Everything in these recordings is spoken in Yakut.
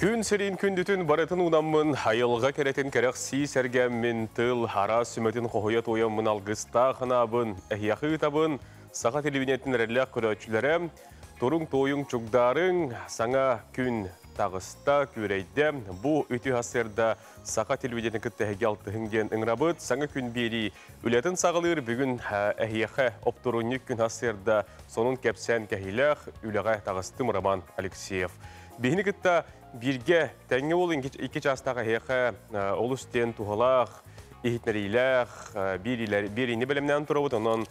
Күн сирин күндүтүн барытын уунаммын, айылҕа кэрэтин кэрэхсии сэргээммин, тыл араас сүмэтин хоһуйа туойаммын алгыстаах анаабын, эһиэхэ ыытабын, саха телевидениетин эрэллээх көрөөччүлэрэ, туруҥ туойуҥ чугдаарыҥ, саҥа күн таҕыста, күөрэйдэ, бу үтүө сарсыарда саха телевидениетин кытта эһиги алтыһыҥ диэн ыҥырабыт, саҥа күн биэрии үлэтин саҕалыыр бүгүн эһиэхэ оптуорунньук күн сарсыарда сонун кэпсээн кэһиилээх үлэҕэ таҕыстым Роман Алексеев. Биһини кытта бииргэ тэҥҥэ уол икки чаастаах эһиэхэ олус диэн туһалаах, иһитинэриилээх биэриини бэлэмнээн турабыт. Онон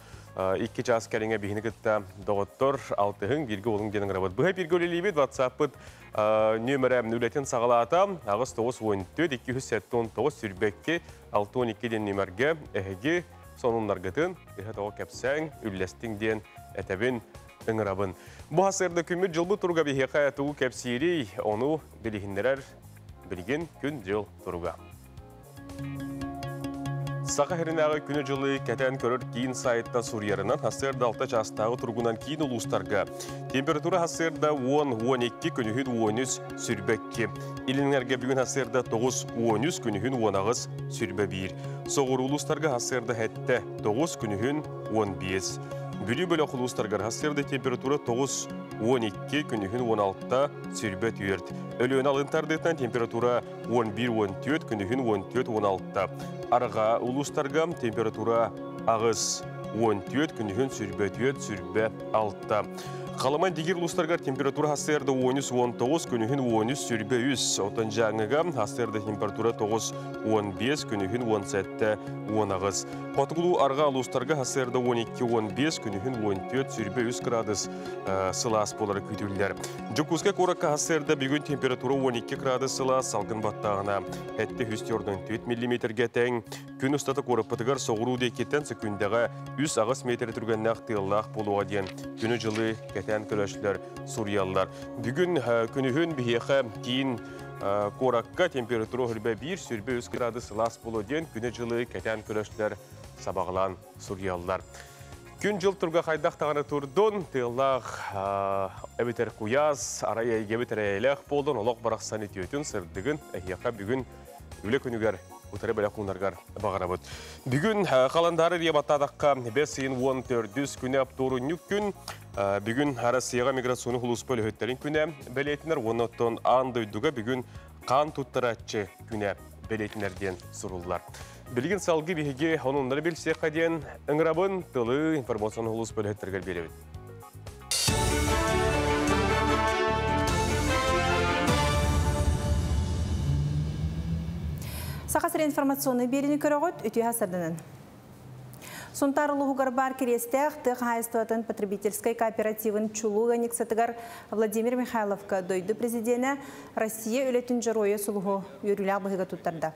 икки чаас кэриҥэ биһини кытта доҕоттор алтыһыҥ, бииргэ уолуҥ диэн ыҥырабыт. Быһа бииргэ үлэлиибит WhatsApp-пыт нүөмэрэ үлэтин саҕалаата. 8 94 279 22 62 диэн нүөмэргэ эһиги сонуннаргытын ыһа тоҕо кэпсээҥ, үллэстиҥ диэн этэбин ыҥырабын. Бу сарсыарда күммүт дьылбыт туруга биһиэхэ тугу кэпсиирий, ону билиһиннэрэр билигин күн-дьыл туруга. Саха сиринээҕи күнү-дьылы кэтээн көрөр киин сайтта суруйарынан сарсыарда 6 чаастааҕы туругунан киин улуустарга температура сарсыарда 10-12 күнүһүн 13 22. Илиҥҥэргэ бүгүн сарсыарда 9-13 күнүһүн 18 21. Соҕуруу улуустарга сарсыарда 7 9 күнүһүн 15. Бүлүү бөлөх улуустарыгар сарсыарда температура 9-12, күнүһүн 16, 24. Өлүөнэ алын тардыытынан температура 11-14, күнүһүн 14-16. Арҕаа улуустарга температура 8, 14, күнүһүн 24, 26. Халыма Индигир улуустарыгар температура сарсыарда 13-19, күнүһүн 13-23. Оттон Дьааҥыга сарсыарда температура 9-15, күнүһүн 17-18. Хотугулуу арҕаа улуустарга сарсыарда 12-15, күнүһүн 14-23 градус сылаас буолара күүтүллэр. Дьокуускай куоракка сарсыарда бүгүн температура 12 градус сылаас, салгын баттааҕына 744 миллиметргэ тэҥ. Күн устата куораппытыгар соҕуруу диэкиттэн сөкүүндэҕэ 3-8 метр түргэннээх тыаллаах буолуоҕа диэн күнү-дьылы кэтээн көрөөччүлэр суруйаллар. Бүгүн күнүһүн биһиэхэ киин куоракка температура үрбэ 1 сүрбэ 3 градус сылаас буолуо диэн күнү-дьылы кэтээн көрөөччүлэр сабаҕалаан суруйаллар. Күн-дьыл туруга хайдах даҕаны турдун, тыаллаах эбэтэр куйаас, арай эйгэбит эрэйэлээх буоллун, олох барахсан үтүөтүн, сырдыгын эһиэхэ бүгүн үлэ күнүгэр утары бэлэх уунаргар баҕарабыт. Бүгүн халандаары рия баттаатахха бэс ыйын 14 күнэ оптуорунньук күн. Бүгүн Россияҕа миграционный сулууспа үлэһиттэрин күнэ бэлиэтинэр уонна оттон аан дойдуга бүгүн хаан туттарааччы күнэ бэлиэтинэр диэн суруллар. Билигин салгыы биһиги онуннары билсиэххэ диэн ыҥырабын тылы информационный сулууспа үлэһиттэригэр биэрэбит. Саха сирин информационный биэриини көрөҕүт, үтүө сарсыарданан. Сунтаар улууһугар баар Кириэстээх тыа хаһаайыстыбатын потребительскай кооперативын чулуу ыанньыксытыгар Владимир Михайловка дойду президенэ Россия үлэтин дьоруойа сулуһу үөрүүлээх быһыыга туттарда.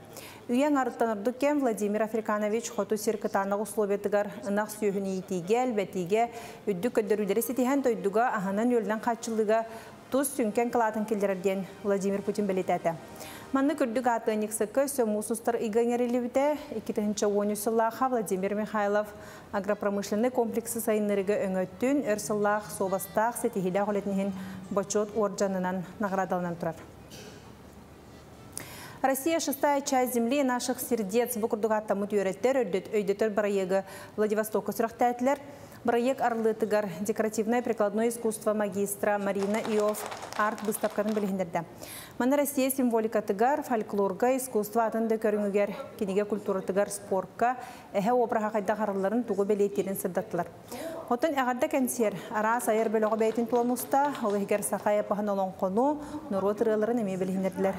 Үйэ аҥарыттан ордук кэм Владимир Африканович хоту сир кытаанах условиятыгар ынах сүөһүнү иитиигэ, элбэтиигэ үрдүк көрдөрүүлэри ситиһэн дойдуга аһынан-үөлүнэн хааччыллыыга тус сүҥкэн кылаатын киллэрэр диэн Владимир Путин бэлиэтээтэ. Маннык үрдүк аат ыанньыксыкка өссө муус устар ыйга иҥэриллибитэ. 2013 сыллаахха Владимир Михайлов агропромышленнай комплексы сайыннарыыга өҥөтүн, өр сыллаах суобастаах ситиһиилээх үлэтин иһин Бочуот уордьанынан наҕараадаланан турар. Россия шестая часть земли наших сердец бу курдук ааттаммыт үөрэтэр, өйдөтөр бырайыагы Владивостокка сүрэхтээтилэр. Бырайыак арыллыытыгар декоративное прикладное искусство магистра Марина Иов арт быыстапкатын билиһиннэрдэ. Манна Россия символикатыгар, фольклорга, искусство атын да көрүҥүгэр, кинигэ культуратыгар, спортка эһэ обраһа хайдах арылларын тугу бэлиэтиирин сырдаттылар. Оттон эҕэрдэ кэнсиэр араас айар бөлөҕө бэйэтин тула муста, ол иһигэр саха эпоһын олоҥхону, норуот ырыаларын эмиэ билиһиннэрдилэр.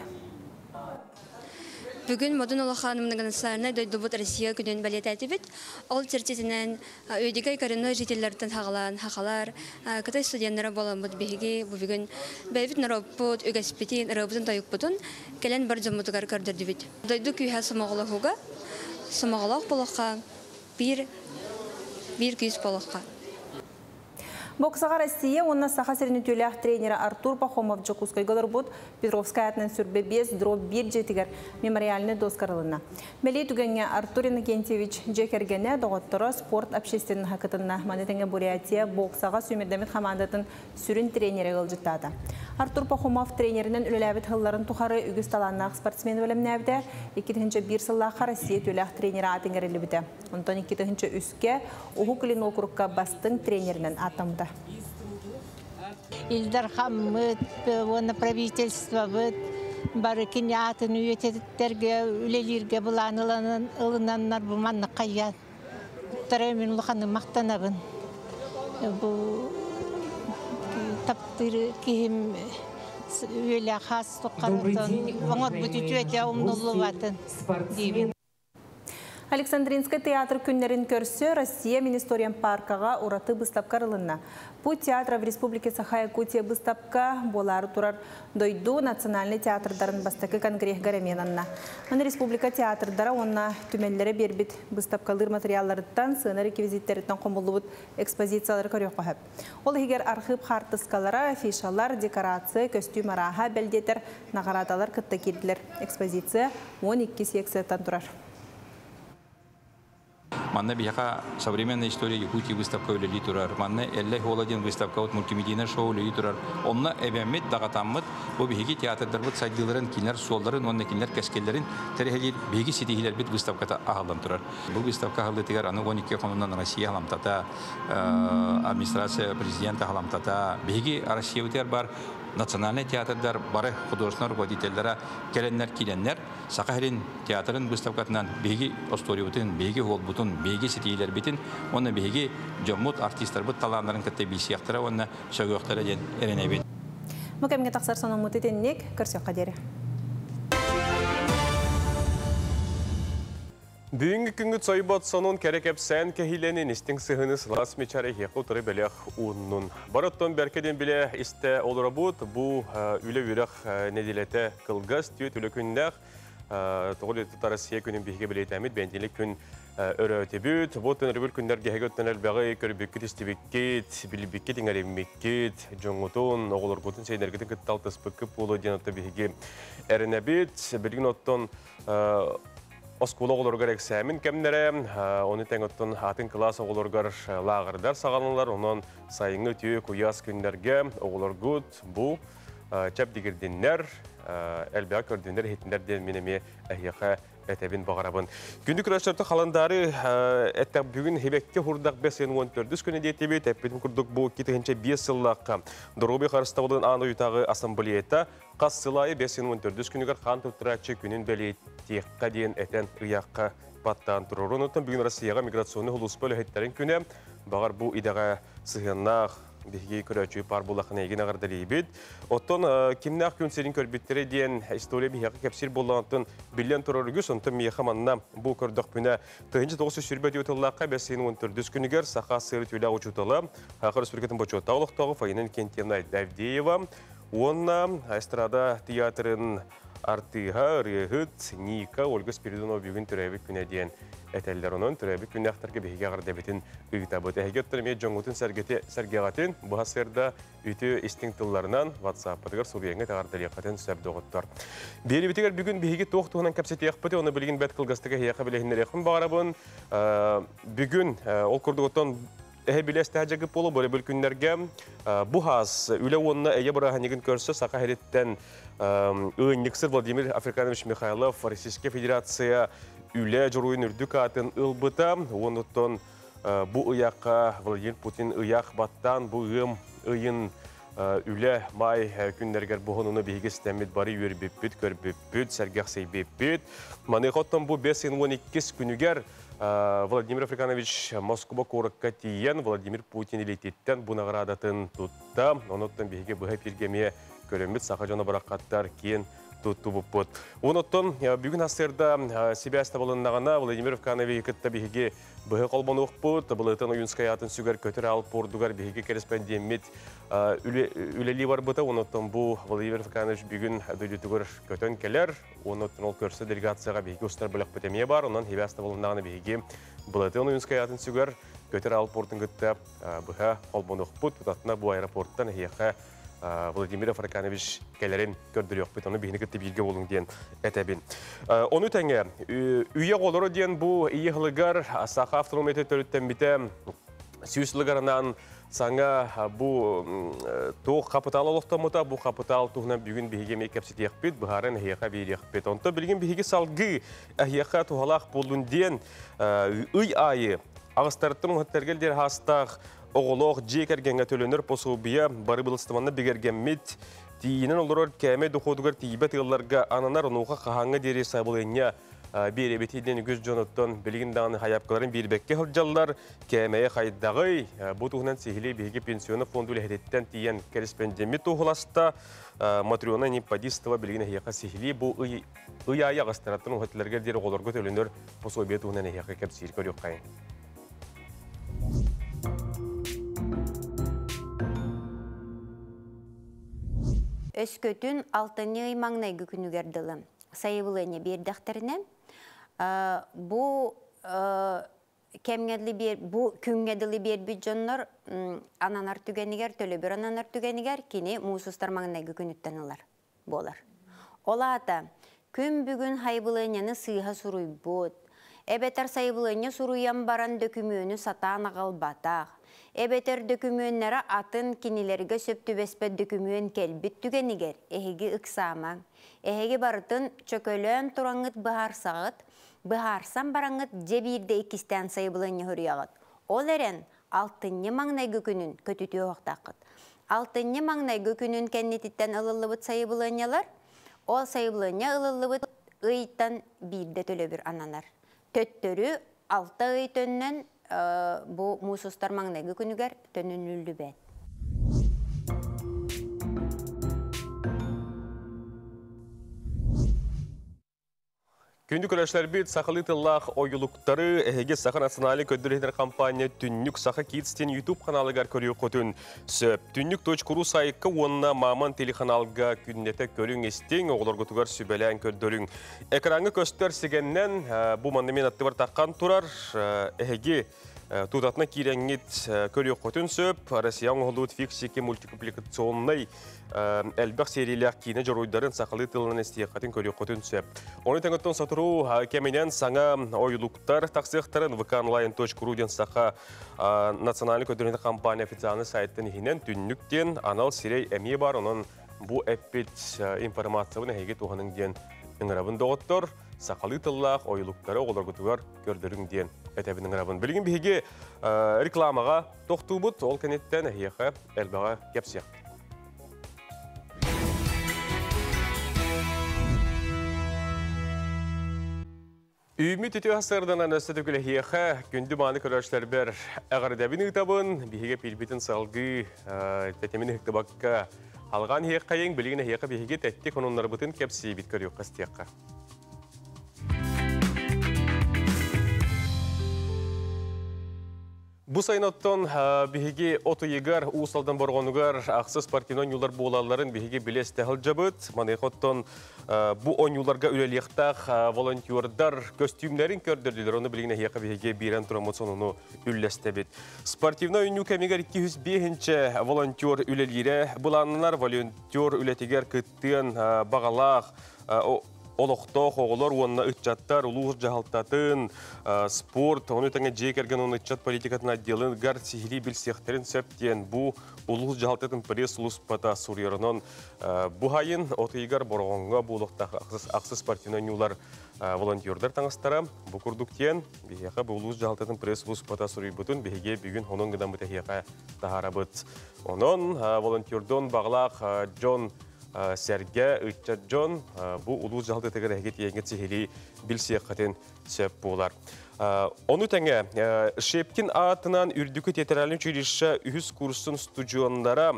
Бүгүн модун улахан многонациональнай дойдубут Россия күнүн бэлиэтээтибит. Ол чэрчитинэн Үөдүгэй коренной жителлэртэн саҕалаан сахалар, Кытай студеннара буоламмыт биһиги бу бүгүн бэйэбит норуоппут үгэспитин, ырыабытын тойукпутун кэлэн бар дьоммутугар көрдөрдүбүт. Дойду күүһэ сомоҕолоһууга, сомоҕолоох буолуохха, биир биир күүс буолуохха. Боксаҕа Россия уонна Саха сирин үтүөлээх тренерэ Артур Пахомов Дьокуускайга олорбут Петровскай аатынан 25 дроб 1 дьиэтигэр мемориальнай доска арылынна. Бэлиэ түгэҥҥэ Артур Иннокентьевич дьиэ кэргэнэ, доҕотторо, спорт общественноһа кытынна. Маны тэҥэ Бурятия боксаҕа сүүмэрдэммит хамаандатын сүрүн тренерэ ыалдьыттаата. Артур Пахомов тренеринэн үлэлээбит сылларын тухары үгүс талааннаах спортсмен бэлэмнээбитэ. 2001 сыллаахха Россия үтүөлээх тренерэ аатын иҥэриллибитэ. Онтон 2003-кэ Уһук Илин уокурукка бастыҥ тренеринэн ааттаммыта. Ил Дархаммыт уонна правительствобыт бары кини аатын үйэтитэргэ үлэлииргэ былаан ылынаннар бу маннык хайаан мин улаханнык махтанабын. Бу таптыыр киһим үйэлээх хаас туххарытын оҥорбут үтүөтэ умнуллубатын диибин. Александринскай театр күннэрин көрсө Россия Министориям паркаҕа ураты быыстапка арылынна. Путь театра в Республике Саха-Якутия быыстапка буолаары турар дойду национальнай театрдарын бастакы конгреһыгар эмиэ ананна. Маны республика театрдара уонна түмэллэрэ биэрбит быыстапкалыыр материалларыттан, сыана реквизиттэриттэн хомуллубут экспозициялары көрүөххэ сөп. Ол иһигэр архыып хаартыскалара, афишалар, декорация, көстүүм арааһа, бэл диэтэр наҕараадалар кытта киирдилэр. Экспозиция 12 секцияттан турар. Манна биһиэхэ «Современная история Якутии» выставка үлэлии турар. Манна «Эллэй Уола» диэн выставка вот мультимедийный шоу үлэлии турар. Онно эбэммит, даҕатаммыт, бу биһиги театрдарбыт сайдыыларын, кинилэр суолларын уонна кинилэр кэскиллэрин кэрэһэлиир биһиги ситиһиилэрбит выставката аһыллан турар. Бу выставка аһыллыытыгар аны 12 хонугунан Россия саламтата, администрация президента саламтата, биһиги Россиябытыгар баар национальнай театрдар бары художественнай руководителлара кэлэннэр киирэннэр Саха сирин театрын выставкатынан биһиги историябытын, биһиги уолбутун, биһиги ситиһиилэрбитин уонна биһиги дьоммут, артистарбыт талааннарын кытта билсиэхтэрэ уонна сөҕүөхтэрэ диэн эрэнэбит. Бу кэмҥэ тахсар сонуммут итинник, көрсүөххэ диэри. Бүгүҥҥү күҥҥүт сойбот сонун, кэрэ кэпсээн кэһиилэнин, истиҥ сыһыаны, сылаас мичээр эһиэхэ утары бэлэх ууннун. Барыттан бэркэ диэн билэ истэ олоробут, бу үлэ үөрэх нэдиэлэтэ кылгас, 4 үлэ күннээх, тоҕо диэтэххэ Россия күнүн биһиги бэлиэтээммит, бэнидиэнньик күн өрөөтүбүт. Бу өрөбүл күннэргэ эһиги элбэҕи көрбүккүт, истибиккит, билбиккит, иҥэриммиккит, дьоҥҥутун, оҕолоргутун, сиэннэргитин кытта алтыспыккыт буолуо диэн оттон биһиги эрэнэбит. Билигин оттон оскуола оҕолоругар эксээмэн кэмнэрэ, ону тэҥэ оттон атын кылаас оҕолоругар лааҕырдар саҕаланаллар, онон сайыҥҥы үтүө куйаас күннэргэ оҕолоргут бу чэбдигирдиннэр, элбэҕи көрдүннэр, иһиттиннэр диэн мин эмиэ эһиэхэ этэбин баҕарабын. Күндү көрөөччүлэр, халандаары этэх бүгүн сибэкки куурдар 54-үс күнэ диэтибит, эппитим курдук бу 2005 сыллаахха Доруобуйа харыстабылын аан дойдутааҕы ассамблеята хас сыл аайы 54-үс күнүгэр хаан туттарааччы күнүн бэлиэтиэххэ диэн этэн ыйаахха баттаан турар. Онтон бүгүн Россияҕа миграционнай сулууспа үлэһиттэрин күнэ, баҕар бу идэҕэ сыһыаннаах биһиги көрөөччү баар буоллаххына эйигин эҕэрдэлиибит. Оттон кимнээх күн сирин көрбүттэрэ диэн история биһиэхэ кэпсиир буоллаҕыттан биллэн турар үгүс, онтон миэхэ манна бу көрдөхпүнэ 1924 сыллаахха 54-үс күнүгэр Саха ССР үтүөлээх учуутала, Саха Республикатын бочуоттаах олохтооҕо Фаина Иннокентьевна Авдеева уонна эстрада театрын артыыһа, ырыаһыт Ника Ольга Спиридонова бүгүн төрөөбүт күнэ диэн этэллэр. Онон төрөөбүт күннээхтэргэ биһиги эҕэрдэбитин ыытабыт. Эһиги оттон эмиэ дьоҥҥутун сэргэҕитин бу сарсыарда үтүө истиҥ тылларынан WhatsApp-ытыгар суруйаҥҥыт эҕэрдэлиэххитин сөп, доҕоттор. Биэриибитигэр бүгүн биһиги туох туһунан кэпсэтиэхпит, оны билигин бэрт кылгастык эһиэхэ билиһиннэриэхпин баҕарабын. Бүгүн ол курдук оттон эһэ билэс тэһэ буолу бу күннэргэ бу хаас үлэ уонна эйэ бырааһынньыгын көрсө Саха сириттэн ыанньыксыт Владимир Африканович Михайлов Российская Федерация үлэ дьоруойун үрдүк аатын ылбыта. Оннуттан бу ыйаахха Владимир Путин ыйаах баттаан бу ыам ыйын үлэ май күннэригэр буһунуну биһиги истэммит бары үөрбүппүт, көрбүппүт, сэргэхсийбиппит. Маныаха оттон бу 5-12 күнүгэр Владимир Африканович Москва куоракка тиийэн Владимир Путин илиититтэн бу наҕараадатын тутта. Онуттан биһиги быһа эфиргэ эмиэ көрөммүт саха дьоно барахсаттар киэн туттубуппут. Онуттан бүгүн сарсыарда сибээс табылыннаҕына Владимир Африканович кытта биһиги быһа холбонуохпут. Былатыан Ойуунускай аатын сүгэр көтөр аал пордугар биһиги корреспондеммит үлэлии барбыта. Онуттан бу Владимир Африканович бүгүн дойдутугар көтөн кэлэр. Онуттан ол көрсө делегацияҕа биһиги устар бөлөхпүт эмиэ баар. Онон сибээс табылыннаҕына биһиги Былатыан Ойуунускай аатын сүгэр Көтөр аал портун кытта быһа холбонуохпут, тутатына бу аэропорттан эһиэхэ Владимир Африканович кэлэрин көрдөрүөхпүт, ону биһини кытта бииргэ буолуҥ диэн этэбин. Ону тэҥэ, үйэ оҕолоро диэн бу ийэ сылыгар Саха автономията төрүттэммитэ 100 сылыгар саҥа бу туох хапытаал олохтоммута, бу хапытаал туһунан бүгүн биһиги эмиэ кэпсэтиэхпит, быһааран эһиэхэ биэриэхпит. Онтон билигин биһиги салгыы эһиэхэ туһалаах буоллун диэн ый аайы аҕыстарыттан уһаттаргел диэр хаастаах оҕолоох дьиэ кэргэҥҥэ төлөнөр пособие бары былыстыбанна бигэргэммит тиийинэн олорор кээмэй дохуотугар тиийбэт ыалларга ананар онуоха хаһааҥҥа диэри сайабылыанньа биэрэбит диэн үгүс дьонуттан билигин даҕаны хайапкаларын биэрбэккэ сылдьаллар. Кээмэйэ хайдаҕый? Бу туһунан сиһилии биһиги пенсионный фонд үлэһититтэн тиийэн кэриспэндиэммит туоһуласта. Матрена Неподистова билигин эһиэхэ сиһилии бу ый ый аайы аҕыстараттан уһатыларга диэри оҕолорго төлөнөр пособие туһунан эһиэхэ кэпсиир көрүөххэйин. Өскөтүн алтынньы ый маҥнайгы күнүгэр дылы сайабылыанньа биэрдэхтэринэ, бу кэмҥэ дылы биэр бу күҥҥэ дылы биэрбит дьоннор ананар түгэнигэр, төлөбүр ананар түгэнигэр кини муус устар маҥнайгы күнүттэн ылар буолар. Ол аата күн бүгүн сайабылыанньаны сыыһа суруйбут, эбэтэр сайабылыанньа суруйан баран дөкүмүөнү сатаан аҕалбатах, эбэтэр дөкүмүөннэрэ атын кинилэргэ сөп түбэспэт дөкүмүөн кэлбит түгэнигэр эһиги ыксаамаҥ. Эһиги барытын чөкөлөөн тураҥҥыт быһаарсаҕыт, быһаарсан бараҥҥыт дьэ биирдэ иккистээн сайабылыанньа суруйаҕыт. Ол эрэн алтынньы маҥнайгы күнүн көтүтүө уохтааххыт. Алтынньы маҥнайгы күнүн кэннититтэн ылыллыбыт сайабылыанньалар, ол сайабылыанньа ылыллыбыт ыйтан биирдэ төлөбүр ананар. Төттөрү 6 ый төннөн бу муус устар маҥнайгы күнүгэр төнүнүллүбэт. Күндү көрөөччүлэрбит, сахалыы тыллаах ойуулуктары эһиги Саха национальнай көрдөрөр компания Түннүк Саха Kids диэн YouTube каналыгар көрүөххүтүн сөп. Түннүк.ру сайтка уонна Маман телеканалга күннэтэ көрүҥ истиҥ, оҕолоргутугар сүбэлээн көрдөрүҥ. Экраҥҥа көстөр сигэннэн бу манна мен аттыбар таххан турар эһиги тутатына киирэҥҥит көрүөххүтүн сөп. Россия оҥоһуллубут фиксики мультипликационнай элбэх сериялээх киинэ дьоруойдарын сахалыы тылынан истиэххитин көрүөххүтүн сөп. Ону тэҥэ сотору кэминэн саҥа ойуулуктар тахсыахтарын vkonline.ru диэн Саха национальнай көрдөрүү компания официальный сайттын иһинэн Түннүк диэн анал сирэй эмиэ бар, онон бу эппит информациябын эһиги туһаныҥ диэн ыҥырабын доҕоттор, сахалыы тыллаах ойуулуктары оҕолоргутугар көрдөрүҥ диэн этэбин ыҥырабын. Билигин биһиги рекламаҕа тохтуубут, ол кэнниттэн эһиэхэ элбэҕи кэпсиэх. Үүммүт үтүө сарсыарданан өссө төгүл эһиэхэ күндү мааны көрөөччүлэрбэр эҕэрдэбин ыытабын, биһиги пиирбитин салгыы тэтимин ыһыктыбакка алҕаан иһиэххэйиҥ, билигин эһиэхэ биһиги тэттик онуннарбытын кэпсиибит көрүөххэ истиэххэ. Бу сайын оттон биһиги от ыйыгар Уус Алдан Борҕонугар ахсыс спортивнай оонньуулар буолалларын биһиги билэ истэ сылдьабыт. Маныаха оттон бу оонньууларга үлэлиэхтээх волонтердар көстүүмнэрин көрдөрдүлэр. Ону билигин эһиэхэ биһиги биэрэн тураммыт сонуну үллэстэбит. Спортивнай оонньуу кэмигэр 205 волонтер үлэлиирэ былааннанар. Волонтер үлэтигэр кыттыан баҕалаах олохтоох оҕолор уонна ыччаттар улуус дьаһалтатын, спорт, ону тэҥэ дьиэ кэргэн уонна ыччат политикатын отделыгар сиһилии билсиэхтэрин сөп диэн бу улуус дьаһалтатын пресс-сулууспата суруйар. Онон бу сайын от ыйыгар Бороҕоҥҥо буолуохтаах ахсыс спортивнай оонньуулар волонтердар таҥастара бу курдук диэн биһиэхэ бу улуус дьаһалтатын пресс-сулууспата суруйбутун биһиги бүгүн онон гынаммыт эһиэхэ таһаарабыт. Онон волонтердон баҕалаах дьон сэргэ, ыччат дьон бу улуус дьаһалтатыгар эһиги тиийэҥҥит сиһилии билсиэххитин сөп буолар. Ону тэҥэ Шепкин аатынан Үрдүкү театральнай училище үһүс курсун студеннара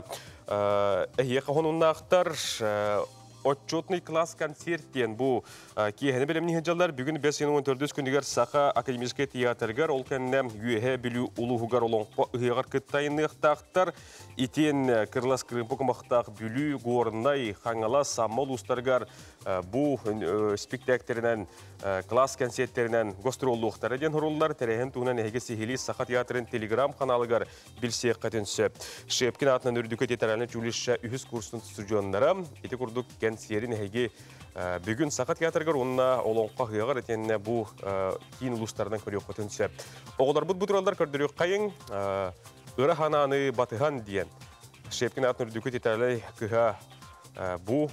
эһиэхэ хонуннаахтар. Отчетный класс концерт диэн бу киэһэни бэлэмнии сылдьаллар. Бүгүн 5 14 күнүгэр Саха академическай театрыгар, ол кэннэ Үөһээ Бүлүү улууһугар Олоҥхо ыһыаҕар кыттайыныахтаахтар. Итиэн Кырылас кырыымпа кумахтаах Бүлүү, Горнай, Хаҥалас, Амма улуустарыгар бу спектакльтеринэн, класс концерттеринэн гастроллуохтара диэн суруллар. Тэрээһин туһунан эһиги сиһилии Саха театрын телеграм-каналыгар билсиэххитин сөп. Шепкин аатынан үрдүкү театральнай училище үһүс курсун студеннара ити курдук кэнсиэрин эһиги бүгүн Саха театрыгар уонна Олоҥхо ыһыаҕар итиэннэ бу киин улуустарынан көрүөххүтүн сөп. Оҕолорбут бу тураллар, көрдөрүөххэйиҥ. Ыра санааны батыһан диэн. Шепкин аатынан үрдүкү театральнай кыһа бу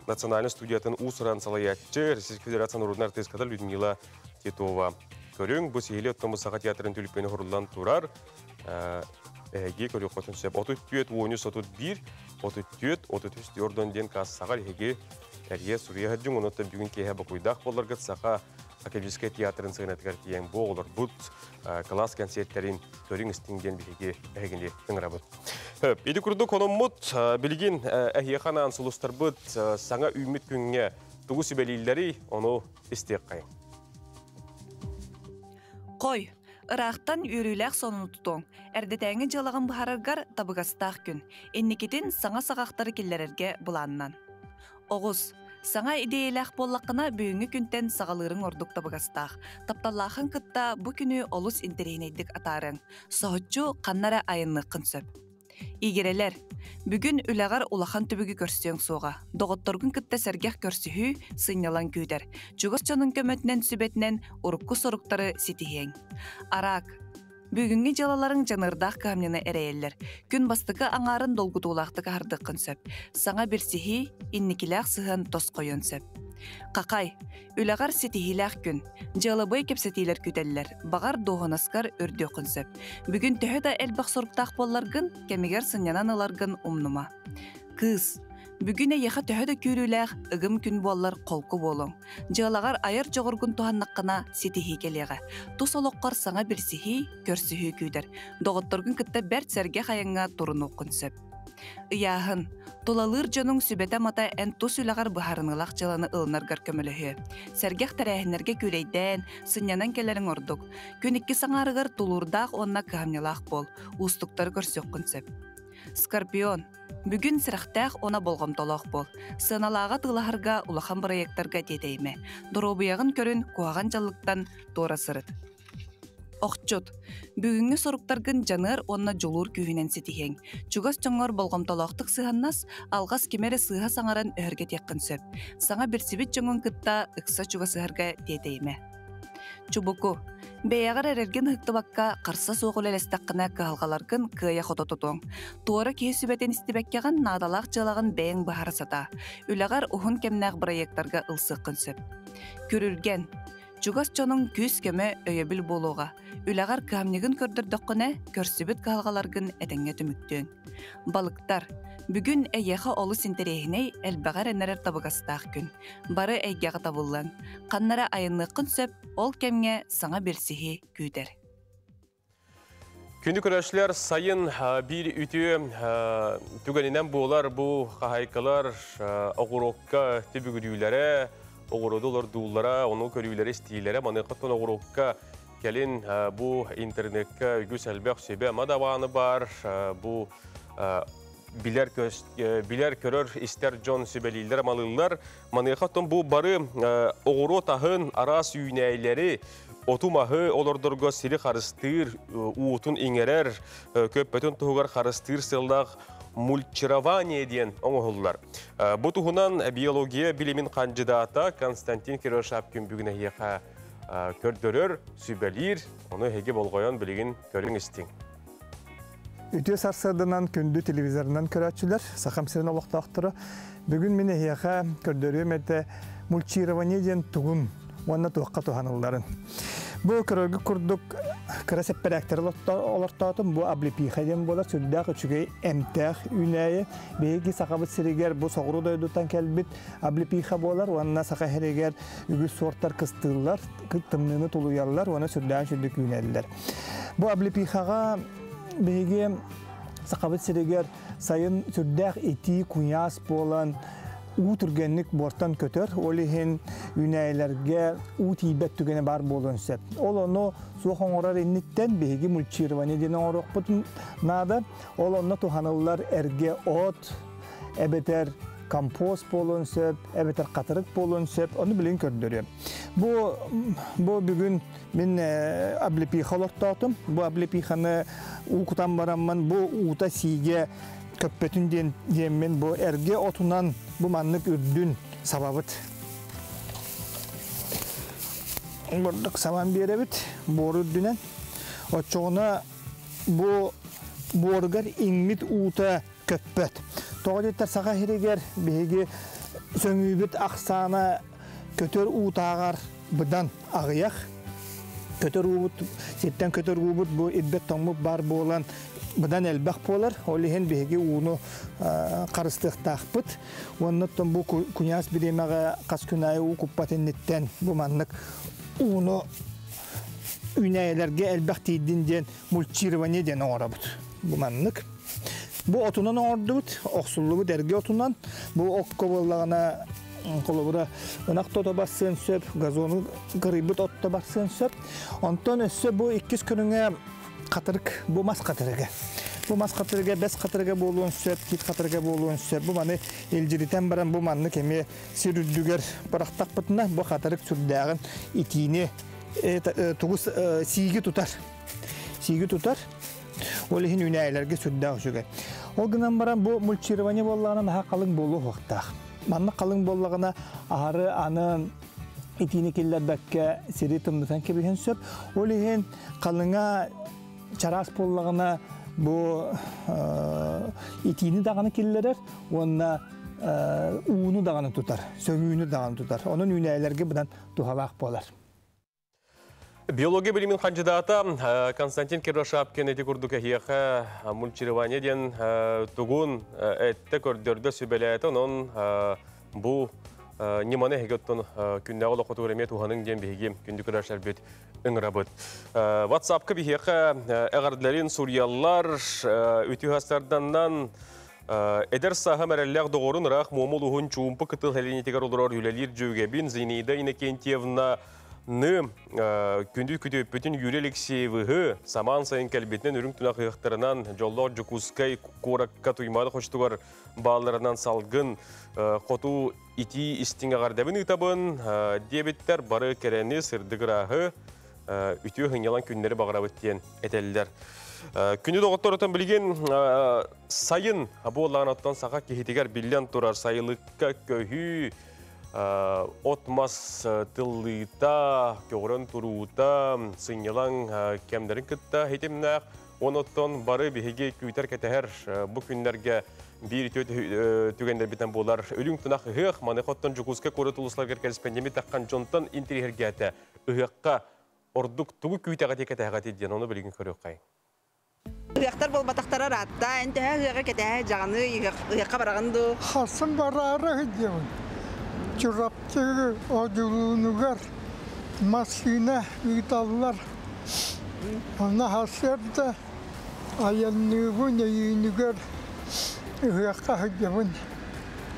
национальный студиятын уус-уран салайааччы, Российской Федерация норуодунай артыыската Людмила Титова. Көрүҥ, бу сиһилии оттон Саха театрын түлүппүнү суруллан турар. Эһиги көрүөххүтүн сөп. 34 13 31 34 33 ордон диэн кассаҕа эһиги эрийэ суруйа сылдьыҥ. Онуттан бүгүн киэһэ бокуйдаах буолларгыт Саха академическай театрын сыанатыгар тиийэн бу оҕолорбут класс концерттерин көрүҥ, истиҥ диэн биһиги эһигини ыҥырабыт. Ити курдук хономмут билигин эһиэхэ анаан сулустарбыт саҥа үүммүт күҥҥэ тугу сүбэлииллэрий, ону истиэххэйиҥ. Қой, ыраахтан үөрүүлээх сонуну тутуоҥ. Эрдэтээҥи дьыалаҕын быһаараргар табыгастаах күн. Инникитин саҥа саҕахтары киллэрэргэ былааннан. Оҕус, саҥа идиэйэлээх буоллаххына, бүгүҥҥү күнтэн саҕалыырыҥ ордук табыгастаах. Тапталлаахын кытта бу күнү олус интэриэһинэйдик атаарыаҥ. Соһуччу ханна эрэ айанныаххын сөп. Игирэлэр, бүгүн үлэҕэр улахан түбүгү көрсүөҥ суоҕа. Доҕотторгун кытта сэргэх көрсүһүү, сынньалаҥ күүтэр. Чугас дьонуҥ көмөтүнэн, сүбэтинэн урукку соруктары ситиһиэҥ. Араак, бүгүҥҥү дьыалаларыҥ дьаныардаах кыһамньыны эрэйэллэр. Күн бастакы аҥаарын долгутуулаахтык аһардыаххын сөп. Саҥа билсиһии, инникилээх сыһыан тосхойуон сөп. Хахай, үлэҕэр ситиһиилээх күн. Дьыалабыай кэпсэтиилэр күүтэллэр. Баҕар, дуоһунаскар үрдүөххүн сөп. Бүгүн төһө да элбэх соруктаах буолларгын, кэмигэр сынньанан ыларгын умнума. Кыыс, бүгүн эйиэхэ төһө да күүрүүлээх, ыгым күн буоллар холку буолуоҥ. Дьыалаҕар айар дьоҕургун туһаннаххына ситиһии кэлиэҕэ. Тус олоххор саҥа билсиһии, көрсүһүү күүтэр. Доҕотторгун кытта бэрт сэргэх айаҥҥа турунуоххун сөп. Ыйааһын. Тулалыыр дьонуҥ сүбэтэ-амата эн тус үлэҕэр быһаарыныылаах дьыаланы ылынаргар көмөлөһүө. Сэргэх тэрээһиннэргэ күүлэйдээн, сынньанан кэлэриҥ ордук. Күн иккис аҥаарыгар тулуурдаах уонна кыһамньылаах буол. Уустуктары көрсүөххүн сөп. Скорпион. Бүгүн сэрэхтээх уонна болҕомтолоох буол. Сыаналааҕы атыылаһарга, улахан бырайыактарга тиэтэйимэ. Доруобуйаҕын көрүн, куһаҕан дьаллыктан туора сырыт. Охчут. Бүгүҥҥү соруктаргын дьаныар уонна дьулуур күүһүнэн ситиһиэҥ. Чугас дьоҥҥор болҕомтолоохтук сыһыаннас, алҕас кими эрэ сыыһа саҥаран өһүргэтиэххин сөп. Саҥа билсибит дьоҥҥун кытта ыкса чугасыһарга тиэтэйимэ. Чубуку. Бэйэҕэр эрэлгин ыһыктыбакка, харса суох үлэлэстэххинэ кыһалҕаларгын кыайа-хото тутуоҥ. Туора киһи сүбэтин истибэккэҕин наадалаах дьыалаҕын бэйэҥ быһаара сатаа. Үлэҕэр уһун кэмнээх бырайыактарга ылсыаххын сөп. Күрүлгэн. Чугас дьонуҥ күүс-көмө, өйөбүл буолуоҕа. Үлэҕэр кыһамньыгын көрдөрдөххүнэ, көрсүбүт кыһалҕаларгын этэҥҥэ түмүктүөҥ. Балыктар. Бүгүн эйиэхэ олус интэриэһинэй, элбэҕи эрэнэрэр табыгастаах күн. Бары эйгэҕэ табыллан. Ханна эрэ айанныаххын сөп, ол кэмҥэ саҥа билсиһии күүтэр. Күндү көрөөччүлэр, сайын биир үтүө түгэнинэн буолар бу хаһаайкалар оҕуруокка түбүгүрүүлэрэ, оҕуруоду олордууллара, ону көрүүлэрэ, истиилэрэ. Маныахаттан оҕуруокка кэлин бу интернекка үгүс элбэх сүбэ мадабааны бар, бу билэр, билэр, көрөр, истэр дьон сүбэлииллэр, амалыыллар. Маныахаттан бу бары оҕуруот аһын, араас үүнээйилэри, оту-маһы олордорго сири харыстыыр, уутун иҥэрэр, көппөтүн туһугар харыстыыр сыаллаах мульчирование диэн оҥоһуллар. Бу туһунан биология билимин хандьыдаата Константин Кирилл бүгүн эһиэхэ көрдөрөр, сүбэлиир, ону эһиги болҕойон билигин көрүҥ, истиҥ. Үтүө сарсыарданан, күндү телевизорынан көрөөччүлэр, Сахам сирин олохтоохторо. Бүгүн мин эһиэхэ көрдөрүөм этэ мульчирование диэн тугун уонна туохха туһанылларын. Бу көрөргүт курдук кыра сэппэрээктэр олортоотум. Бу облепиха диэн буолар, сүрдээх үчүгэй эмтээх үүнээйи. Биһиги Сахабыт сиригэр бу соҕуруу дойдуттан кэлбит облепиха буолар уонна Саха сиригэр үгүс суортар кыстыыллар, тымныыны тулуйаллар уонна сүрдээх сүрдүк үүнэллэр. Бу облепихаҕа биһиги Сахабыт сиригэр сайын сүрдээх итии куйаас буолан Уу түргэнник буортан көтөр, ол иһин үүнээйилэргэ уу тиийбэт түгэнэ баар буолуон сөп. Ол ону суох оҥорор инниттэн биһиги мульчирование диэн оҥоруохпутун наада. Ол онно туһаныллар эргэ от, эбэтэр компост буолуон сөп, эбэтэр хатырык буолуон сөп, ону билигин көрдөрүөм. Бу бүгүн мин облепиха олохтоотум. Бу облепиханы уу кутан бараммын, бу уута сиигэ көппөтүн диэн диэммин бу эргэ отунан бу маннык үрдүн сабабыт. Бурдук сабан биэрэбит буор үрдүнэн. Оччоҕуна бу буоругар иҥмит уута көппөт. Тоҕо диэтэр саха сиригэр биһиги сөҥүүбүт ахсаана көтөр уутааҕар быдан аҕыйах. Көтөр уубут, сиртэн көтөр уубут бу ирбэт тоҥмут бар буолан быдан элбэх буолар. Ол иһин биһиги ууну харыстыахтаахпыт. Уоннаттан бу куйаас бириэмэҕэ хас күн аайы уу куппат инниттэн бу маннык ууну үүнээйилэргэ элбэх тиийдин диэн мульчирование диэн оҥоробут. Бу маннык. Бу отунан оҥордубут, охсуллубут эргэ отунан. Бу окко буоллаҕына холобура ынах тото барсыан сөп, газону кырыйбыт отто барсыан сөп. Онтон өссө бу иккис көрүҥэ хатырык, бу мас хатырыга. Бу мас хатырыга, бэс хатырыга буолуон сөп, тиит хатырыга буолуон сөп. Бу маны илдьиритэн баран бу маннык эмиэ сир үрдүгэр бырахтахпытына бу хатырык сүрдээҕин итиини тугу сииги тутар. Сииги тутар. Ол иһин үүнээйилэргэ сүрдээх үчүгэй. Ол гынан баран бу мульчирование буоллаҕына наһаа халыҥ буолуо суохтаах. Маннык халыҥ буоллаҕына аһары аны итиини киллэрбэккэ сири тымнытан кэбиһэн сөп. Ол иһин халыҥа чараас буоллаҕына бу итиини даҕаны киллэрэр уонна ууну даҕаны тутар, сөҥүүнү даҕаны тутар. Онон үүнээйилэргэ быдан туһалаах буолар. Биология билимин хандьыдаата Константин Кирашапкин ити курдук эһиэхэ мульчирование диэн тугун эттэ көрдөрдө сүбэлээтэ. Онон бу ньыманы эһиги оттон күннээҕи олоххутугар эмиэ туһаныҥ диэн биһиги күндү көрөөччүлэрбит ыҥырабыт. WhatsApp-ка биһиэхэ эҕэрдэлэрин суруйаллар, үтүө астарданнан эдэр сааһым эрэллээх доҕорун ыраах Муома улууһун чуумпу кытыл сэлиэнньэтигэр олорор үлэлиир дьүөгэбин Зинаида Иннокентьевна ны күндү күтүөппүтүн Юрий Алексеевыһы самаан сайын кэлбитинэн үрүҥ тунах ыһыахтарынан дьоллоох Дьокуускай куоракка Туймаада хочотугар баалларынан салгын хоту итии истиҥ эҕэрдэбин ыытабын диэбиттэр бары кэрэни сырдык ырааһы үтүө сынньалаҥ күннэри баҕарабыт диэн этэллэр. Күнү доҕотторутан билигин сайын буоллаҕына оттон саха киһитигэр биллэн турар сайылыкка көһүү от-мас тыллыыта, көҕөрөн туруута, сынньалаҥ кэмнэрин кытта ситимнээх. Онуттан бары биһиги күүтэр-кэтэһэр бу күннэргэ биир үтүө түгэннэрбитинэн буолар үрүҥ тунах ыһыах. Маныаха оттон Дьокуускай куорат улуустарыгар кэриспэндиэммит таххан дьонтон интэриэһиргээтэ. Ыһыахха ордук тугу күүтэҕитий кэтэһэҕитий диэн ону билигин көрүөххэйиҥ. Ыһыахтар буолбатахтара ыраатта. Эн төһө ыһыаҕы кэтэһэ дьаҕаны ыһыахха бараҕын дуу? Хасын бараары сылдьабын. Чурапчы Одьулуунугар массыына ыыталлар. Онно сарсыарда айанныыбын, өйүүнүгэр ыһыахха сылдьабын.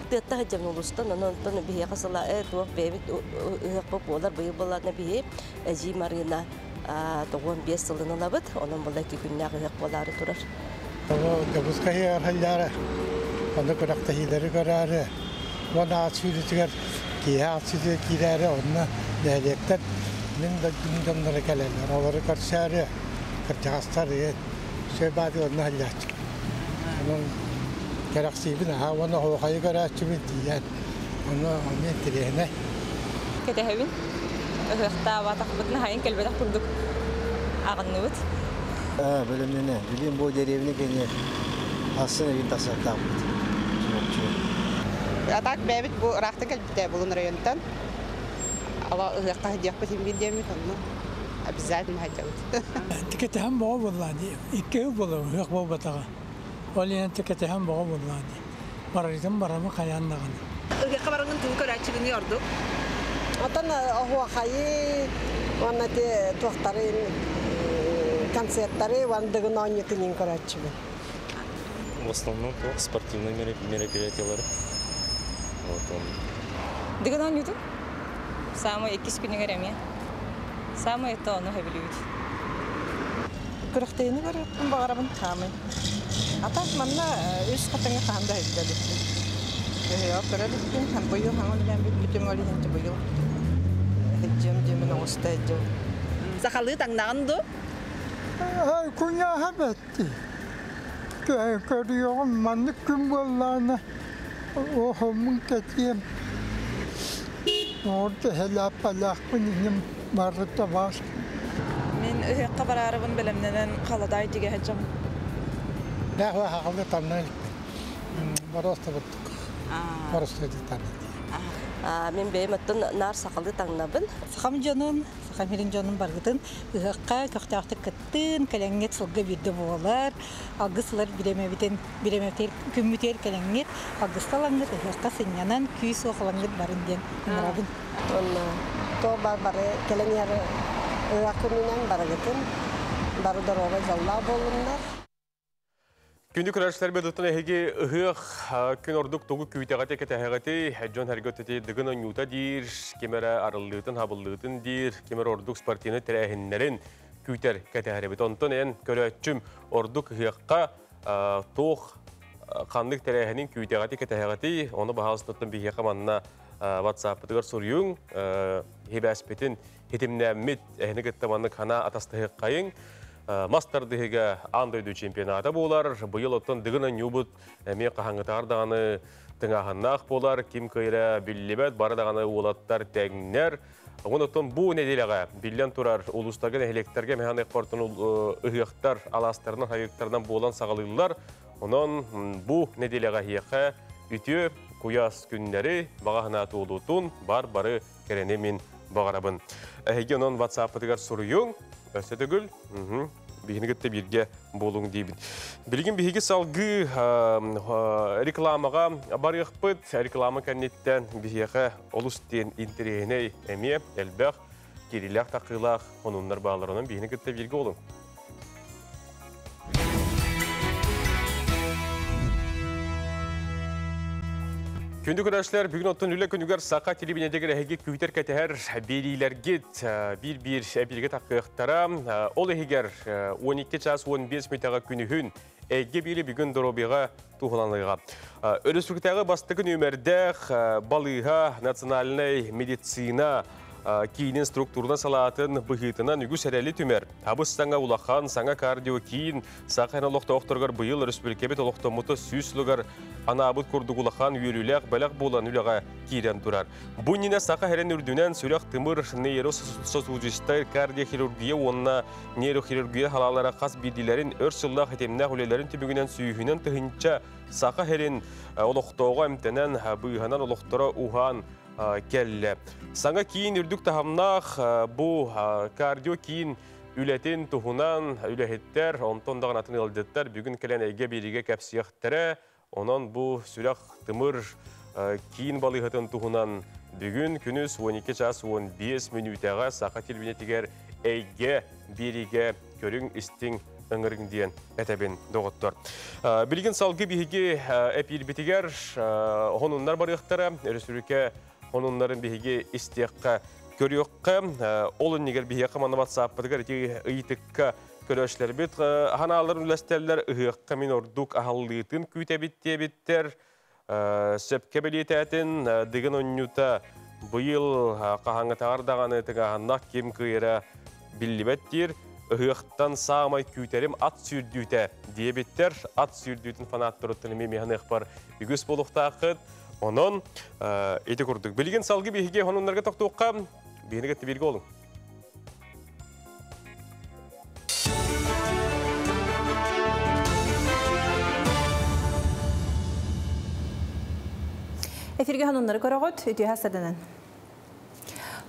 Тыатта сылдьабын улуустан, онон онтон биһиэхэ сыла туох бэйэбит ыһыахпыт буолар. Быйыл буоллаҕына биһи Эдьиий Марыына 95 сылын ылабыт, онон була икки күннээх ыһыах буолаары турар. Дьокуускай ыһыаҕар онно күрэхтэһиилэри көрөөрү, уонна ат сүүрүүтүгэр киэһэ ат сүүрүүтүгэр киирээри, онно нэһилиэктэр мин дойдум дьонноро кэлэллэр, олору көрсөөрү кырдьаҕастар сөп баады онно сылдьааччы. Онон кэрэхсиибин аһаа уонна оһуохайы көрөөччүбүн тиийэн, онно эмиэ интэриэһинэй. Кэтэһэбин. Ыһыахтаабатахпытына хайын кэлбэтэх курдук аҕынныбыт. Бөлөмнөнө. Билим бу деревня кини асын эбин тахсаттаабыт. А так бэйэбит бу ыраахтан кэлбитэ Булун районтан. Ала ыһыахха сылдьыахпыт иһин биир диэммит онно обязательно сылдьабыт. Тикэтэһэн боҕо буоллаа дии. Икки ыл буолар ыһыах буолбатаҕа. Ол иһин тикэтэһэн боҕо буоллаа дии. Барарытын барамы хайаан даҕаны. Ыһыахха бараҥҥын тугу көрөөччүгүнүй ордук? Оттон оһуохайы уонна ити туохтары концерттары уонна дыгын оонньуутун иин көрөөччүбүн. В основном спортивные мероприятиялары. Отон. Дыгын оонньуутун. Саамай иккис күнүгэр эмиэ. Саамай это ону сөбүлүүбүт. Күрэхтэһиини көрүөхпүн баҕарабын хаамай. Ата манна үс хатыҥы хаһан да иһиллэ иликпин. Өһүө көрө иликпин. Быйыл хаҥа үлэлээн бүппүтүм ол иһин быйыл иһдьиэм диэмин оҥоста иһдьэбин. Сахалыы таҥнаҕын дуу? Куйааһа бэтти. Көрүөҕүм маннык күн буоллаҕына оһоммун кэтиэм. Орто хэлээппэлээхпин иһим барыта баар. Мин ыһыахха бараарыбын бэлэмнэнэн халадаай тигэ сылдьабын. Бэҕэ хаҕылы танна иликпин. Боростубуттук. Боростуйдук танна. Мин бэйэм оттон наар сахалыы таҥнабын. Сахам дьонун, сахам сирин дьонун баргытын ыһыахха көхтөөхтүк кыттын, кэлэҥҥит сылга биирдэ буолар. Алгыс ылар бириэмэбитин, бириэмэбитигэр күммүтүгэр кэлэҥҥит, алгыста ылаҥҥыт ыһыахха сынньанан, күүс-уох ылаҥҥыт барын диэн ыҥырабын. Онно то бар бары кэлэн иһэр ыһыах күнүнэн барыгытын бары доруобай дьоллоох буоллуннар. Күндү көрөөччүлэрбит оттон эһиги ыһыах күн ордук тугу күүтэҕити кэтэһэҕитий? Дьон сэргэ дыгын оонньуута диир, ким эрэ арыллыытын, хабыллыытын диир, ким эрэ ордук спортивнай тэрээһиннэрин күүтэр кэтэһэрибит. Онтон эн көрөөччүм ордук ыһыахха туох ханнык тэрээһинин күүтэҕити кэтэһэҕитий? Ону баһаалыстаттан биһиэхэ манна WhatsApp-ытыгар суруйуҥ, хибээспитин хитимнээммит эһини кытта маннык хана атастаһыаххайыҥ. Мас тардыһыга аан дойду чемпионата буолар. Быйыл оттон дыгын оонньуубут эмиэ хаһаҥҥытаар даҕаны тыҥааһыннаах буолар. Ким кыайара биллибэт, бары даҕаны уолаттар тэҥнэр. Онон оттон бу нэдиэлэҕэ биллэн турар улуустарга, нэһилиэктэргэ мэһэн портун ыһыахтар алаастарынан, хайыктарынан буолан саҕалыыллар. Онон бу нэдиэлэҕэ эһиэхэ үтүө куйаас күннэри, баҕа санаа туолуутун бар бары кэрэни мин баҕарабын. Эһиги онон WhatsApp-ытыгар суруйуҥ, өссө төгүл биһини кытта бииргэ буолуҥ диибин. Билигин биһиги салгыы рекламаҕа барыахпыт. Реклама кэнниттэн биһиэхэ олус диэн интэриэһинэй эмиэ элбэх киириилээх тахыылаах хонууннар бааллар. Онон биһини кытта бииргэ буолуҥ. Күндү көрөөччүлэр, бүгүн оттон үлэ күнүгэр Саха телевидениетигэр эһиги күүтэр кэтэһэр биэриилэргит биир-биир эбииргэ тахыахтара. Ол иһигэр 12 час 15 мүтэҕэ күнүһүн эйгэ биири бүгүн доруобуйаҕа туһуланыыга. Өрөспүүбүлүкэтээҕи бастакы нүөмэрдээх балыыһа национальнай медицина киинин структурна салаатын быһыытынан үгүс эрэли түмэр. Абыс саҥа улахан, саҥа кардиокиин Саха сирин олохтоохторугар быйыл өрөспүүбүлүкэбит олохтоммута 100 сылыгар анаабыт курдук улахан үөрүүлээх бэлэх буолан үлэҕэ киирэн турар. Бу иннинэ Саха сирин үрдүнэн сүрэх-тымыр, нейрососудистай кардиохирургия уонна нейрохирургия салаалара хас биирдиилэрин өр сыллаах ситимнээх үлэлэрин түмүгүнэн сүүһүнэн тыһыынча Саха сирин олохтооҕо эмтэнэн, быыһанан олохторо уһаан кэллэ. Саҥа киин үрдүк таһымнаах бу кардио-киин үлэтин туһунан үлэһиттэр, онтон даҕаны атын ыалдьыттар бүгүн кэлэн эйгэ биэриигэ кэпсиэхтэрэ. Онон бу сүрэх-тымыр киин балыыһатын туһунан бүгүн күнүс 12 час 15 мүнүүтэҕэ Саха телевидениетигэр эйгэ биэриигэ көрүҥ, истиҥ, ыҥырыҥ диэн этэбин, доҕоттор. Билигин салгыы биһиги эпиирбитигэр хонуннар барыахтара. Өрөспүүбүлүкэ хонуннарын биһиги истиэххэ, көрүөххэ. Ол иннигэр биһиэхэ манна WhatsApp-пытыгар ити ыйытыкка көрөөччүлэрбит ханааларын үлэстэллэр ыһыахха мин ордук аһаллыытын күүтэбит диэбиттэр. Сөпкө бэлиэтээтин, Дыгын оонньуута быйыл хаһааҥҥытааҕар даҕаны тыҥааһыннаах ким кыайара биллибэт диир. Ыһыахтан саамай күүтэрим ат сүүрдүүтэ диэбиттэр. Ат сүүрдүүтүн фанаттарыттан эмиэ миһаныахпар үгүс буолуохтааххыт. Онон ити курдук. Билигин салгыы биһиги хонуннарга тохтуохха, биһини кытта бииргэ олуҥ. Эфирге хануннары көрөҕүт, үтүө саданан.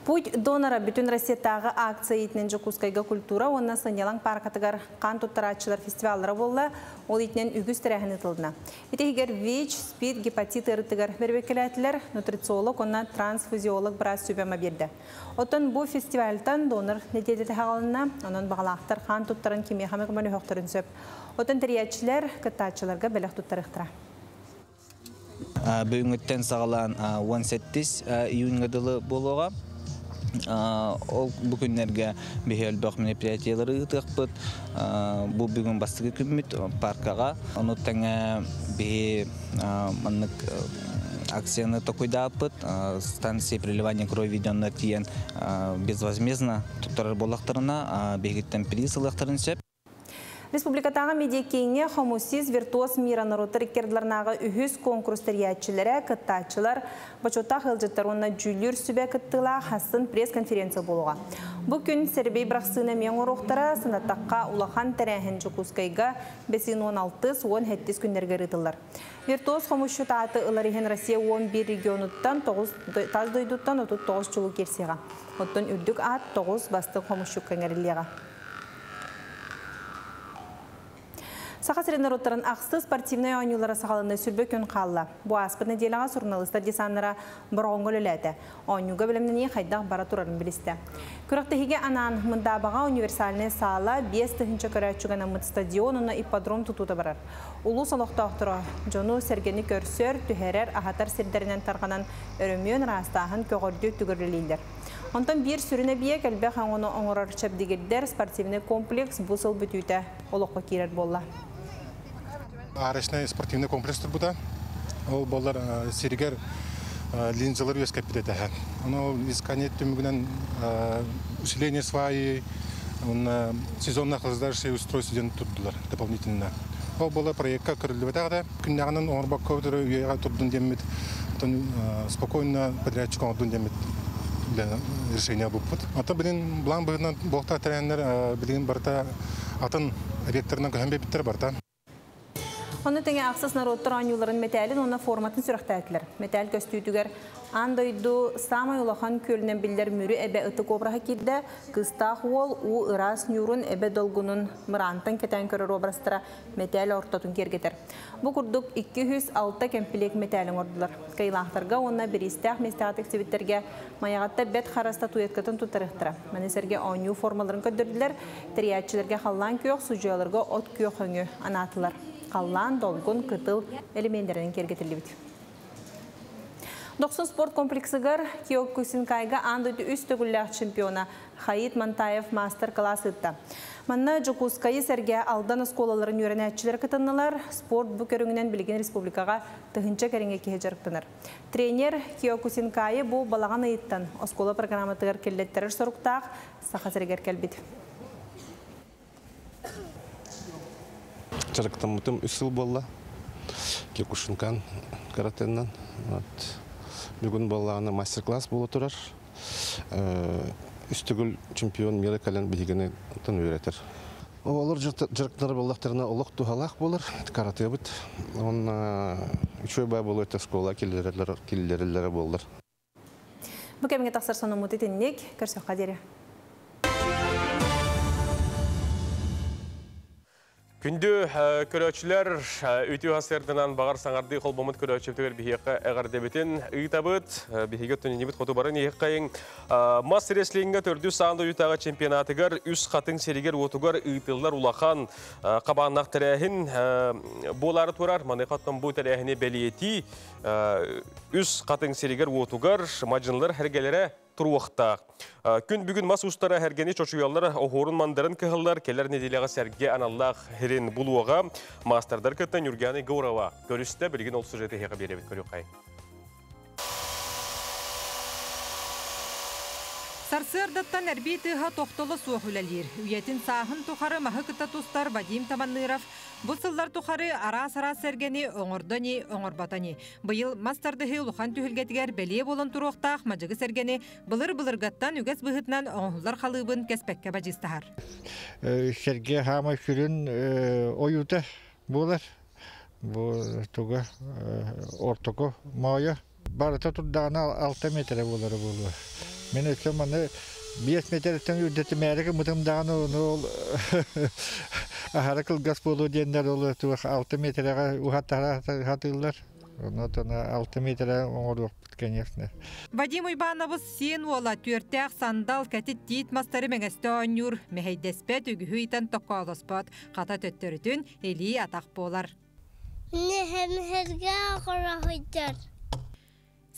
Путь донора бүтүн Россиятааҕы акция иитинэн Дьокуускайга культура уонна сынньалаҥ паркатыгар хаан туттарааччылар фестиваллара буолла, ол иитинэн үгүс тэрээһин ыытылынна. Ити иһигэр ВИЧ, СПИД, гепатит ыарытыгар бэрбэккэлээтилэр, нутрициолог уонна трансфузиолог быраас сүбэ-ама биэрдэ. Оттон бу фестивальтан донор нэдиэлэтэ хаҕалынна, онон баҕалаахтар хаан туттаран кимиэхэ эмэ көмөлөһүөхтэрин сөп. Оттон тэрийээччилэр кыттааччыларга бэлэх туттарыахтара. Бүгүҥҥүттэн саҕалаан 18 июньга дылы буолуоҕа. Ол бу күннэргэ биһи элбэх мероприятиелары ыытыахпыт. Бу бүгүн бастакы күммүт паркаҕа. Ону тэҥэ биһи маннык акцияны токуйдааппыт. Станция переливания крови дьонно тиийэн безвозмездно туттарар буоллахтарына биһигиттэн приз ылыахтарын сөп. Республикатааҕы медиакииҥҥэ Хомусист виртуоз мира норуоттар иккардыларынааҕы үһүс куонкурус тэрийээччилэрэ, кыттааччылар, бочуоттаах ыалдьыттар уонна дьүүллүүр сүбэ кыттыылаах хассын пресс-конференция буолуоҕа. Бу күн Сэрбэй бырахсыына эмиэ оҥоруохтара, санаттахха улахан тэрээһин Дьокуускайга бэсин 16 17 күннэргэ ыытыллар. Виртуоз хомусчут ааты ылар иһин Россия 11 регионуттан 9 тас дойдуттан 39 чулуу киирсиэҕэ. Оттон үрдүк аат 9 бастыҥ хомусчукка иҥэриллиэҕэ. Саха сирин норуоттарын ахсыс спортивнай оонньуулара саҕаланыы сүрбэ күн хаалла. Бу ааспыт нэдиэлэҕэ суруналыыстар десаннара Бороҕоҥҥо үлэлээтэ. Оонньууга бэлэмнэнии хайдах бара турарын билистэ. Күрэхтэһиигэ анаан Мындаабаҕа универсальнай саала, 5000 көрөөччүгэ анаммыт стадион уонна ипподром тутуута барар. Улуус олохтоохторо дьону-сэргэни көрсөр, түһэрэр, аһатар сирдэринэн тарҕанан өрөмүөн, ыраастааһын, көҕөрдүү өттүгэр үлэлииллэр. Онтон биир сүрүн эбийиэк элбэх өҥөнү оҥорор чэбдигирдэр спортивнай комплекс бу сыл бүтүүтэ олоххо киирэр буолла. Арочнай спортивный комплекс турбута. Ол буоллар сиригэр линзалар үөскэппит этэ. Ону искание түмүгүнэн усиление сваи, сезонно охлаждающие устройство диэн турдулар дополнительно. Ол буолар проекка көрүллүбэтэх да күннэҕинэн оҥорбокко үйэҕэ турдун диэммит, оттон спокойно подрядчик оҥордун диэммит решение ылбыппыт. Ата билин план быһыытынан буолтаах тэрээһиннэр билигин барыта атын объекттарынан көһөн биэрбиттэр барыта. Ону тэҥэ ахсыс норуоттар оонньууларын мэтээлин уонна форматын сүрэхтээтилэр. Мэтээл көстүүтүгэр аан дойду саамай улахан күөлүнэн биллэр Мүрү эбэ ытык обраһа киирдэ. Кыыстаах уол уу ыраас ньуурун эбэ долгунун мыраантан кэтээн көрөр образтара мэтээл ортотун киэргэтэр. Бу курдук 206 кэмпилиэк мэтээл оҥордулар. Кыайыылаахтарга уонна бириистээх миэстэҕэ тиксибиттэргэ Майаҕатта Бэт Хара статуэткатын туттарыахтара. Маны сэргэ оонньуу формаларын көрдөрдүлэр. Тэрийээччилэргэ халлаан күөх, судьуйаларга от күөх өҥү анаатылар. Халлаан, долгун, кытыл элеменнэринэн киэргэтиллибит. Дохсун спорт комплексыгар Киокусинкайга аан дойду үс төгүллээх чемпиона Хаит Мантаев маастар-кылаас ыытта. Манна Дьокуускайы сэргэ Алдан оскуолаларын үөрэнээччилэрэ кытыннылар. Спорт бу көрүҥүнэн билигин республикаҕа тыһыынча кэриҥэ киһи дьарыктанар. Тренер Киокусинкайы бу балаҕан ыйыттан оскуола программатыгар киллэттэрэр соруктаах Саха сиригэр кэлбит. Дьарыктаммытым үс сыл буолла. Киокушинкан каратэннэн. Бүгүн буоллаҕына мастер-класс буола турар. Үс төгүл чемпион мира кэлэн биһигини оттон үөрэтэр. Оҕолор дьарыктанар буоллахтарына олох туһалаах буолар каратебыт. Уонна үчүгэй баа буолуо этэ оскуола киллэрэллэрэ буоллар. Бу кэмҥэ тахсар сонуммут итинник. Көрсөххө диэри. Күндү көрөөччүлэр, үтүө сарсыарданан баҕар саҥардыы холбоммут көрөөччүбүтүгэр биһиэхэ эҕэрдэбитин ыытабыт. Биһиги өттүн хоту барын иһиэххэйиҥ. Мас рестлиҥҥэ төрдүс аан дойдутааҕы чемпионатыгар үс хатыҥ сиригэр-уотугар ыытыллар улахан хабааннаах тэрээһин буолаары турар. Маныаха оттон бу тэрээһини бэлиэтии үс хатыҥ сиригэр-уотугар мадьынылар эргэлэрэ туруохтаах. Күн бүгүн мас устара эргэни чочуйаллар, оһуорун мандарын кыһыллар, кэлэр нэдиэлэҕэ сэргэ аналлаах хирин булуоҕа. Маастардар кытта Нюргяна Егорова көрүстэ, билигин ол сюжеты эһиэхэ биэрэбит көрүөххэй. Сарсыардаттан эрбии тыаһа тохтоло суох үлэлиир. Үйэтин сааһын тухары маһы кытта тустар Вадим Таманныров бу сыллар тухары араас-араас сэргэни оҥордо ини, оҥорбото ини. Быйыл мас тардыһыы улахан түһүлгэтигэр бэлиэ буолан туруохтаах мадьыгы сэргэни былыр-былыргаттан үгэс быһыытынан оҥоһуллар халыыбын кэспэккэ бадьыыстаһар. Сэргэ хаамай сүрүн ойуута буолар. Бу туга ортоку моойо барыта турдаҕына 6 метрэ буолара буолуо. Мин өссө маны 5 метртэн үрдэтимээри гыммытым даҕаны ону ол аһара кылгас буолуо диэннэр ол туох 6 метрэҕэ уһаттара сатыыллар. Онон 6 метрэ оҥоруохпут, конечно. Вадим Уйбаанабыс сиэн уола түөртээх сандал кэтит тиит мастары мэҥэстэ оонньуур, мэһэйдэспэт, үгүһү ыйтан токкоолоспот, хата төттөрүтүн илии-атах буолар. Нэһэмһэргэ оҕороһуйдар.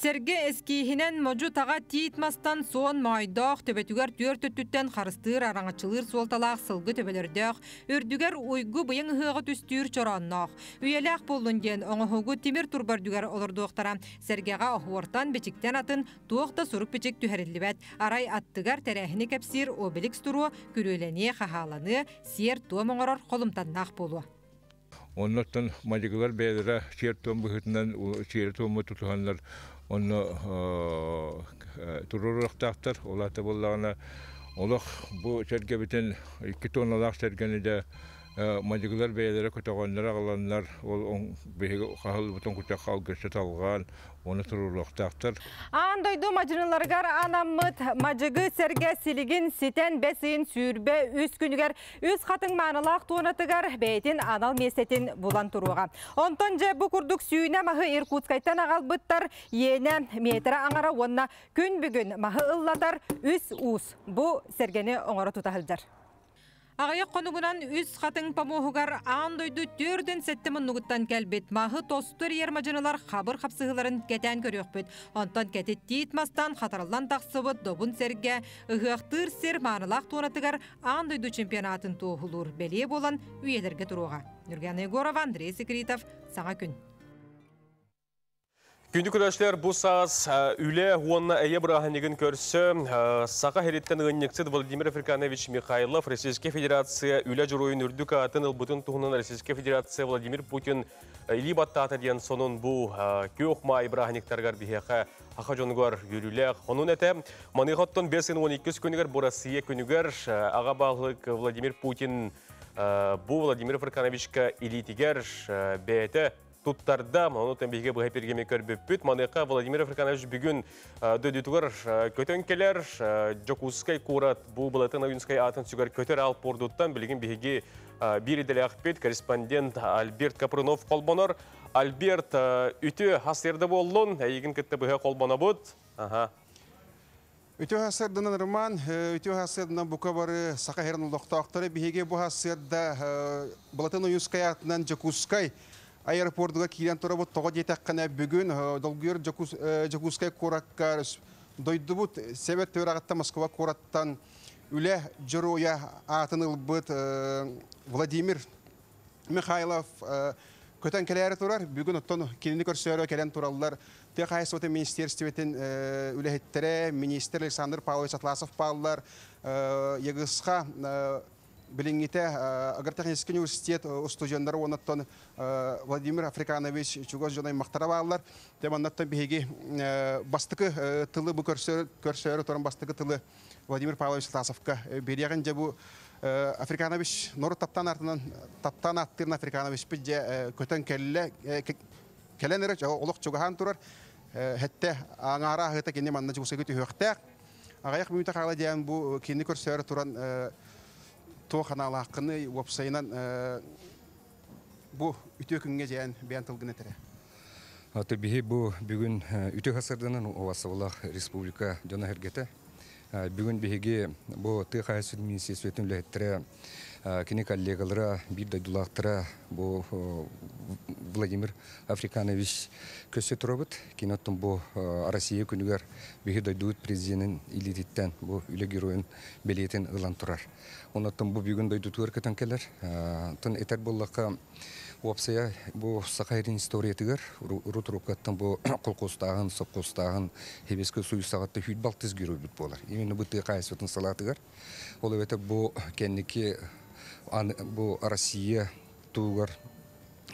Сэргэ эскииһинэн модьу-таҕа тиит мастан суон моойдоох, төбөтүгэр түөрт өттүттэн харыстыыр, араҥаччылыыр суолталаах сылгы төбөлөрдөөх, үрдүгэр уйгу быйаҥ ыһыаҕы түстүүр чороонноох. Үйэлээх буоллун диэн оҥоһугу тимир турба үрдүгэр олордуохтара. Сэргэҕэ оһуортан, бичиктэн атын туох да сурук-бичик түһэриллибэт. Арай аттыгар тэрээһини кэпсиир обеликс туруо, күрүөлэниэ, хаһааланыа, сиэр-туом оҥорор холумтаннаах буолуо. Оннуттан мадьыгылар бэйэлэрэ сиэр-туом быһыытынан сиэри-туому тутуһаннар онно туруоруохтаахтар. Ол аата буоллаҕына олох бу сэргэбитин икки туонналаах сэргэни да мадьыгылар бэйэлэрэ көтөҕөннөр аҕаланнар ол биһиги хаһыллыбытын кутахха алгысчы талҕаан Оны туруоруохтаахтар. Аан дойду мадьыныларыгар анаммыт мадьыгы сэргэ силигин ситэн бэс ыйын 23 күнүгэр үс хатыҥ маанылаах туонатыгар бэйэтин анал миэстэтин булан туруоҕа. Онтон дьэ бу курдук сүүнэ маһы Иркутскайтан аҕалбыттар иэнэ метрэ аҥара уонна күн бүгүн маһы ыллатар үс уус бу сэргэни оҥоро тута сылдьар. Аҕыйах хонугунан үс хатыҥ помоһугар аан дойду 47 муннугуттан кэлбит маһы тосту эрийэр мадьынылар хабыр хапсыһыыларын кэтээн көрүөхпүт. Онтон кэтит тиит мастан хатарыллан тахсыбыт добун сэргэ ыһыахтыыр сир маанылаах туонатыгар аан дойду чемпионатын туоһулуур бэлиэ буолан үйэлэргэ туруоҕа. Нюргана Егорова, Андрей Секритов, Саҥа күн. Күндү көрөөччүлэр, бу саас үлэ уонна эйэ бырааһынньыгын көрсө Саха сириттэн ыанньыксыт Владимир Африканович Михайлов Российскай Федерация үлэ дьоруойун үрдүк аатын ылбытын туһунан Российскай Федерация Владимир Путин илии баттаата диэн сонун бу күөх маай бырааһынньыктарыгар биһиэхэ саха дьонугар үөрүүлээх хонун этэ. Маныаха оттон 5 12 күнүгэр бу Россия күнүгэр аҕа баһылык Владимир Путин бу Владимир Африкановичка илиитигэр бэйэтэ туттарда. Ону биһиги быһа пергеми көрбүппүт. Маныаха Владимир Африканович бүгүн дойдутугар көтөн кэлэр. Дьокуускай куорат бу Былатын Ойуунскай аатын сүгэр көтөр аал пордуттан билигин биһиги биир идэлээхпит корреспондент Альберт Капрынов холбонор. Альберт, үтүө хас буоллун, эйигин кытта быһа холбонобут. Аха. Үтүө сарсыарданан Роман, үтүө сарсыарданан бука бары Саха сирин олохтоохторо биһиги бу сарсыарда Былатын Ойуунскай аатынан Дьокуускай аэропордугар киирэн турабыт. Тоҕо диэтэххинэ бүгүн долгуйар Дьокуускай куоракка дойдубут Сэбэт Төраҕыттан Москва куораттан үлэ дьоруойа аатын ылбыт Владимир Михайлов көтөн кэлээри турар. Бүгүн оттон кинини көрсөөрү кэлэн тураллар Тыа хаһаайыстыбатын министиэристибэтин үлэһиттэрэ, министр Александр Павлович Атласов бааллар, ЕГСХ билиҥҥитэ агротехнический университет устудьуоннара уонна Владимир Африканович чугас дьон аймахтара бааллар. Те маннаттан биһиги бастакы тылы бу көрсөөрү туран бастакы тылы Владимир Павлович Атласовка биэриэҕин дьэ бу Африканович норуот таптаан артынан таптаан аттыырын Африкановичпыт дьэ көтөн кэллэ Кэлэн эрэ олох чугаһаан турар. Хэттэ аҥаара аһыыта кини манна Дьокуускайга түһүөхтээх. Аҕыйах мүнүүтэ хаала диэн бу кинини көрсөөрү туран туох анаалааххыный уопсайынан бу үтүө күҥҥэ дьээн бэйэн тылгын этэрэ. Аты биһи бу бүгүн үтүө хасырдынан Овасовлах республика дьоно сэргэтэ. Бүгүн биһиги бу тыа хаһаайыстыбатын министерствотын үлэһиттэрэ кини коллегалара, биир дойдулаахтара бу Владимир Африканович көссө турабыт. Кини оттон бу Россия күнүгэр биһи дойдубут президенин илиититтэн бу үлэ геройун бэлиэтин ылан турар. Оннуттан бу бүгүн дойдутугар көтөн кэлэр. Оттон этэр буоллахха, Уопсайа бу Саха сирин историятыгар урут уруккаттан бу колхозтааһын, сопхуостааһын Хебеске суй саҕатта хүүт балтыс геройбут буолар. Именно бу тыа хаһаайыстыбатын салаатыгар. Ол эбэтэр бу кэнники бу Россия тугар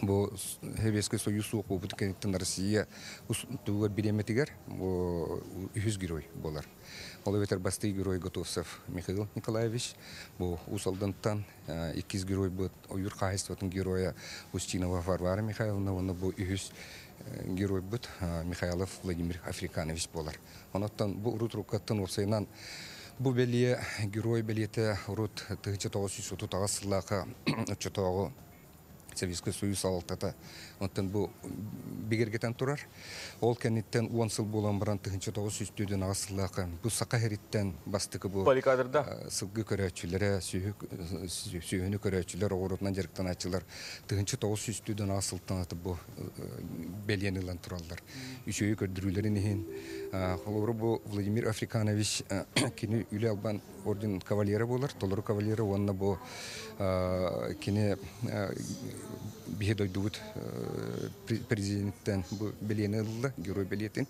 бу Советский Союз суох буолбут кэнниттэн Россия тугар бириэмэтигэр бу үһүс герой буолар. Ол эбэтэр бастыы герой Готовцев Михаил Николаевич бу Уус Алдантан иккис геройбут ойуур хаһаайыстыбатын геройа Устинова Варвара Михайловна уонна бу үһүс геройбут Михайлов Владимир Африканович буолар. Онон бу урут уруккаттан уопсайынан бу бэлиэ герой бэлиэтэ урут 1938 сыллаахха оччотооҕу Советский Союз салалтата онтон бу бигэргэтэн турар. Ол кэнниттэн 10 сыл буолан баран 1948 сыллаахха бу Саха сириттэн бастакы бу сылгы көрөөччүлэрэ, сүөһүнү көрөөччүлэр, оҕуруотунан дьарыктанааччылар 1948 сылтан аты бу бэлиэни ылан тураллар. Үчүгэй көрдөрүүлэрин иһин. Холобура бу Владимир Африканович кини үлэ албан орден кавалера буолар, толору кавалера уонна бу кини биһи дойдубут президенттен бу бэлиэни ылла, герой бэлиэтин.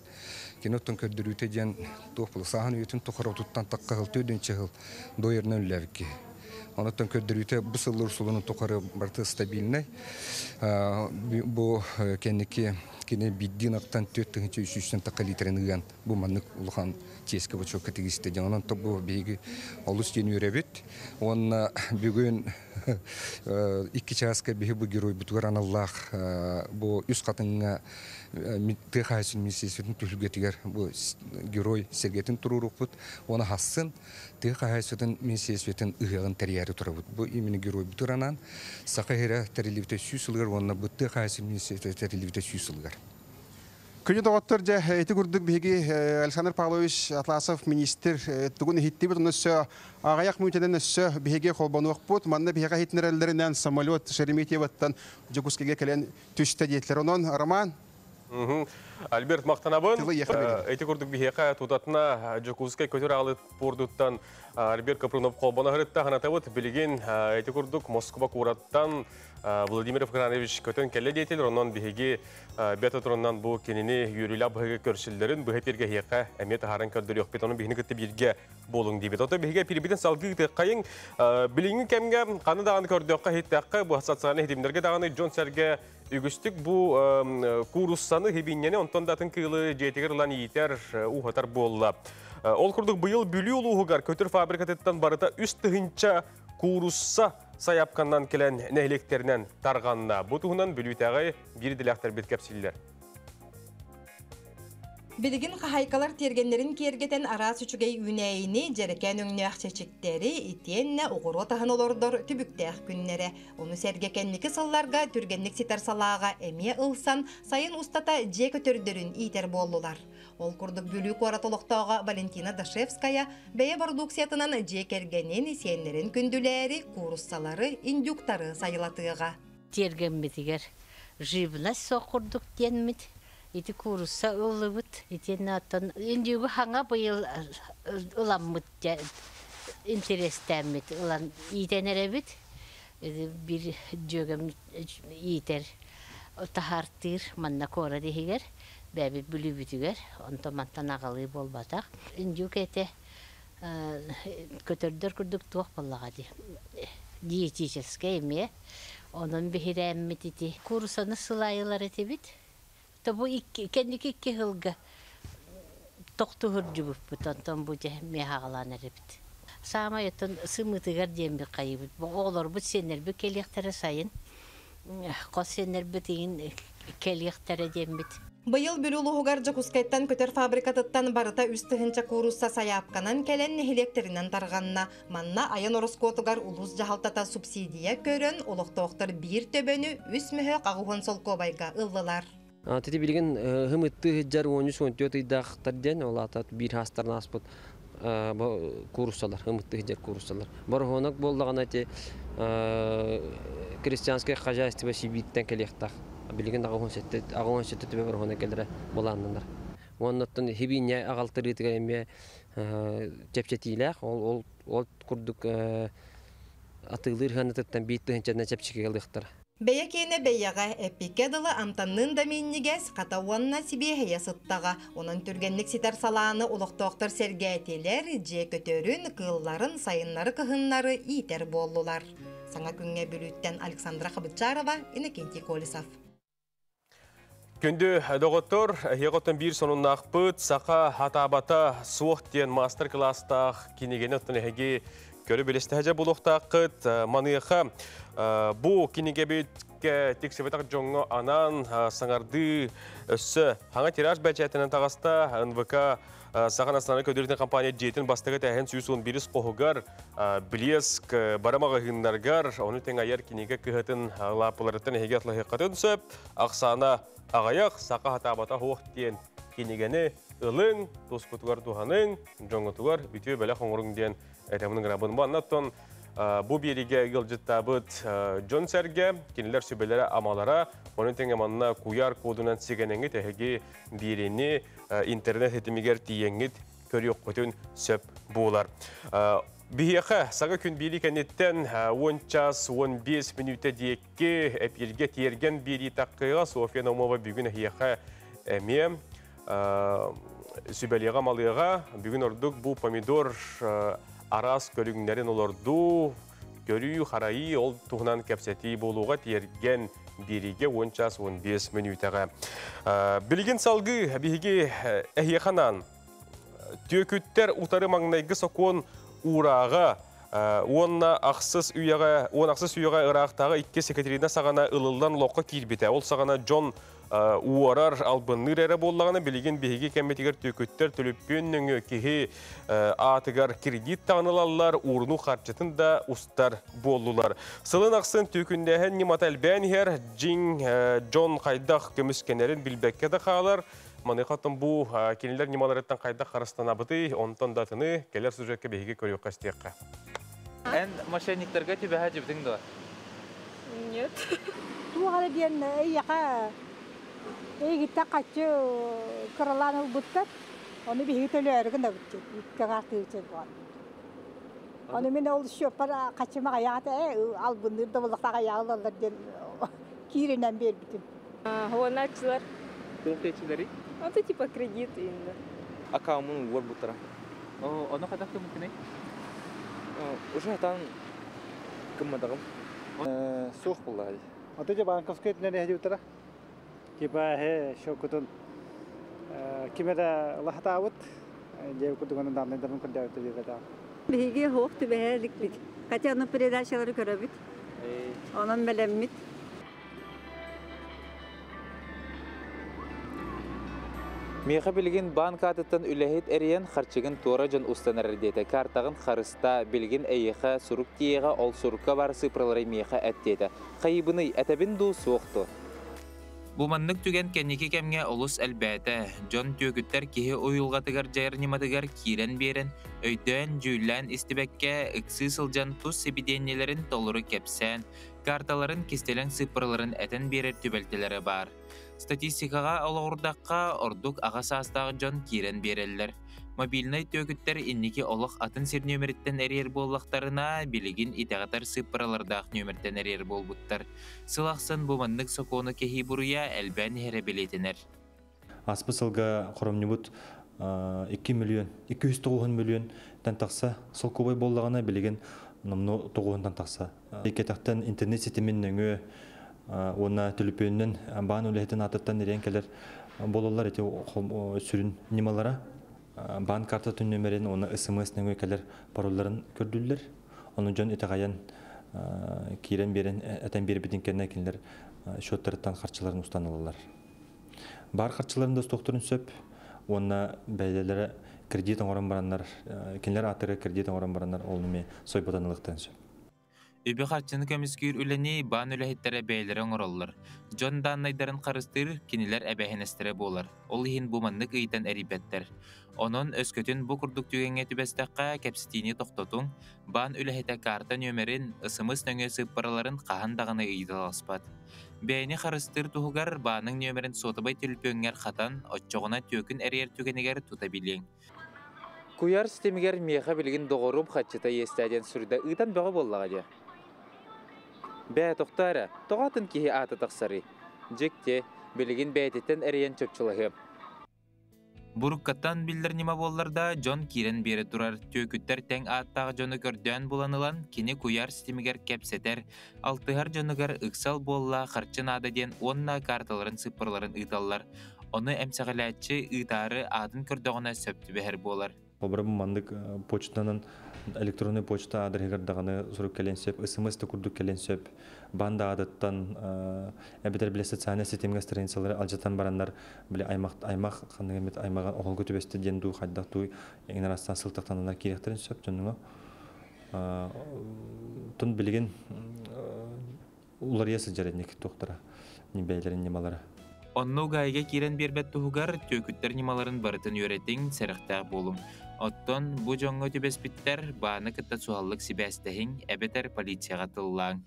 Кини оттон көрдөрүүтэ диэн туох була сааһын үйэтин тухары отуттан тахха сыл төрдүнчэ сыл дойерынан үллээбит киһи. Онуттан көрдөрүүтэ бу сыллар сулунун тухары барыта стабильнай. Бу кэнники кини биирдии ынахтан 4300 тахха литрин ыан бу маннык улахан чиэскэ бочуокка тигистэ диэн. Онон бу биһиги олус диэн үөрэбит. Уонна бүгүн икки чааска биһи бу геройбутугар аналлаах бу үс хатыҥҥа тыа хаһаайыстыбатын министерствотын түһүлгэтигэр бу герой сэргэтин туруорукпут. Уонна хассын тыа хаһаайыстыбатын министерствотын ыһыаҕын тэрийээри турабыт. Бу именно геройбутугар анаан Саха сирэ тэриллибитэ 100 сылыгар уонна бу тыа хаһаайыстыбатын министерствота тэриллибитэ 100 сылыгар. Күнү доҕоттор, дьэ, ити курдук биһиги Александр Павлович Атласов министр тугун иһиттибит, онно өссө аҕыйах мүнүүтэнэн өссө биһиги холбонуохпут. Манна биһиэхэ иһитиннэрэллэринэн самолет Шереметьевоттан Дьокуускайга кэлэн түстэ диэтилэр. Онон Роман. Альберт, махтанабын. Эти курдук биһиэхэ тутатына Дьокуускай көтөр аалы пордуттан Альберт Капрунов холбоно сырытта. Санатабыт, билигин эти курдук Москва куораттан Владимир Африканович көтөн кэллэ диэтилэр. Онон биһиги бэт турунан бу кинини үөрүүлээх быһыыга көрсөллөрүн быһа эфиргэ эһиэхэ эмиэ таһааран көрдөрүөхпүт. Онон биһини кытта бииргэ буолуҥ диибит. Ото биһиги эфирбитин салгыы ыытыаххайыҥ. Билиҥҥи кэмҥэ ханна даҕаны көрдөххө, иһиттэххэ, бу социальнай ситимнэргэ даҕаны дьон-сэргэ үгүстүк бу кууруссаны, сибиинньэни, онтон да атын кыылы дьиэтигэр ылан иитэр, ууһатар буолла. Ол курдук быйыл Бүлүү улууһугар көтөр фабрикатыттан барыта 3000 куурусса сайаапканнан кэлэн нэһилиэктэринэн тарҕанна. Бу туһунан Бүлүүтээҕи биир идэлээхтэрбит кэпсииллэр. Билигин хаһаайкалар тиэргэннэрин киэргэтэн араас үчүгэй үүнээйини, дьэрэкээн өҥнөөх чэчиктэри, итиэннэ оҕуруот аһын олордор түбүктээх күннэрэ. Ону сэргэ кэнники сылларга түргэнник ситэр салааҕа эмиэ ылсан, сайын устата дьиэ көтөрдөрүн иитэр буоллулар. Ол курдук Бүлүү куорат олохтооҕо Валентина Дашевская бэйэ бородууксуйатынан дьиэ кэргэнин, сиэннэрин күндүлээри, кууруссалары, индюктары сайылатыаҕа. Тиэргэммитигэр живность суох курдук диэммит ити куурусса ыллыбыт. Итиэннэ оттон индюгу хаҥа быйыл ыламмыт интэриэстээммит ылан иитэн эрэбит. Биир дьүөгэм иитэр таһаартыыр манна куорат иһигэр бэйэбит Бүлүүбүтүгэр, онтон мантан аҕалыы буолбатах. Индюк этэ көтөрдөр курдук туох буоллаҕа дии диетическэй эмиэ, онон биһирээммит ити кууруссаны сылайылар этибит. То бу кэнники 2 сылга тохтуу сылдьыбыппыт, онтон бу дьэ эмиэ хаҕалаан эрэбит. Саамай оттон сымыытыгар диэн хайыбыт. Оҕолорбут, сиэннэрбит кэлиэхтэрэ сайын. Хос сиэннэрбит иин кэлиэхтэрэ диэммит. Быйыл Бүлүү улууһугар Дьокуускайтан көтөр фабрикатыттан барыта 3000 куурусса сайаапканан кэлэн нэһилиэктэринэн тарҕанна. Манна айан ороскуотугар улуус дьаһалтата субсидия көрөн, олохтоохтор биир төбөнү 3 мөһөөк 80 солкуобайга ыллылар. Тити билигин сымыыттыы сылдьар 13-14 ыйдаахтар диэн, ол аата биир саастарын ааспыт кууруссалар, сымыыттыы сылдьар кууруссалар. Бороһуонак буоллаҕына ити крестьянское хозяйство Сибииртэн кэлиэхтээх. Билигин 87 төбө бороһуона кэлэрэ былааннанар. Оннуттан сибиинньэ аҕалтарыытыгар эмиэ чэпчэтиилээх, ол ол курдук атыылыыр сыанатыттан 1 тыһыынчанан чэпчэкигэ ылыахтара. Бэйэ киэнэ бэйэҕэ эппиккэ дылы амтанныын да минньигэс, хата уонна сибиэһэйэ сыттаҕа. Онон түргэнник ситэр салааны олохтоохтор сэргээтилэр, дьиэ көтөрүн, кыылларын, сайыннары кыһыннары иитэр буоллулар. Саҥа күҥҥэ Бүлүүттэн Александра Хабычарова, Иннокентий Колесов. Күндү доҕоттор, эһиэхэ биир сонуннаахпыт, саха сатаабата суох диэн мастер-класстаах кинигэни оттон эһиги көрө билсэ буолуохтааххыт. Маныаха бу кинигэбит тиксибэтэх дьоҥҥо анаан саҥардыы өссө саҥа тираж бэчээтинэн таҕыста НВК. Саха национальнай көрдөрүүтүн компания дьиэтин бастакы этээһин 111 хоһугар Блеск бары маҕаһыыннаргар, ону тэҥ айар кинигэ кыһатын лааппыларыттан эһиги атлаһыаххытын сөп. Ахсаана аҕыйах, саха сатаабата суох диэн кинигэни ылыҥ, тускутугар туһаныҥ, дьоҥҥутугар үтүө бэлэх оҥоруҥ диэн этэбин ыҥырабын. Манна бу биэриигэ ыалдьыттаабыт дьон-сэргэ, кинилэр сүбэлэрэ-амалара, ону тэҥэ манна куйаар кодунан сигэнэҥҥит эһиги биэриини интернет ситимигэр тиийэҥҥит көрүөххүтүн сөп буолар. Биһиэхэ саҥа күн биэрии кэнниттэн 10 час 15 мүнүүтэ диэки эпииргэ тиэргэн биэрии таххыаҕа. Софья Наумова бүгүн эһиэхэ эмиэ сүбэлиэҕэ малыаҕа. Бүгүн ордук бу помидор араас көрүҥнэрин олордуу, көрүү, харайыы, ол туһунан кэпсэтии буолуоҕа тиэргэн биэриигэ 10 час 15 мүнүүтэҕэ. Билигин салгыы биһиги эһиэхэ анаан түөкүттэр утары маҥнайгы сокуон уурааҕа уонна ахсыс үйэҕэ, уон ахсыс үйэҕэ ыраахтааҕы иккис Екатерина саҕана ылыллан олоххо киирбитэ. Ол саҕана дьон уорар, албынныыр эрэ буоллаҕына, билигин биһиги кэммитигэр түөкүттэр төлөпүөн нөҥүө киһи аатыгар кредит даҕаны ылаллар, уурунуу харчытын да устар буоллулар. Сылын ахсын түөкүннээһин ньымата элбээн иһэр, дьиҥ дьон хайдах көмүскэнэрин билбэккэ да хаалар. Маныаха бу кинилэр ньымаларыттан хайдах харыстанабытый, онтон да атыны кэлэр сюжекка биһиги көрүөххэ истиэххэ. Эн мошенниктарга түбэһэ дьибитиҥ дуо? Нет. Туох диэн эйиэхэ эйигиттэн хаччы кыралаан ылбыттар. Ону биһиги төлөөрү гынабыт икки аҥаартыыча буолан. Ону мин ол счеппар хаччыма аҕыйаҕа албынныыр да буоллахтаах аҕыйаҕы ылаллар диэн кииринэн биэрбитим. Уонааччылар. Туох диэччилэрий? Это типа кредит именно. Аккаунтун уорбуттара. Ону хайдах гыммыккыный? Уже атан гымматаҕым. Суох буоллаҕа. Аты же банковскай өттүнэн эһдибиттара. Типа эһэ шокутун ким эрэ лахатаабыт дьэ курдугунан дааннайдарын көрдөөбүттэр диэбэтэ. Биһиги суох түбэһэ иликпит. Хотя ону передачалары көрөбүт. Онон бэлэммит. Миэхэ билигин банк аатыттан үлэһит эрийэн харчыгын туора дьон устан эрэр диэтэ. Картаҕын харыста, билигин эйиэхэ сурук тиийиэҕэ, ол сурукка баар цифралары миэхэ эт диэтэ. Хайыыбыный, этэбин дуу, суох дуо? Бу маннык түгэн кэнники кэмҥэ олус элбээтэ. Дьон түөкүттэр киһи уйулҕатыгар дьайар ньыматыгар киирэн биэрэн, өйдөөн, дьүүллээн истибэккэ, ыксыы сылдьан тус сибидиэнньэлэрин толору кэпсээн, карталарын кистэлэҥ сыыппараларын этэн биэрэр түбэлтэлэрэ баар. Статистикаҕа олоҕурдахха, ордук аҕа саастаах дьон киирэн биэрэллэр. Мобильнай түөкүттэр инники олох атын сир нүөмэриттэн эрийэр буоллахтарына, билигин итэҕэтэр сыыппаралардаах нүөмэртэн эрийэр буолбуттар. Сыл ахсын бу маннык сокуону кэһии буруйа элбээн иһэрэ бэлиэтэнэр. Ааспыт сылга хоромньубут 2 миллион, 290 миллионтан тахса солкуобай буоллаҕына, билигин номнуо тоҕуһунтан тахса. Иккэтэхтэн интернет ситимин нөҥүө уонна төлөпүөнүнэн баан үлэһитин аатыттан ириэн кэлэр буолаллар ити сүрүн ньымалара. Баан картатын нөмерин уонна СМС нөҥүө кэлэр паролларын көрдүүллэр. Ону дьон итэҕэйэн киирэн биэрэн этэн биэрбитин кэннэ кинилэр счеттарыттан харчыларын устан ылаллар. Баар харчыларын да устуохтарын сөп уонна бэйэлэрэ кредит оҥорон бараннар, кинилэр ааттарыгар кредит оҥорон бараннар ол эмиэ сойботон ылыахтарын сөп. Үбү-харчыны көмүскүүр үлэни баан үлэһиттэрэ бэйэлэрэ оҥороллор. Дьон дааннайдарын харыстыыр кинилэр эбээһинэстэрэ буолар. Ол иһин бу маннык ыйтан эрийбэттэр. Онон өскөтүн бу курдук түгэҥҥэ түбэстэххэ, кэпсэтиини тохтотуҥ, баан үлэһитэ карта нүөмэрин, СМС нөҥүө сыыппараларын хаһан даҕаны ыйыталаспат. Бэйэни харыстыыр туһугар бааныҥ нүөмэрин суотабай төлөпүөҥҥэр хатан, оччоҕуна түөкүн эрийэр түгэнигэр тута билиэҥ. Куйаар ситимигэр миэхэ билигин доҕорум хаччыта иэстээ диэн суруйда ыытан бөҕө буоллаҕа дии. Бээ, тохтоо эрэ, тоҕо атын киһи аата тахсарый? Дьикти, билигин бэйэтиттэн эрийэн чопчулаһыам. Буруккаттан биллэр ньыма буоллар да, дьон киирэн биэрэ турар, түөкүттэр тэҥ ааттаах дьону көрдөөн булан ылан, кини куйаар ситимигэр кэпсэтэр, алтыһар дьонугар ыксал буолла, харчы наада диэн уонна карталарын сыыппараларын ыыталлар. Ону эмсэҕэлээччи ыытаары аатын көрдөҕүнэ сөп түбэһэр буолар. Холобура, маннык почтанан Электронный почта аадырыһыгар даҕаны сурук кэлиэн сөп, СМС да курдук кэлиэн сөп. Банда аадыттан эбэтэр бile социальнай ситимҥэ страницалары алдьатан бараннар бile аймах аймах ханнык эмит аймаҕын оһолго түбэстэ диэн дуу хайдах дуу эҥин арастаан сылтахтананнар киириэхтэрин сөп дьонуҥа. Тун билигин уларыйа сылдьар инник туохтара бэйэлэрин ньымалара. Онно угаайга киирэн биэрбэт туһугар түөкүттэр ньымаларын барытын үөрэтиҥ, сэрэхтээх буолуҥ. Оттон бу дьоҥҥо түбэспиттэр бааны кытта суһаллык сибээстэһиҥ эбэтэр полицияҕа тыллааҥ.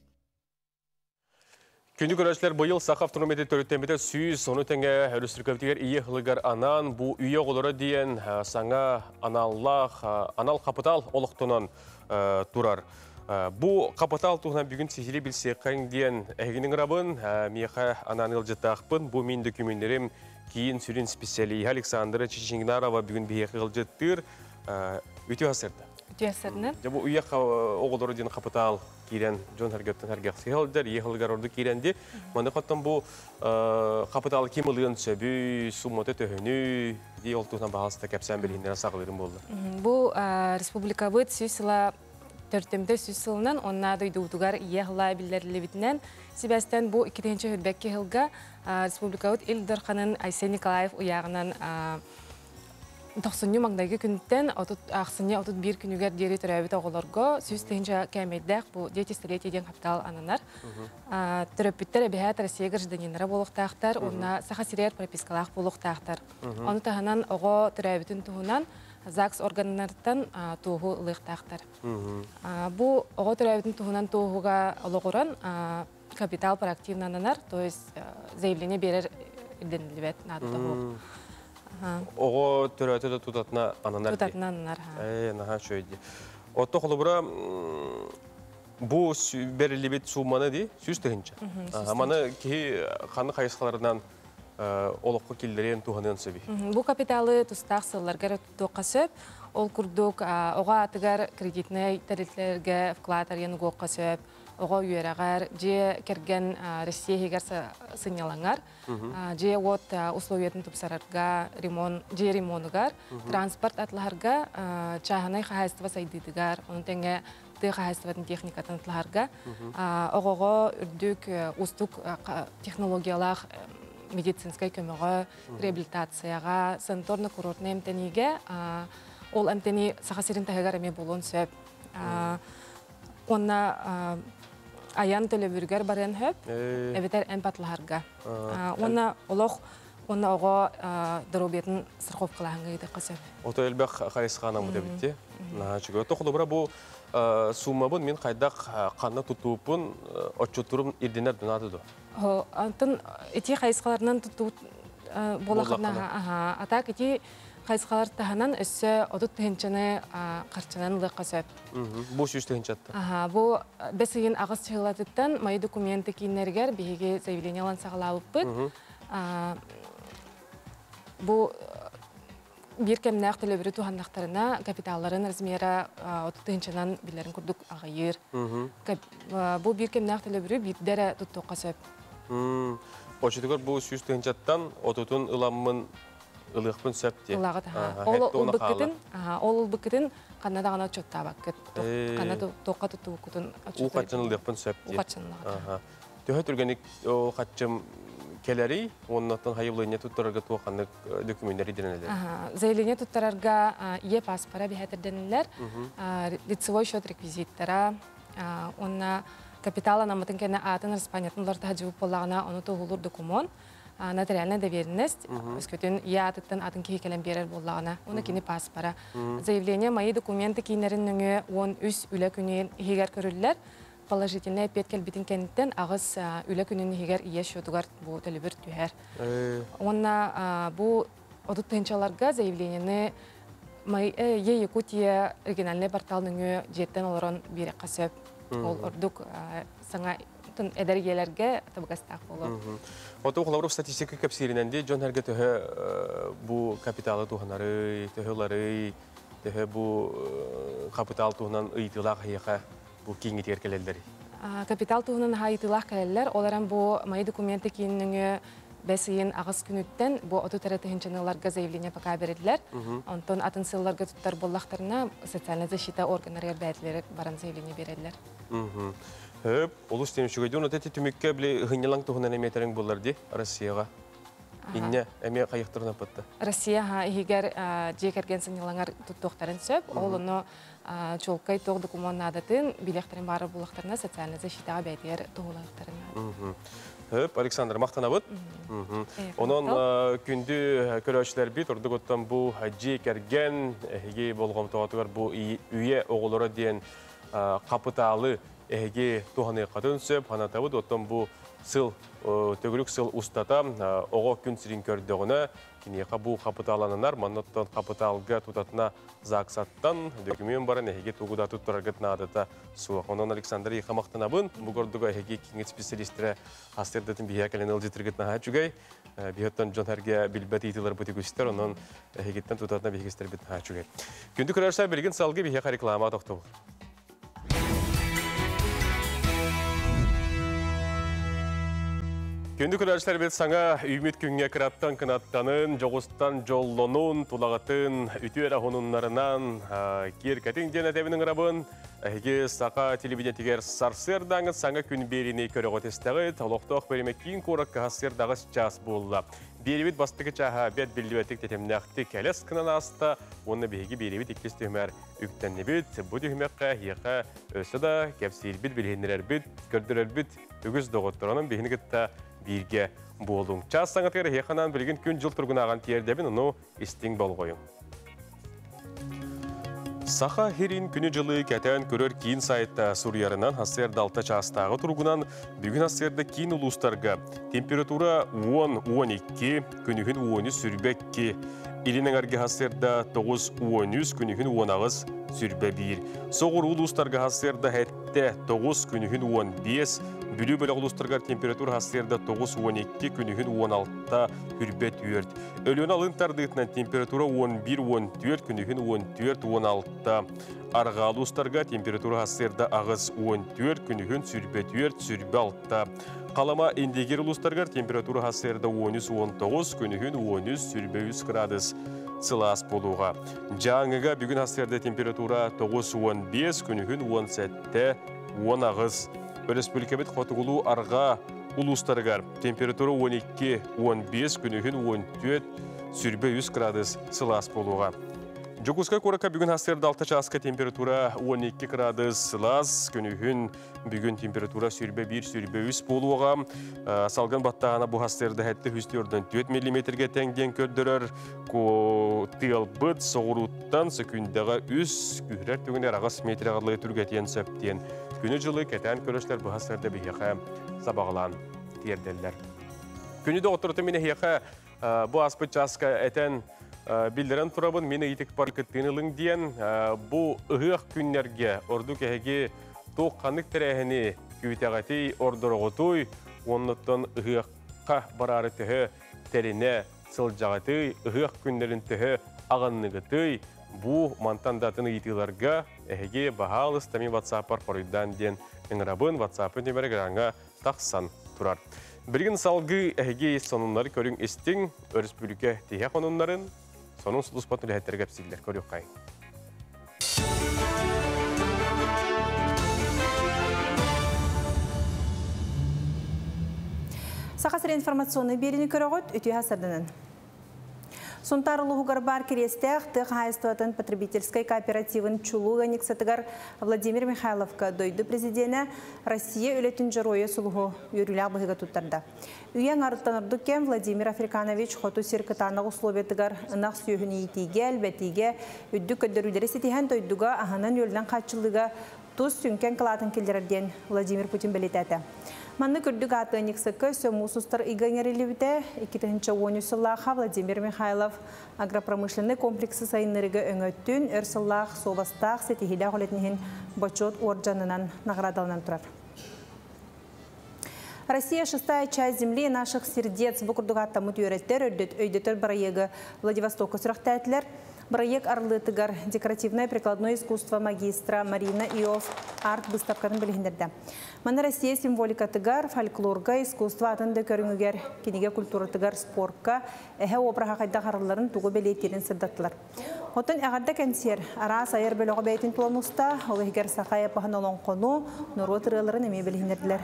Күндү көрөөччүлэр, быйыл Саха автономията төрүттэммитэ 100, ону тэҥэ өрөспүүбүлүкэбитигэр ийэ ыһылыгар анаан бу үйэ оҕолоро диэн саҥа аналлаах анал хапытаал олохтонон турар. Бу хапытаал туһунан бүгүн сиһилии билсиэххэҥ диэн эһигини ыҥырабын. Миэхэ анаан ыалдьыттаахпын. Бу мин дөкүмүннэрим киин сүрүн специалиһа Александра Чичингнарова бүгүн биһиэхэ ыалдьыттыыр. Үтүө сарсыарда. Үтүө сарсыарда. Дьэ бу үйэ оҕолоро диэн хапытаал киирэн дьон сэргэттэн сэргэхсийэ сылдьар, ийэ сылыгар ордук киирэн ди. Маны хоттон бу хапытаал ким ылыан сөбүй, суммата төһөнүй, ди ол туһунан баһаалыста кэпсээн билиһиннэрэн саҕалыырым буолла. Бу республикабыт 100 сыла төртөмтө 100 сылынан онна дойдубутугар ийэ сыла биллэриллибитинэн сибээстэн бу 2022 сылга республикабыт Ил Дарханын Айсен Николаев ыйааҕынан Тохсунньу маҥнайгы күнтэн ахсынньы 31 күнүгэр диэри төрөөбүт оҕолорго 100 тыһыынча кээмэйдээх бу «Дети столетия» диэн хапытаал ананар. Төрөппүттэр эбэһээт Россия гражданиннара буолуохтаахтар уонна Саха сиригэр пропискалаах буолуохтаахтар. Ону таһынан оҕо төрөөбүтүн туһунан ЗАГС органнарыттан туоһу ылыахтаахтар. Бу оҕо төрөөбүтүн туһунан туоһуга олоҕуран капитал проактивно ананар, то есть заявление биэрэр ирдэниллибэт наадата суох. Оҕо төрөөтө да тутатына ананар. Тутатына ананар. Ээ, наһаа үчүгэй дии. Отто холобура бу берилибит сумманы ди 100 тыһыынча. Маны киһи ханнык хайысхаларынан олоххо киллэриэн туһаныан сөбүй? Бу капиталы тустаах сылларга туохха сөп. Ол курдук оҕо аатыгар кредитнэй тэрилтэлэргэ вклад арыйан угуохха сөп. Оҕо үөрэҕэр, дьиэ кэргэн Россия иһигэр сынньалаҥар, дьиэ уот условиятын тупсарарга, ремонт, дьиэ ремонугар, транспорт атылаһарга, чааһынай хаһаайыстыба сайдыытыгар, ону тэҥэ тыа хаһаайыстыбатын техникатын атылаһарга, оҕоҕо үрдүк уустук технологиялаах медицинскэй көмөҕө, реабилитацияҕа, санаторно-курортнай эмтэниигэ, ол эмтэнии Саха сирин таһыгар эмиэ буолуон сөп. Уонна айан төлөбүрүгэр барыан сөп, эбэтэр эмп атылаһарга. Уонна олох уонна оҕо доруобуйатын страховкалааһыҥҥа ыытыахха сөп. Ото элбэх хайысхаанаммыт эбитти. Наһаа үчүгэй. Ото холобура бу суммабын мин хайдах ханна тутууппун отчуттурум ирдэнэр дунааты ду? Антон ити хайысхаларынан тутуут буолахына, а так ити хайысхалар таһынан өссө 30 тыһыынчаны харчынан ылыахха сөп. Бу 100 тыһыынчатта. Аха, бу бэс ыйын аҕыс чыһылатыттан мои документы кииннэригэр биһиги заявление ылан саҕалаабыппыт. Бу биир кэмнээх төлөбүрү туһаннахтарына капиталларын размера 30 тыһыынчанан билэрин курдук аҕыйыыр. Бу биир кэмнээх төлөбүрү биирдэ эрэ туттуохха сөп. Очутугар бу 100 тыһыынчаттан отутун ыламмын ылыахпын сөп дии. Ылаҕыт. Ол ылбыккытын, ол ылбыккытын ханна даҕаны отчуоттаабаккыт. Ханна туохха туттубуккутун Уу хаччын ылыахпын сөп дии. Уу хаччын ылаҕыт. Төһө түргэнник ол хаччым кэлэрий, оннотон заявление туттарарга туох ханнык документтар ирдэнэллэр? Заявление туттарарга ийэ паспора биһэтэрдэнилэр, лицевой счет реквизиттара, уонна капитал анаммытын кэннэ аатын араспаанньатын уларыта сылдьыбыт буоллаҕына, ону туоһулуур документ, нотариальная доверенность, өскөтүн ийэ аатыттан атын киһи кэлэн биэрэр буоллаҕына, уонна кини паспора. Заявление мои документы кииннэрин нөҥүө 13 үлэ күнүн иһигэр көрүллэр. Положительный эппиэт кэлбитин кэнниттэн 8 үлэ күнүн иһигэр ийэ счетугар бу төлөбүр түһэр. Уонна бу 30 тыһыынчаларга заявлениены Е Якутия региональный портал нөҥүө дьиэттэн олорон биэрэххэ сөп. Ол ордук саҥа эдэр ийэлэргэ табыгастаах буолуо. Оту холобур статистика кэпсииринэн ди дьон эргэ төһө бу капиталы туһанарый, төһө ыларый, төһө бу капитал туһунан ыйытыылаах эһиэхэ бу кииҥҥитигэр кэлэллэрий? Капитал туһунан ыйытыылаах кэлэллэр. Ол эрэн бу мои документы киин нөҥүө Бэс ыйын 8 күнүттэн бу 30 эрэ тыһыынчаны ыларга заявление пока бериллэр. Онтон атын сылларга туттар буоллахтарына социальная защита органнарыгар бээтилэрэ баран заявление берэллэр. Хөп, олус тем үчүгэй. Дьон эти түмүккэ били ыһынньалаҥ туһунан эмиэ этэриҥ буоллар дии Россияҕа. Инньэ эмиэ хайыхтарынан пытта. Россия иһигэр дьиэ кэргэн сынньалаҥар туттуохтарын сөп. Ол ону чуолкай туох докумуон наадатын билиэхтэрин баара буоллахтарына социальная защитаҕа бэйэтигэр туһулаахтарын наада. Хөп, Александр, махтанабыт. Онон күндү көрөөччүлэрбит, ордук оттон бу дьиэ кэргэн, эһиги болҕомтоҕутугар бу үйэ оҕолоро диэн хапытаалы эһиги туһаныаххытын сөп, санатабыт. Оттон бу сыл, төгүрүк сыл устата оҕо күн сирин көрдөҕүнэ, киниэхэ бу хапытаалананар, манна оттон хапытаалга тутатына ЗАГСаттан дөкүмүөн баран эһиги тугу да туттараргыт наадата суох. Онон Александр Иха махтанабын. Бу курдуга эһиги киҥит специалистэрэ хастырдатын биһиэ кэлэн ылдьытыргыт наһаа үчүгэй. Биһиэттэн дьон эргэ билбэт ыйытыыларбыт үгүстэр, онон эһигиттэн тутатына биһигистербит наһаа үчүгэй. Күндү көрөрсө билигин салгы биһиэхэ реклама тохтобул. Күндү көрөөччүлэрбит саҥа үүмүт күҥҥэ кыраттан кынаттанын, дьоҕустан дьоллонун, тулаҕытын үтүө эрэ хонуннарынан киэркэтиҥ диэн этэбин ыҥырабын. Эһиги саха телевидениетигэр сарсыардааҥы саҥа күн биэриини көрөҕүт истэҕит. Олохтоох бириэмэ киин куоракка сарсыардаҕыс чаас буолла. Биэрибит бастакы чааһа бэт биллибэтик тэтимнээхтик элэс гынан ааста уонна биһиги биэрибит иккис түһүмэр үктэннибит. Бу түһүмэххэ эһиэхэ өссө да кэпсиирбит, билиһиннэрэрбит, көрдөрөрбүт үгүс доҕотторунан биһини кытта бииргэ буолуҥ. Чаас саҥатыгар эһиэхэ анаан билигин күн-дьыл туругунааҕан тиэрдэбин, ону истиҥ болҕойуҥ. Саха сирин күнү-дьылы кэтээн көрөр киин сайтта суруйарынан сарсыарда 6 чаастааҕы туругунан бүгүн сарсыарда киин улуустарга температура 10-12, күнүһүн 13-22, илин эҥэргэ сарсыарда 9-13, күнүһүн 18-21. Соҕуруу улуустарга сарсыарда 7 9, күнүһүн 15, Бүлүү бөлөх улуустарыгар температура сарсыарда 9-12, күнүһүн 16, хүрбэ 4. Өлүөнэ алын тардыытынан температура 11-14, күнүһүн 14-16. Арҕаа улуустарга температура сарсыарда 8-14, күнүһүн сүрбэ 4, сүрбэ 6. Халыма Индигир улуустарыгар температура сарсыарда 13-19, күнүһүн 13, сүрбэ 3 градус сылаас буолуоҕа. Дьааҥыга бүгүн сарсыарда температура 9-15, күнүһүн 17, 18. Өрөспүүбүлүкэбит хотугулуу арҕаа улуустарыгар температура 12-15, күнүһүн 14, сүрбэ 3 градус сылаас буолуоҕа. Дьокуускай куоракка бүгүн сарсыарда 6 чааска температура 12 градус сылаас, күнүһүн бүгүн температура сүрбэ 1, сүрбэ 3 буолуоҕа. Салгын баттааһына бу сарсыарда 704 миллиметргэ тэҥ диэн көрдөрөр. Тыалбыт соҕурууттан сөкүүндэҕэ 3, күһүрэр түгэнэр 8 метр аҕалыы түргэтиэн сөп диэн күнү-дьылы кэтээн көрөслөр быһа сарда биһиэхэ сабаҕалаан тиэрдэллэр. Күнү доҕотторутун мин эһиэхэ бу ааспыт чааска этэн биллэрэн турабын, мин ыйытыкпар кыттыыны ылыҥ диэн бу ыһыах күннэргэ ордук эһиги туох ханнык тэрээһини күүтэҕитий, ордороҕутуй, оннуттан ыһыахха бараары төһө тэринэ сылдьаҕытый, ыһыах күннэрин төһө аҕынныгытый, бу мантан да атын ыйытыыларга эһиги баһаалыста мин WhatsApp-пар хоруйдаан диэн ыҥырабын, WhatsApp-ын нөмэрэ граҥҥа тахсан турар. Билигин салгыы эһиги сонуннары көрүҥ истиҥ, өрөспүүбүлүкэ тиһэх онуннарын сонун сулууспатын үлэһиттэрэ кэпсииллэр. Көрүөххэйиҥ. Саха сирин информационнай биэриини көрөҕүт, үтүө сарданын. Сунтаар улууһугар баар Кириэстээх тыа хаһаайыстыбатын потребительскай кооперативын чулуу ыанньыксытыгар Владимир Михайловка дойду президенэ Россия үлэтин дьоруойа сулуһу үөрүүлээх быһыыга туттарда. Үйэ аҥарыттан ордук кэм Владимир Африканович хоту сир кытаанах условиятыгар ынах сүөһүн иитиигэ, элбэтиигэ үрдүк көрдөрүүлэри ситиһэн дойдуга аһынан-үөлүнэн хааччыллыыга тус сүҥкэн кылаатын киллэрэр диэн Владимир Путин бэлиэтээтэ. Маннык үрдүк ааты ыанньыксыкка өссө муус устар ыйга иҥэриллибитэ. 2013 сыллаахха Владимир Михайлов агропромышленнай комплексы сайыннарыыга өҥөттүн өр сыллаах суобастаах ситиһиилээх үлэтин иһин Бочуот уордьанынан наҕараадаланан турар. Россия шестая часть земли наших сердец бу курдук ааттаммыт үөрэттэр өйдөтөр бырайыагы Владивостокка сүрэхтээтилэр. Бырайыак арыллыытыгар декоративное прикладное искусство магистра Марина Иов арт-быыстапкатын билиһиннэрдэ. Манна Россия символикатыгар, фольклорга, искусство атын да көрүҥүгэр, кинигэ культуратыгар, спорка эһэ обраһа хайдах арылларын тугу бэлиэтиирин сырдаттылар. Оттон эҕэрдэ кэнсиэр араас айар бөлөҕө бэйэтин тула муста, ол иһигэр саха эпоһын олоҥхону, норуот ырыаларын эмиэ билиһиннэрдилэр.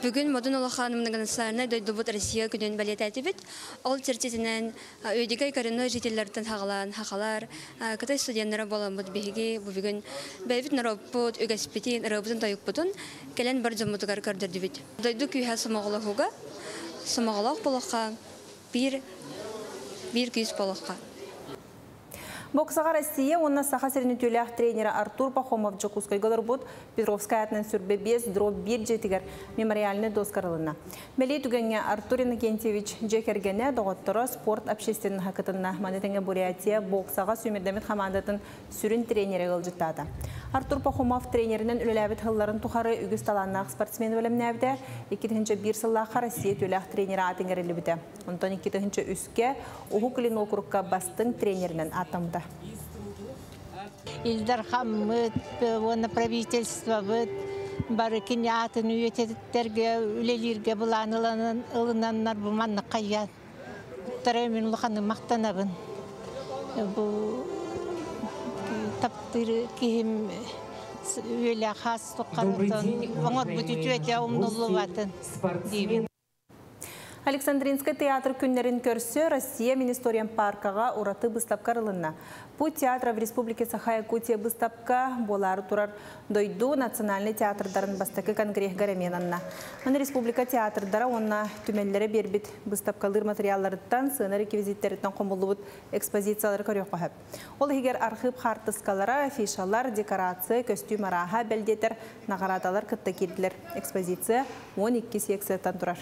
Бүгүн Модун улахан многонациональнай дойдубут Россия күнүн бэлиэтээтибит. Ол чэрчитинэн Үөдүгэй коренной жителлэртэн хаҕалаан хахалар, Кытай студеннара буоламмыт биһиги бу бүгүн бэйэбит норуоппут үгэспитин, ырыабытын-тойукпутун кэлэн бар дьоммутугар көрдөрдүбүт. Дойду күүһэ сомоҕолоһууга, сомоҕолоох буолуохха, биир биир күүс буолуохха. Боксаҕа Россия уонна Саха сирин үтүөлээх тренерэ Артур Пахомов Дьокуускайга олорбут Петровскай аатынан сүрбэ 5 дробь 1 дьиэтигэр мемориальнай доска арылынна. Бэлиэ түгэҥҥэ Артур Иннокентьевич дьиэ кэргэнэ, доҕотторо, спорт общественноһа кытынна. Маны тэҥэ Бурятия боксаҕа сүүмэрдэммит хамаандатын сүрүн тренерэ ыалдьыттаата. Артур Пахомов тренеринэн үлэлээбит сылларын тухары үгүс талааннаах спортсмен бэлэмнээбитэ. 2001 сыллаахха Россия үтүөлээх тренерэ аатын иҥэриллибитэ. Онтон 2003-кэ Уһук Илин уокурукка бастыҥ тренеринэн ааттаммыта. Ил Дархаммыт уонна правительствобыт бары кини аатын үйэтитэргэ үлэлииргэ былаан ылынаннар бу маннык хайаан мин улаханнык махтанабын. Бу таптыыр киһим үөлэ хас туххарытын оҥорбут үтүөтэ умнуллубатын диибин. Александринскай театр күннэрин көрсө Россия Министориям паркаҕа ураты быыстапка арылынна. Путь театра в Республике Саха-Якутия быыстапка буолаары турар дойду национальнай театрдарын бастакы конгреһыгар эмиэ ананна. Маны республика театрдара уонна түмэллэрэ биэрбит быыстапкалыыр материалларыттан, сыана реквизиттэриттэн хомуллубут экспозициялары көрүөххэ сөп. Ол иһигэр архыып хаартыскалара, афишалар, декорация, көстүүм арааһа, бэл диэтэр наҕараадалар кытта киирдилэр. Экспозиция 12 секцияттан турар.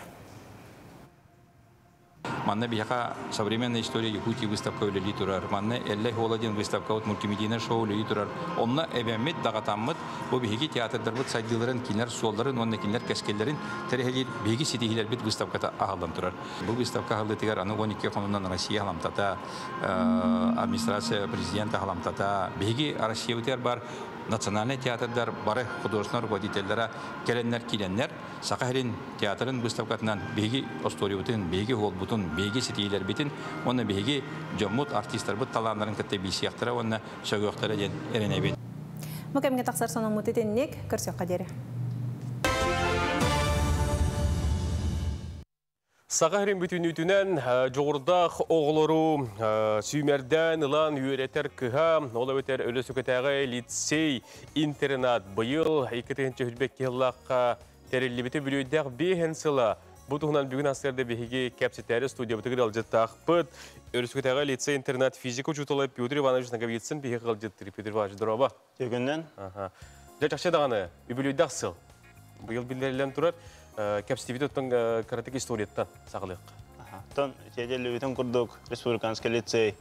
Манна биһиэхэ «Современная история Якутии» выставка үлэлии турар. Манна Эллэй Хуола диэн выставкабыт мультимедийнай шоу үлэлии турар. Онно эбэммит, даҕатаммыт бу биһиги театрдарбыт сайдыыларын, кинилэр суолларын уонна кинилэр кэскиллэрин тэрэһэлиир биһиги ситиһиилэрбит выставката аһыллан турар. Бу выставка аһыллыытыгар аны 12 хонунан Россия халамтата, администрация президента халамтата, биһиги Россиябытыгар бар национальнай театрдар бары художественнай руководителлара кэлэннэр киирэннэр Саха сирин театрын выставкатынан биһиги остуоруйабытын, биһиги уолбутун, биһиги ситиилэрбитин уонна биһиги дьоммут, артистарбыт талааннарын кытта билсиэхтэрэ уонна сөҕүөхтэрэ диэн эрэнэбин. Бу кэмҥэ тахсар сонуммут итинник, көрсүөххэ диэри. Саха сирин бүтүнүүтүнэн дьоҕурдаах оҕолору сүүмэрдээн ылан үөрэтэр кыһа, ол эбэтэр Өлөсүкэтээҕи лицей интернат быйыл 2022 сыллаахха тэриллибитэ бүлүүдээх биэһин сыла. Бу туһунан бүгүн астыарда биһиги кэпсэтээри студиябытыгар ыалдьыттаахпыт. Өрөсүкэтээҕи лицей-интернат физика учуутала Петр Иванович Ноговицын биһиги ыалдьыттыр. Петр Иванович, здорово. Төгүннэн. Дьэ, чахчы даҕаны, үбүлүйдээх сыл. Быйыл биллэриллэн турар. Кэпсэтиибит оттон кыратык историяттан саҕалыахха. Оттон тиэдэллибитин курдук республиканский лицей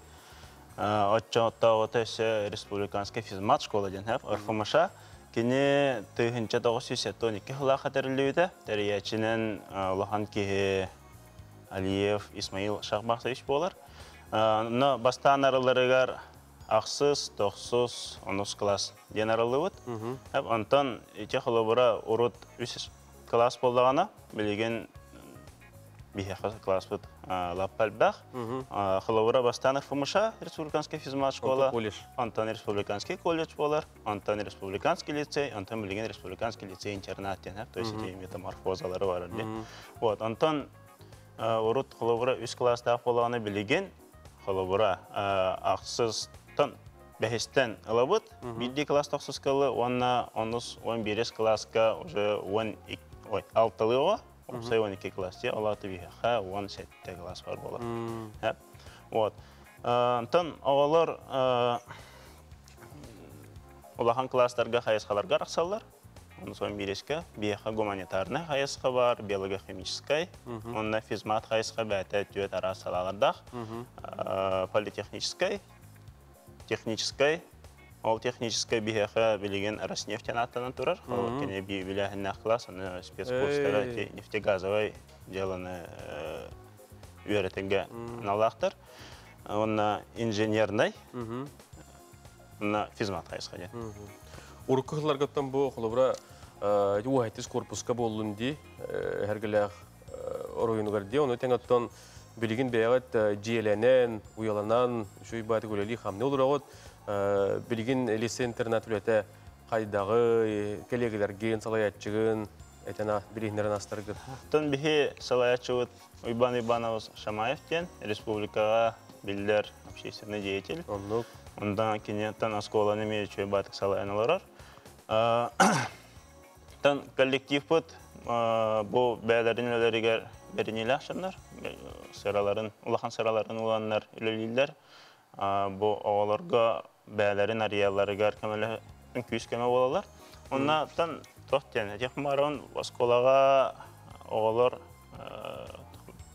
оччотооҕута өссө республиканский физмат школа диэн РФМШ кини 1972 сылаахха тэриллибитэ. Тэрийээччинэн улахан киһи Алиев Исмаил Шахбахсович буолар. Но бастаан арылларыгар ахсыс, тохсус, онус класс диэн арыллыбыт. Онтон ити холобура урут үс класс буоллаҕына, билигин биһиэхэ класспыт лаппа элбэх. Холобура бастаан РФМШ республиканский физмат школа, онтон республиканский колледж буолар, онтон республиканский лицей, онтон билигин республиканский лицей интернат диэн, то есть эти метаморфозалары бар. Вот, онтон урут холобура үс класстаах буоллаҕына билигин холобура ахсыстан бэһистэн ылабыт биирдии класс тохсускалы уонна онус он биирис класска уже он ой алтылыы оҕо уопсай он икки класс дии ол аата биһиэхэ он сэттэ класс бар буолар вот онтон оҕолор улахан класстарга хайысхаларга арахсаллар. Онон биирискэ биһиэхэ гуманитарнай хайысха бар, биологохимическай, уонна физмат хайысха бэйэтэ түөрт араас салаалардаах. Политехническай, техническай, ол техническай биһиэхэ билигин Роснефть ааттанан турар. Ол кини билээһиннээх класс, аны спецкурстара нефтегазовай дьыаланы үөрэтэргэ аналлаахтар. Онна инженерный, онна физмат хайысқа ден. Урукку сылларгаттан бу холобура уһайтыс корпуска буоллун дии, эргелээх оройунугар дии, ону тэҥ оттон билигин бэйэҕит дьиэлэнэн, уйаланан, үчүгэй баатык үлэлии хамныы олороҕут. Билигин лицей интернат үлэтэ хайдаҕый, кэлиэгэлэргин, салайааччыгын этэн билиһиннэрэн астаргыт. Оттон биһи салайааччыбыт Уйбан Иванович Шамаев диэн республикаҕа биллэр общественный деятель. Оннук. Онтон киниттэн оскуоланы эмиэ үчүгэй баатык салайан олорор. Тан коллективпыт бу бэйэлэрин үлэлэригэр бэриниилээх дьоннор, сыраларын, улахан сыраларын уланнар үлэлииллэр. Бу оҕолорго бэйэлэрин арыйалларыгар көмөлөһөн күүс-көмө буолаллар. Оннаттан туох диэн, этиэх баран оскуолаҕа оҕолор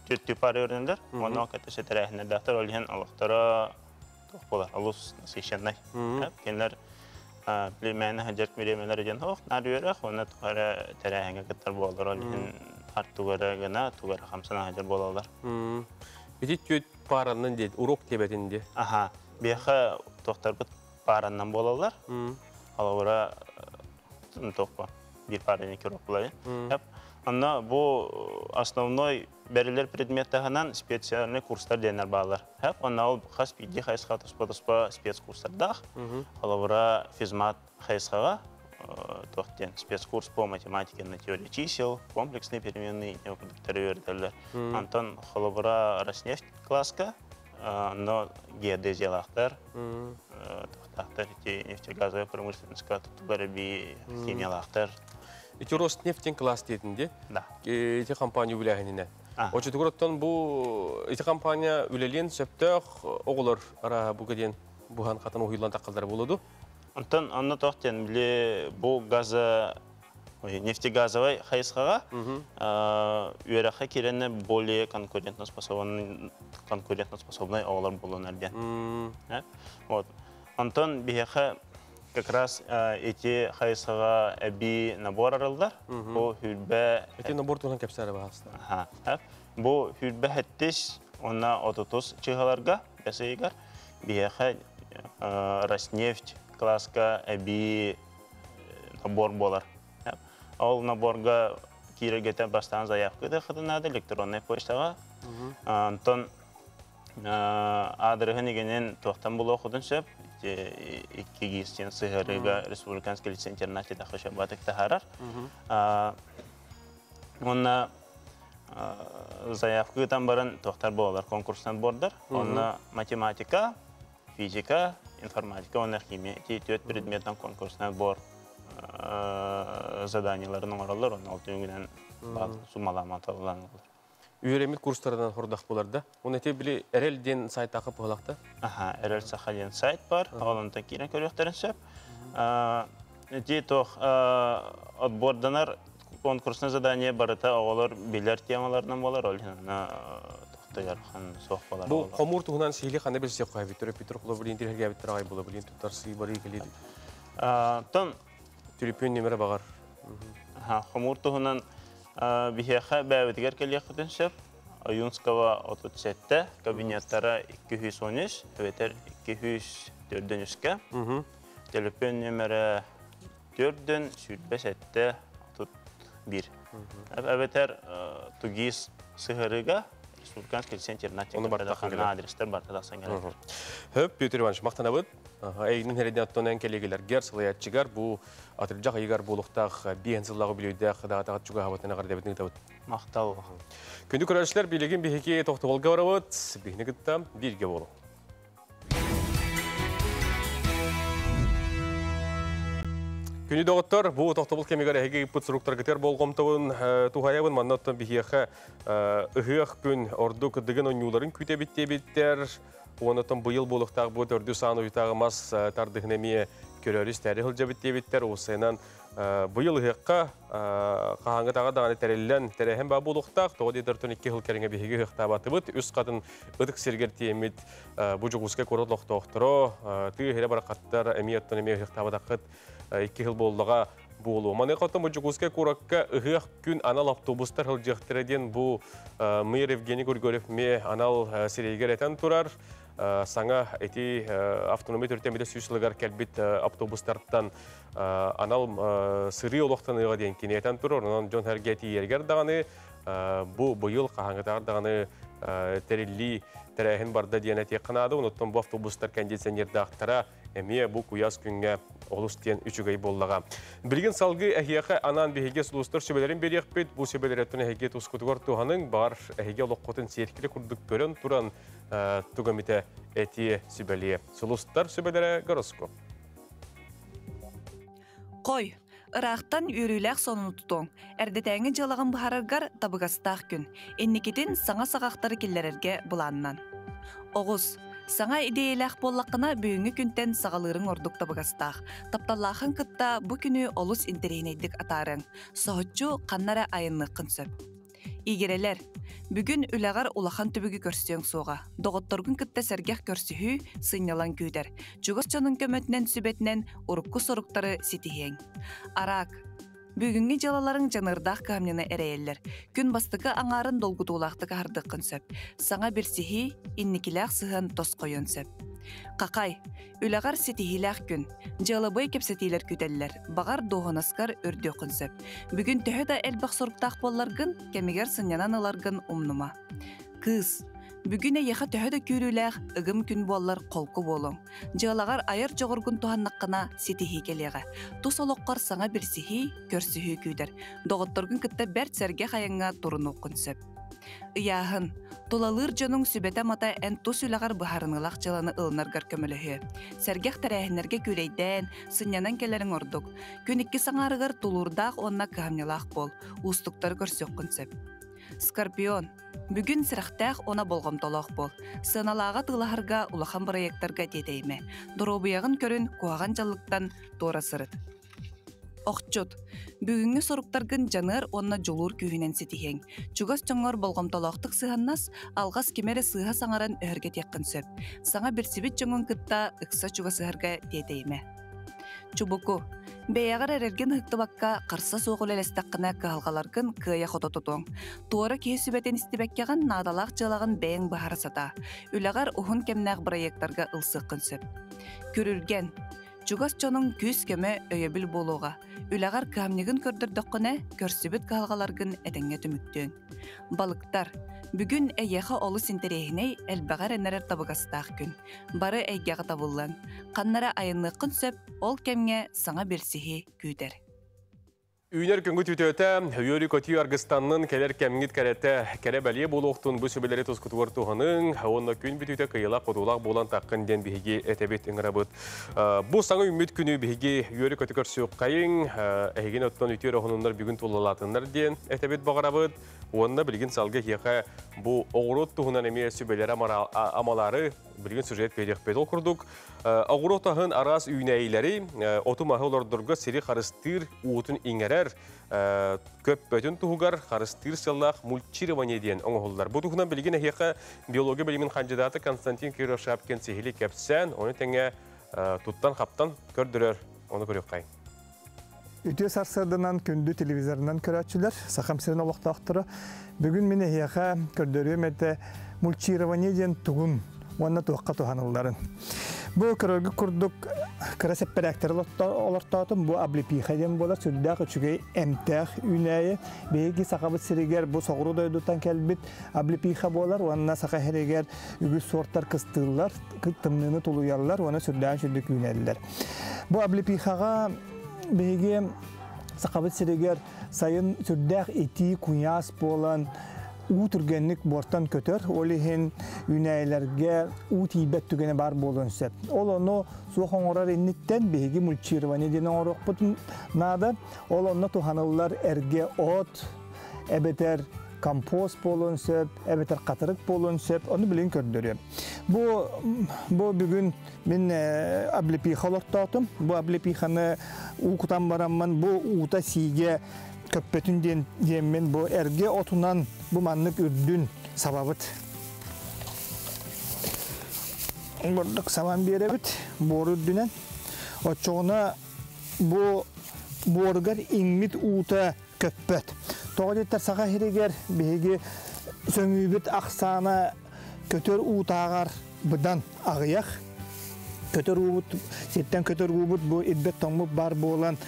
түөртүү пара үөрэнэллэр. Онно кэтэсэ тэрээһиннэрдээхтэр, ол иһин олохторо туох буолар, олус насыщеннай. Кинилэр племянэ сылдьар бириэмэлэрэ диэн суох, наар үөрэх, уонна туох эрэ тэрээһиҥҥэ кыттар буолаллар, ол иһин тугу эрэ гына, тугу эрэ хамсана сылдьар буолаллар. Ити түөрт паараннан диэт, урок диэбэтин диэ. Аха, биэхэ туохтарбыт паараннан буолаллар. Холобура, туохпа, биир паараны икки урок булабын. Онно бу основной бэриллэр предмет таһынан специальный курстар диэннэр бааллар. Онно ол хас биирдии хайысха туспа-туспа спецкурстардаах. Холобура, физмат хайысхаҕа туох диэн спецкурс по математике на теории чисел, комплексные переменные курдуктары үөрэтэллэр. Онтон холобура Роснефть класска онно геодезиялаахтар, туохтаахтар ити нефтегазовая промышленностька туттулар эбии химиялаахтар. Ити Роснефть класс диэтин ди? Да. Ити компания үлэһининэ. Очутугар оттон бу ити компания үлэлиэн сөптөөх оҕолор арааһа буга диэн буһан хатан уһуйлан таххаллара буолуду. Онтон онно тоох диэн били бу газа нефтегазовай хайысхаҕа үөрэххэ киирэннэр более конкурентоспособный конкурентоспособный оҕолор буолунар диэн. Вот. Онтон биһиэхэ как раз ити хайысхаҕа эбии набор арыллар. Бу хүрбэ... Ити набор туһунан кэпсээри баҕаста. Бу хүрбэ хэттис уонна отутус чыһаларга бэс ыйыгар биһиэхэ Роснефть класска эбии набор буолар. Ол наборга киирэргэтэ бастаан заявка ыытыаххытын наада электроннай почтаҕа. Онтон аадырыһын игинин туохтан булуоххутун сөп. Икки гиз сыһыарыыга республиканский лицей интернат батык таһаарар. Уонна заявка ыытан баран туохтар буолар конкурстан бордар. Онно математика, физика, информатика уонна химия ити түөрт предметтэн конкурсунан бор заданиеларын оҥороллор, онно ол түмүгүнэн суммаламаталланаллар. Үөрэммит курстарынан хордах булар да. Оны эти били Эрэл диэн сайтака пыһылакта. Аха, Эрэл Саха диэн сайт бар, ол онтон киирэн көрүөхтэрин сөп. Ити туох отборданар конкурсный задание барыта оҕолор билэр темаларынан болар, ол иһин тохтойорхан суох болар. Бу хомуур туһунан сиһили ханна билсиэх хайбыттар, Петр Холобулин тирһэргээбиттэр аҕай була билин туттар сыыбары кэлии. Тон Төлөпүөн нөмөрө бағар. Хомуур туһунан биһиэхэ бэйэбитигэр кэлиэххитин сөп. Ойуунского 37, кабинеттара 213, эбэтэр 204-үскэ. Төлөпүөн нөмөрө 4 27 31. Эбэтэр ТУГИС сыһырыга Республиканский лицей интернат адрестер барта тахсан келер. Хөп, Петр Иванович, мақтанабыт. Эйгинин хереден оттон кэлигилергер, сылаяччыгар бу атырдьах ыйыгар буолуохтаах биэн сыллааҕы бүлүйдээх даатаҕат чугаһабытын эҕэрдэбитин ыытабыт. Махтал. Күндү көрөөччүлэр, билигин биһиги тохтоболго барабыт, биһини кытта бииргэ буолуҥ. Күнү доҕоттор, бу тохтобул кэмигэр эһиги ыыппыт суруктаргытыгар болҕомтобун туһайабын. Манна оттон биһиэхэ ыһыах күн ордук дыгын оонньууларын күүтэбит диэбиттэр. Уонна быйыл буолуохтаах бу төрдүс аан уйутааҕы мас тардыһын эмиэ көрөрү-истээри сылдьабыт диэбиттэр. Уопсайынан быйыл ыһыахха хаһааҥҥытааҕы даҕаны тэриллэн тэрээһин баа буолуохтаах. Тоҕо диэтэр икки сыл кэриҥэ биһиги ыһыахтаабатыбыт. Үс хатын ытык сиргэр тиэммит бу Дьокуускай куорат олохтоохторо тыы иһирэ барахаттар эмиэ оттон эмиэ ыһыахтаабатаххыт икки сыл буоллаҕа буолуо. Маныаха оттон бу Дьокуускай куоракка ыһыах күн анал автобустар сылдьыахтара диэн бу мэр Евгений Григорьев эмиэ анал сирэйигэр этэн турар. саңа эти автономия төртемиде сүүсылыгар келбит автобустартан анал сыры олохтаныга диэн киниэтен турар. Онон дьон сэргэтэ ергер даганы бу быйыл кахаңытар даганы терилли тәрәһин барда диэн этиэх канады. Онуттан бу автобустар кондиционердаахтара эмиэ бу куяс күҥҥэ олус диэн үчүгэй буоллаҕа. Билигин салгыы эһиэхэ анаан биһиги сулустар сүбэлэрин биэриэхпит. Бу сүбэлэреттен эһиги тускутугар туһаныҥ, бар эһиги олоххутун сиэркилэ курдук көрөн туран тугамите этиэ сүбэлиэ. Сулустар сүбэлэрэ гороскоп. Қой, ыраахтан үөрүүлээх сонуну тутуоҥ. Эрдэтээҥи дьыалаҕын быһаараргар табыгастаах күн. Инникитин саҥа саҕахтары киллэрэргэ былааннан. Оҕус, саҥа идиэйэлээх буоллаххына, бүгүҥҥү күнтэн саҕалыырыҥ ордук табыгастаах. Тапталлааххын кытта бу күнү олус интэриэһинэйдик атаарыаҥ. Соһуччу ханна эрэ айанныаххын сөп. Игирэлэр, бүгүн үлэҕэр улахан түбүгү көрсүөҥ суоҕа. Доҕотторгун кытта сэргэх көрсүһүү, сынньалаҥ күүтэр. Чугас дьонуҥ көмөтүнэн сүбэтинэн урукку соруктары ситиһиэҥ. Араак, бүгүҥҥү дьыалаларыҥ дьаныардаах кыһамньыны эрэйэллэр. Күн бастакы аҥаарын долгутуулаахтык аһардыаххын сөп. Саҥа билсиһии, инникилээх сыһыан тосхойуон сөп. Хахай, үлэҕэр ситиһиилээх күн. Дьыалабыай кэпсэтиилэр күүтэллэр. Баҕар, дуоһунаскар үрдүөххүн сөп. Бүгүн төһө да элбэх соруктаах буолларгын, кэмигэр сынньанан ыларгын умнума. Кыыс, бүгүн эйиэхэ төһө да күүрүүлээх, ыгым күн буоллар холку буолуоҥ. Дьыалаҕар айар дьоҕургун туһаннаххына ситиһии кэлиэҕэ. Тус олоххор саҥа билсиһии, көрсүһүү күүтэр. Доҕотторгун кытта бэрт сэргэх айаҥҥа турунуоххун сөп. Ыйааһын. Тулалыыр дьонуҥ сүбэтэ-амата эн тус үлэҕэр быһаарыныылаах дьыаланы ылынаргар көмөлөһүө. Сэргэх тэрээһиннэргэ күүлэйдээн, сынньанан кэлэриҥ ордук. Күн иккис аҥаарыгар тулуурдаах уонна кыһамньылаах буол. Уустуктары көрсүөххүн сөп. Скорпион. Бүгүн сэрэхтээх уонна болҕомтолоох буол. Сыаналааҕы атыылаһарга улахан бырайыактарга тиэтэйимэ. Доруобуйаҕын көрүн, куһаҕан дьаллыктан туора сырыт. Охчут. Бүгүҥҥү соруктаргын дьаныар уонна дьулуур күүһүнэн ситиһиэҥ. Чугас дьоҥҥор болҕомтолоохтук сыһыаннас, алҕас кими эрэ сыыһа саҥаран өһүргэтиэххин сөп. Саҥа билсибит дьоҥҥун кытта ыкса чугасыһарга тиэтэйимэ. Чубуку. Бэйэҕэр эрэлгин ыһыктыбакка, харса суох үлэлэстэххинэ кыһалҕаларгын кыайа-хото тутуоҥ. Туора киһи сүбэтин истибэккэҕин наадалаах дьыалаҕын бэйэҥ быһаара сатаа. Үлэҕэр уһун кэмнээх бырайыактарга ылсыаххын сөп. Күрүлгэн. Чугас дьонуҥ күүс-көмө, өйөбүл буолуоҕа. Үлэҕэр кыһамньыгын көрдөрдөххүнэ, көрсүбүт кыһалҕаларгын этэҥҥэ түмүктүөҥ. Балыктар. Бүгүн эйиэхэ олус интэриэһинэй, элбэҕи эрэнэрэр табыгастаах күн. Бары эйгэҕэ табыллан. Ханна эрэ айанныаххын сөп, ол кэмҥэ саҥа билсиһии күүтэр. Үүнэр күнгүт үтүөтэ, үөрүү-көтүү аргыстаннын, кэлэр кэмҥит кэрэтэ, кэрэ бэлиэ буолуохтун бу сүбэлэри тускутугар туһаныҥ, уонна күн бүтүүтэ кыйылаах-хотуулаах буолан таххын диэн биһиги этэбит, ыҥырабыт. Бу саҥа үүммүт күнү биһиги үөрүү-көтү көрсүөххэйиҥ, эһигин оттон үтүө оһонуннар бүгүн тулалаатыннар диэн этэбит баҕарабыт. Уонна билигин салгыы эһиэхэ бу оҕуруот туһунан эмиэ сүбэлэри амалаары билигин сюжет биэриэхпит. Ол курдук, оҕуруот аһын араас үүнээйилэри, оту-маһы олордорго сири харыстыыр, уутун иҥэрэр, көппөтүн туһугар харыстыыр сыаллаах мульчирование диэн оҥоһуллар. Бу туһунан билигин эһиэхэ биология билимин хандьыдаата Константин Киров-Шапкин сиһили кэпсээн, ону тэҥэ туттан-хаптан көрдөрөр, ону көрүөххэйиҥ. Үтүө сарсыарданан күндү телевизорынан көрөөччүлэр, Сахам сирин олохтоохторо. Бүгүн мин эһиэхэ көрдөрүөм этэ мульчирование диэн тугун уонна туохха туһанылларын. Бу көрөргүт курдук кыра сэппэрээктэри олортоотум. Бу облепиха диэн буолар сүрдээх үчүгэй эмтээх үүнээйи. Биһиги Сахабыт сиригэр бу соҕуруу дойдуттан кэлбит облепиха буолар уонна Саха сиригэр үгүс суортар кыстыыллар, тымныыны тулуйаллар уонна сүрдээх үчүгдүк үүнэллэр. Бу облепихаҕа биһиги Сахабыт сиригэр сайын сүрдээх итии куйаас буолан уу түргэнник буортан көтөр, ол иһин үүнээйилэргэ уу тиийбэт түгэнэ баар буолуон сөп. Ол ону суох оҥорор инниттэн биһиги мульчирование диэн оҥоруохпут наада. Ол онно туһаныллар эргэ от, эбэтэр компост буолуон сөп, эбэтэр хатырык буолуон сөп, ону билигин көрдөрүөм. Бу, бу бүгүн мин облепиха олохтоотум. Бу облепиханы уу кутан бараммын, бу уута сиигэ көппөтүн диэн диэммин бу эргэ отунан бу маннык үрдүн сабабыт. Бурдук сабан биэрэбит буор үрдүнэн. Оччоҕуна бу буоругар иҥмит уута көппөт. Тоҕо диэтэр Саха сиригэр биһиги сөҥүүбүт ахсаана көтөр уутааҕар быдан аҕыйах. Көтөр уубут, сиртэн көтөр уубут бу ирбэт тоҥмут бар буолан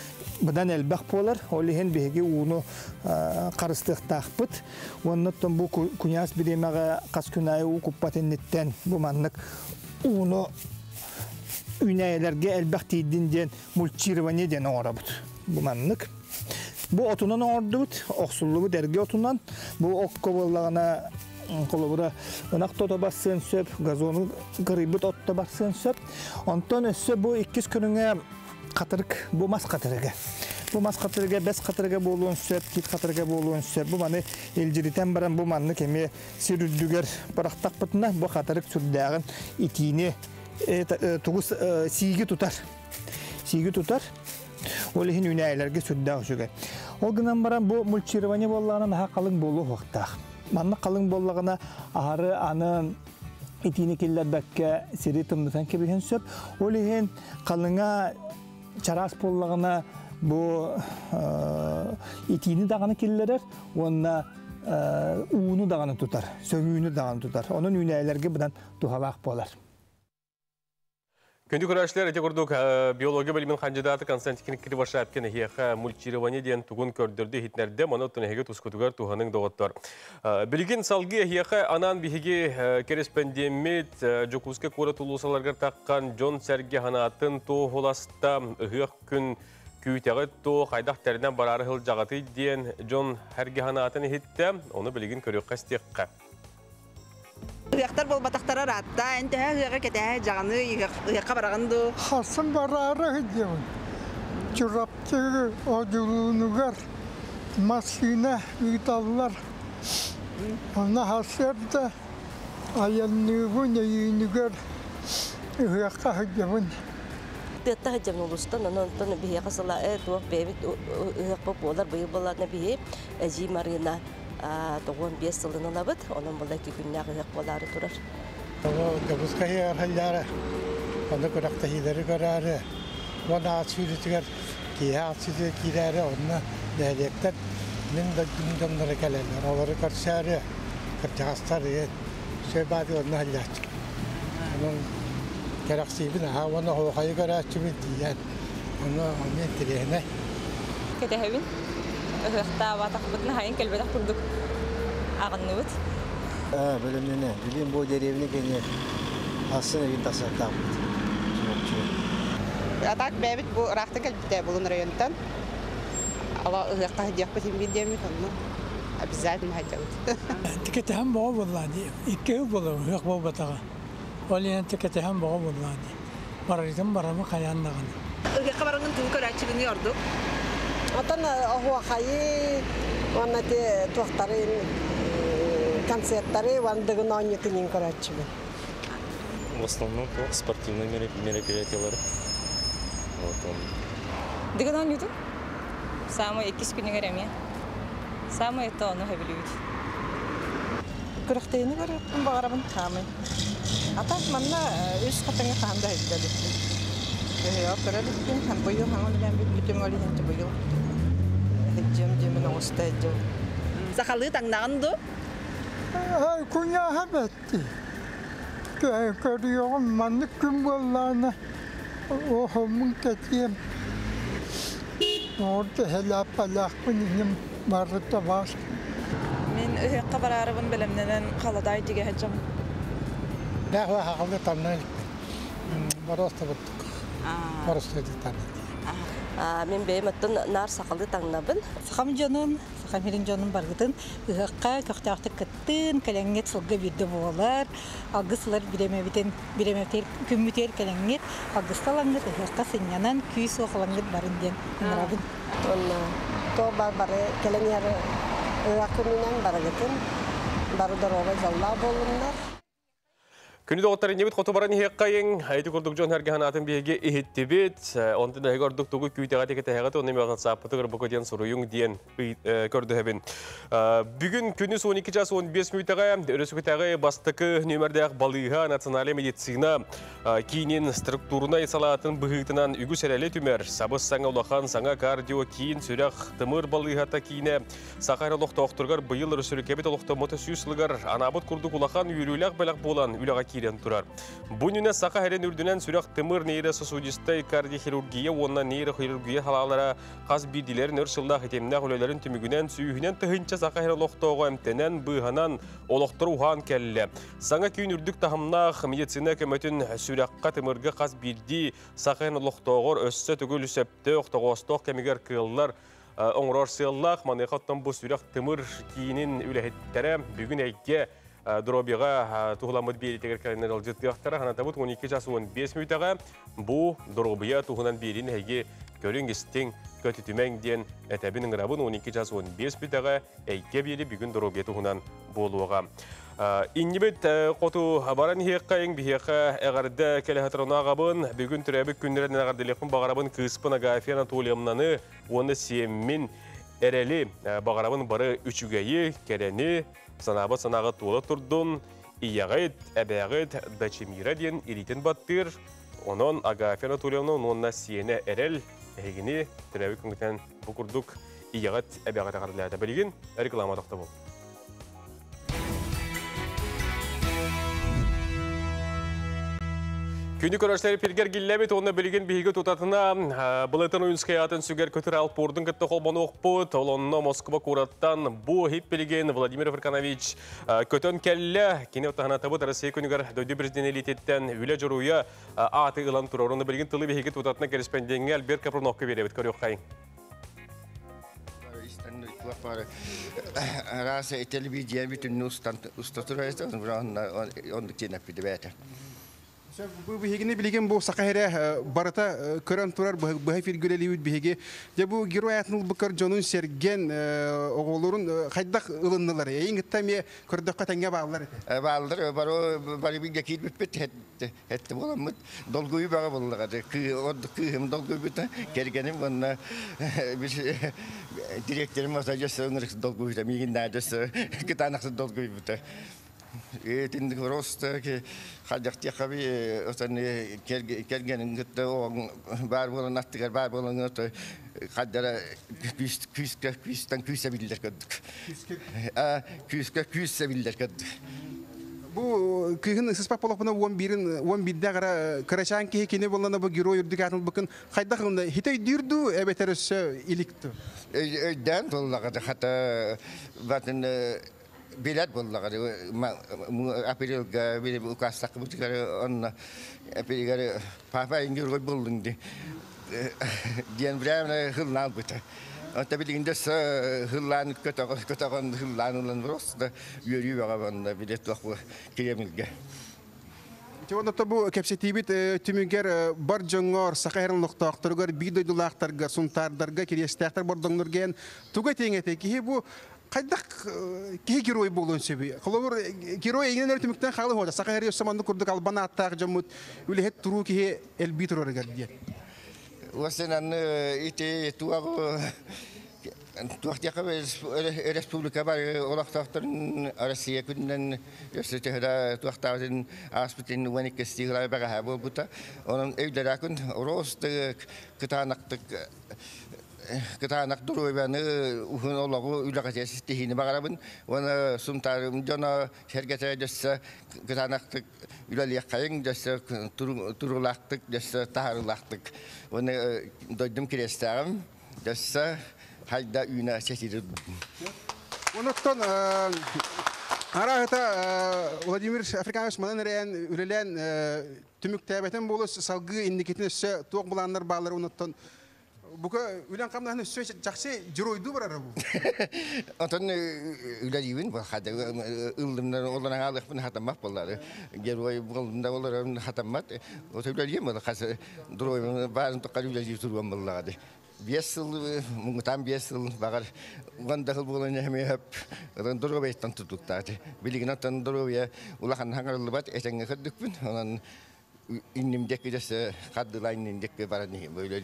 быдан элбэх буолар. Ол иһин биһиги ууну харыстыахтаахпыт. Оннуттан бу куйаас бириэмэҕэ хас күн аайы уу куппат инниттэн бу маннык ууну үүнээйилэргэ элбэх тиийдин диэн мульчирование диэн оҥоробут. Бу маннык. Бу отунан оҥордубут, охсуллубут эргэ отунан. Бу окко буоллаҕына холобура ынах тото барсыан сөп, газону кырыйбыт отто барсыан сөп. Онтон өссө бу иккис көрүҥэ хатырык, бу мас хатырыга. Бу мас хатырыга, бэс хатырыга буолуон сөп, кит хатырыга буолуон сөп. Бу маны илдьиритэн баран бу маннык эмиэ сир үрдүгэр бырахтахпытына бу хатырык сүрдээҕин итиини тугу сииги тутар. Сииги тутар. Ол иһин үүнээйилэргэ сүрдээх үчүгэй. Ол гынан баран бу мульчирование буоллаҕына наһаа халыҥ буолуо суохтаах. Маннык халыҥ буоллаҕына аһары аны итиини киллэрбэккэ сири тымнытан кэбиһэн сөп. Ол иһин халыҥа чараас буоллаҕына бу итиини даҕаны киллэрэр уонна ууну даҕаны тутар, сөҥүүнү даҕаны тутар. Онон үүнээйилэргэ быдан туһалаах буолар. Күндү көрөөччүлэр, ити курдук биология билимин хандьыдаата Константин Кривошапкин эһиэхэ мульчирование диэн тугун көрдөрдө иһитинэрдэ, маны оттон эһиги тускутугар туһаныҥ доҕоттор. Билигин салгыы эһиэхэ анаан биһиги кэрэспэндиэммит Дьокуускай куорат улуусаларыгар таххан дьон-сэргэ санаатын туоһуласта, ыһыах күн күүтэҕит туох, хайдах тэринэн бараары сылдьаҕытый диэн дьон сэргэ санаатын иһиттэ, ону билигин көрүөххэ-истиэххэ. Ыһыахтар буолбатахтара ыраатта. Эн төһө ыһыаҕы кэтэһэ дьаҕаны ыһыахха бараҕын дуу? Хасын бараары сылдьабын. Чурапчы одьулуунугар массыына ыыталлар. Онно сарсыарда айанныыбын, өйүүнүгэр ыһыахха сылдьабын. Тыатта сылдьабын улуустан, онон онтон биһиэхэ сыла туох бэйэбит ыһыахпыт буолар, быйыл буоллаҕына биһи Эдьиий Марыына 95 сылын ылабыт, онон була ити күннээх ыһыах буолаары турар. Дьокуускай араллаары, онно күрэхтэһиилэри көрөөрү, уонна ат сүүрүүтүгэр киэһэ ат сүүрүүтүгэр киирээри, онно нэһилиэктэр мин дойдум дьонноро кэлэллэр, олору көрсөөрү, кырдьаҕастар сөп баады онно сылдьааччы. Онон кэрэхсиибин аһаа уонна оһуохайы көрөөччүбүн тиийэн, онно онно интэриэһинэй. Кэтэһэбин. Ыһыахтаабатахпытына хайын кэлбэтэх курдук аҕынныбыт. Бөлөмнөнө. Билим бу деревня кини асын эбин тасаттаабыт. Атак бэбит бу ыраахтан кэлбитэ Булун районтан. Ала ыһыахха диэхпит химбир диэммит онно обязательно хадьабыт. Тикетеһэн боҕо буоллаа дии. Икки буолар ыһыах буолбатаҕа. Ол иһин тикетеһэн боҕо буоллаа дии. Барарытын барамы хайаан даҕаны. Ыһыахха бараҥын тугу көрөөччүгүнүй ордук? Отон оһуохайы уонна ти туохтары концерттары уонна дыгын оонньуутун көрөөччүбүн. В основном спортивные мероприятиялары. Вот он. Дыгын оонньуутун? Самый иккис күнүгэр эмиэ. Самый это ону сөбүлүүбүт. Күрэхтэһиини көрүөхпүн баҕарабын хаамый. А так манна үс хатыҥы хаһан да сылдьа иликпин. Өһүөҕэ көрө иликпин, быйыл хаҥа үлэлээн бүппүтүм, ол иһин быйыл сылдьыам диэмин оҥосто сылдьабын. Сахалыы таҥнаҕын дуу? Куйааһа бэтти. Көрүөҕүм маннык күн буоллаҕына оһоммун кэтиэм. Орда хэлээппэлээхпин иһим барыта баар. Мин ыһыахха бараарыбын бэлэмнэнэн халадаай тигэ сылдьабын. Бэҕэ хаҕылы таннан боростубуттук. Боростуйдук таннан. Мин бэйэм оттон наар сахалыы таҥнабын. Сахам дьонун, сахам сирин дьонун баргытын ыһыахха көхтөөхтүк кыттын, кэлэҥҥит сылга биирдэ буолар, алгыс ылар бириэмэбитин, бириэмэбитигэр күммүтүгэр кэлэҥҥит, алгыста ылаҥҥыт ыһыахха сынньанан, күүс-уох ылаҥҥыт барын диэн ыҥырабын. Уонна то бар бары кэлэн иһэр ыһыах күнүнэн барыгытын бары доруобай дьоллоох буоллуннар. Күнү доҕоттор иннибит хоту баран иһиэххэйиҥ. Ити курдук дьон сэргэ санаатын биһиги иһиттибит. Онтон эһиги ордук тугу күүтэҕит икитэһэҕит уонна эмиэ сааппытыгар бука диэн суруйуҥ диэн көрдөһөбүн. Бүгүн күнүс 12 час 15 мүнүүтэҕэ өрөспүүбүлүкэтээҕи бастакы нүөмэрдээх балыыһа национальнай медицина киинин структурнай салаатын быһыытынан үгүс эрэли түмэр сабыс-саҥа улахан саҥа кардио киин сүрэх тымыр балыыһата киинэ Саха эрэ олохтоохторугар быйыл өрөспүүбүлүкэбит олохтоммута 100 сылыгар анаабыт курдук улахан үөрүүлээх бэлэх буолан үлэҕэ киирдэ. киирэн турар. Бу нүнэ Саха сирин үрдүнэн сүрэх-тымыр нейрососудистай кардиохирургия уонна нейрохирургия салаалара хас биирдиилэрин өр сыллаах итимнээх үлэлэрин түмүгүнэн сүүһүнэн тыһыынча саха сирин олохтооҕо эмтэнэн, быыһанан, олохторо уһаан кэллэ. Саҥа күүн үрдүк таһымнаах медицина көмөтүн сүрэххэ, тымырга хас биирдии саха сирин олохтооҕор өссө төгүл сөптөөх, тоҕоостоох кэмигэр кыаллар оҥорор сыаллаах. Маныаха оттон бу сүрэх-тымыр киинин үлэһиттэрэ бүгүн эйгэ доруобуйаҕа туһуламмыт биэриитигэр кэлэннэр ыалдьыттыахтара. Санатабыт 12 час 15 мүнүүтэҕэ бу доруобуйа туһунан биэриини эһиги көрүҥ-истиҥ, көтүтүмэҥ диэн этэбин ыҥырабын. 12 час 15 мүнүүтэҕэ эйгэ биэри бүгүн доруобуйа туһунан буолуоҕа. Иннибит хоту баран иһиэххэйиҥ, биһиэхэ эҕэрдэ кэлэ сытар аҕабын. Бүгүн төрөөбүт күннэринэн эҕэрдэлиэхпин баҕарабын кыыспын Агафья Анатольевнаны уонна сиэммин Эрэли баҕарабын бары үчүгэйи, кэрэни, санаабыт санааҕа туола турдун, ийэҕит, эбээҕит Дачимира диэн илиитин баттыыр. Онон Агафья Анатольевна уонна сиэнэ Эрэл эһигини төрөөбүт күҥҥүтүнэн бу курдук ийэҕит, эбээҕит эҕэрдэлээтэ. Билигин реклама тохтобул. Күнү көрөшлер пиргер гиллэбит, онно билигин биһиги тутатына Былытын Уйунскай атын сүгэр көтөр алпордун кытта холбонуохпут. Ол онно Москва куораттан бу хип билигин Владимир Африканович көтөн кэллэ. Кини отаһанатабыт Россия күнүгэр дойду президент элититтен үлэ жоруя ааты ылан турар. Онно билигин тылы биһиги тутатына корреспондентҥэ Альберт Капруновка беребит. Көрүөххайын. Араас телевидение бүтүннүү устан уста турар оннук диэн эппитэ бэйэтэ. Бу биһигини билигин бу саха эрэ барыта көрөн турар быһа фиргүлэлиибит биһиги. Дьэ бу герой аатын ылбыккар дьонун сэргэн оҕолорун хайдах ылыннылар? Эйин кытта эмиэ көрдөххө тэҥҥэ бааллар этэ. Бааллар бары бары бииргэ киирбиппит Этти буоламмыт долгуйуу бөҕө буоллаҕа кыыһым долгуйбута, кэргэним уонна дириэктэрим дьөссө ынырык долгуйбута, миигин да дьөссө кытаанахсыт долгуйбута. Итинник просто хайдахтиэххэ отон кэргэнин кытта баар буолан аттыгар баар буолан хайдара күүскэ күүстэн күүсэ биллэр көрдүк. Күүскэ күүсэ биллэр көрдүк. Бу кыыһын ысыспат болохпуна уон биирин уон биирдээх эрэ кырачаан киһи кини буоллана бу герой үрдүк аатын ылбыккын хайдах ылына хите өйдүүр дуу эбэтэр өссө илик дуу? Өйдөөн буоллаҕа хата батын билэр буоллаҕа апрельга били указтакыбытыгар онно апрельгар папа герой буллуң ди диэн прямо хыллаан албыта. Онто билигин да хыллаан көтөҕөн хыллаан ылан просто үөрүү бөҕө манна билет туох Кремльгэ. Онно бу кэпсэтиибит түмүгэр бар дьоҥҥор, саха эрэн олохтоохторугар, биир дойдулаахтарга, сунтаардарга, кириэстээхтэр бордоҥнорго туга этиэҥ этэй? Киһи бу хайдах киһи герой буолуон сөбүй? Холобур, герой эйигин эрэ түмүктэн хаалыы хуода. Саха эрэ өссө маннык курдук албан ааттаах дьоммут үлэһит туруу киһи элбии турарыгар диэн. Уосынан ити туох туох диэххэ республика бары олохтоохторун Россия күнүнэн өссө төһө туохтаабытын ааспытын уон иккистии сылай бэҕэһээ буолбута. Онон өйдөрө күн рост кытаанахтык кытаанах доруобуйаны уһун олоҕу үлэҕэ ситиһиини баҕарабын. Уонна Сунтаарым дьоно сэргэтэ дөссө кытаанахтык үлэлиэххэйиҥ, дөссө туруулаахтык, дөссө таһаарыылаахтык. Уонна дойдум кириэстээҕим дөссө хайда үүнэ сэтири. Онуттан арааһыта Владимир Африканович манан эрээн үлэлээн түмүктээбэтин буолус салгыы инникитин өссө туох былааннар бааллар онуттан Бука үлэн хамнаһын өссө чахчы дьоруойдуу барара бу. Онтон үлэлиибин хада ыллымнар олорон аалыахпын хатаммат боллары. Герой боллумда олорон хатаммат. Ото үлэлиим бол хас дьоруойбун баарын тоққар үлэлии туруом боллаҕа. Биэс сыл муҥутаан биэс сыл баҕар уон да сыл буолан эмиэ хөп ытан доруобуйаттан тутуктааты. Билигин оттон доруобуйа улахан хаҥарыллыбат этэҥҥэ көрдүкпүн. Онон инним диэки дөссө хардыылаан инним диэки баран иһим үлэ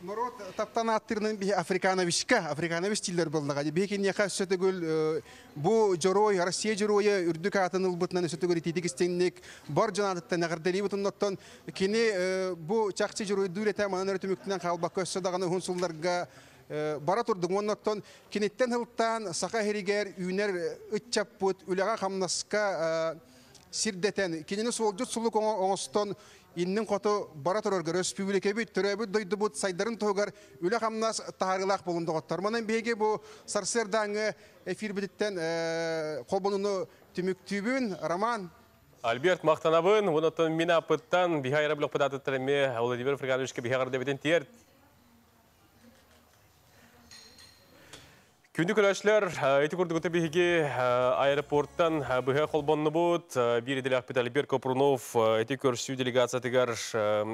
Норуот таптан ааттыырынан биһи Африкановичка, Африканович дииллэр буоллаҕа. Биһи киниэхэ өссө төгүл бу дьоруой, Россия дьоруойа үрдүк аатын ылбытынан өссө төгүл итиитик истиҥник бар дьон аатыттан эҕэрдэлиибит. Оннуттан кини бу чахчы дьоруойдуур этэ манан эрэ түмүктэнэн хаалбакка өссө даҕаны уһун сылларга бара турдун. Оннуттан киниттэн хылтаан саха хиригер үүнэр ыччаппыт үлэҕэ хамнаска сирдэтэн кинини суолдьут сулук оҥостон иннин хоту бара турарга республикабит төрөөбүт дойдубут сайдарын туһугар үлэ хамнас таһаарыылаах буолун доҕоттор. Манан биһиги бу сарсыардааҥҥы эфирбититтэн холбонуну түмүктүүбүн. Роман. Альберт мактанабын, онотон мин аппыттан биһа айра блок эме Владимир Африкановичка биһа гардебитин тиэр. Күндү көрөшлөр, эти курдугута биһиги аэропорттан быһа холбоннубут, бир иделяхпит Альберт Копрунов эти көрсүү делегациятыгар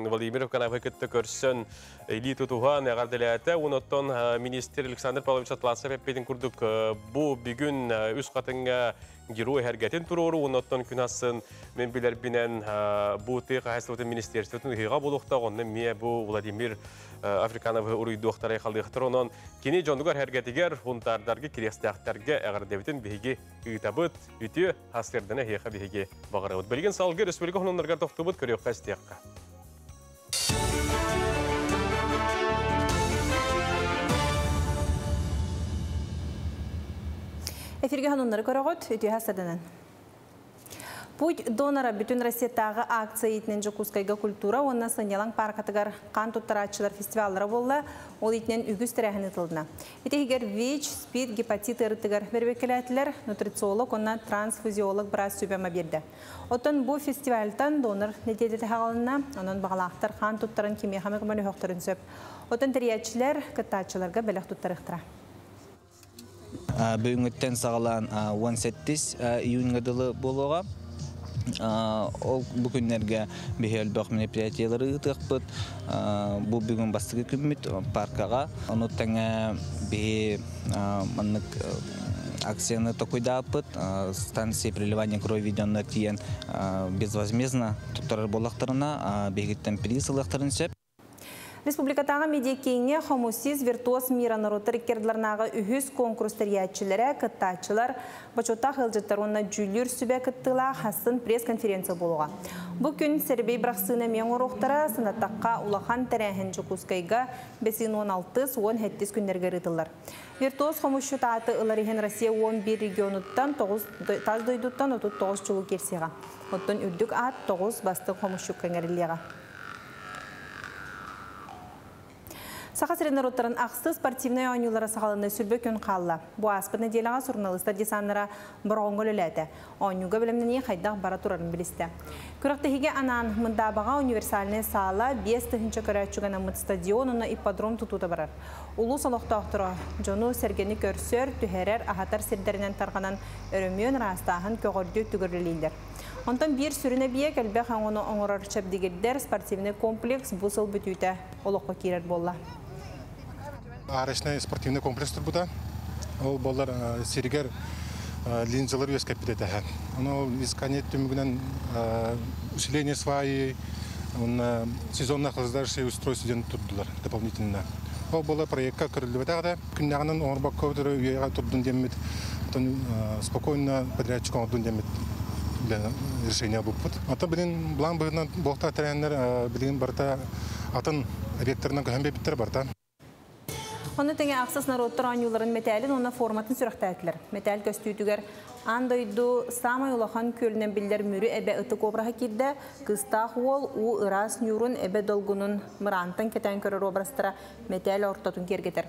Владимир Канавы кытта көрсөн или тутухан эҕэрдэлээтэ. Онотон министр Александр Павлович Атласов эппетин курдук бу бүгүн үс қатыңга герой хәргәтин турору, онотон күн асын мен билербинен бу ты қайсылытын министерствотун ыйга болуқта, онны ме бу Владимир Африканов уруйдуохтарай халыхтар онон кини жондугар хәргәтигер хунтардаргы кирестяхтарга әгәрдебитин биһиги ыытабыт үтүө хастердана хеха биһиги багарабыт. Билген салгы республика хононнаргар тохтубут көрөккә истиякка. Эфирге хануннары көрөгөт, үтүө хастерданан. Путь донора бүтүн Россиятағы акция итинен Жокускайга культура, онна сынялаң паркатыгар қан туттарачылар фестиваллары болла, ол итинен үгүс тәрәхін ытылдына. Итегер ВИЧ, СПИД, гепатит ырытыгар бербекеләтилер, нутрициолог, онна трансфузиолог брас сүбәмә берді. Оттон бу фестивальтан донор неделеті хағалына, онон бағалақтар қан туттарын кеме хамы көмөлі хөқтырын сөп. Оттон тәрiyatчылар кыттачыларга бәләк туттарықтыра. Бүгүнгүттен сагалаан 18 июньга дылы болуға. Ол бу күннерге биһи элбэх мероприятиялары ытыакпыт. Бу бүгүн бастыгы күммүт паркага. Ону тэҥэ биһи маннык акцияны токуйдааппыт. Станция переливания крови дьонно тиен безвозмездно туттарар боллахтарына биһигиттен приз ылыахтарын сөп. Республикатағы медиакеңе хомусиз виртуоз мира народтар иккердларнағы үхүс конкурс тәрiyatчылары, кыттачылар, бачота хылжыттар онна жүлүр сүбә кыттыла хасын пресс-конференция болуға. Бу күн Сербей брақсыны мен орохтара сынаттаққа улахан тәрәхін Жокускайга 5-16-17 күндерге рытылар. Виртуоз хомусшу тааты ыларихен Россия 11 регионуттан 9 таз дойдуттан 39 чулу керсеға. Оттон үрдік ат 9 басты хомусшу кәңәрілеға. Саха сирен ақсы спортивный ойнулары сағалыны сүрбі күн қалла. Бу аспы неделяға журналистар десаннара бұрғоңгөл өләті. Ойнуға білімніне қайдақ бара турарын білісті. Күрақтығыге анан мындабаға универсальный сала 5 тұхынча көрәтчүгана мұт стадион оны ипподром тұтуды барар. Улу солоқтақтыры жону сәргені көрсөр, түхәрер, ахатар сирдерінен тарғанан өріммен растағын көгірді түгірлейлер. Онтон бир сүрүнө бие кэлбэх оңону оңорор чэбдигирдер спортивный комплекс бусыл бүтүүтэ олоққа кирер болла. Арышный спортивный комплекс турбута. Ол болар сиригер линзалар өскәп битә. Аны искание түмүгүнән усиление сваи, он сезонно охлаждающие устройства ден турдулар дополнительно. Ол бола проектка көрүлүп атагы күннәгеннән оңорбак көтөрө үйгә турдун демит. Спокойно подрядчик оңордун демит. Решение буппут. Ата билин блан быгынан бохта тренер билин барта атын объекттеринен көһән биттер барта. Оны теңе ақсыз народтар ойнуларын металин оны форматын сүрәхтәтләр. Метал көстүтүгер андойду самай улахан көлінен биллер мүрі әбе ыты обраха кирде, кыстах уол у ырас нюрун әбе долгунун мырантан кетен көрөр обрастыра метал ортотун кергетер.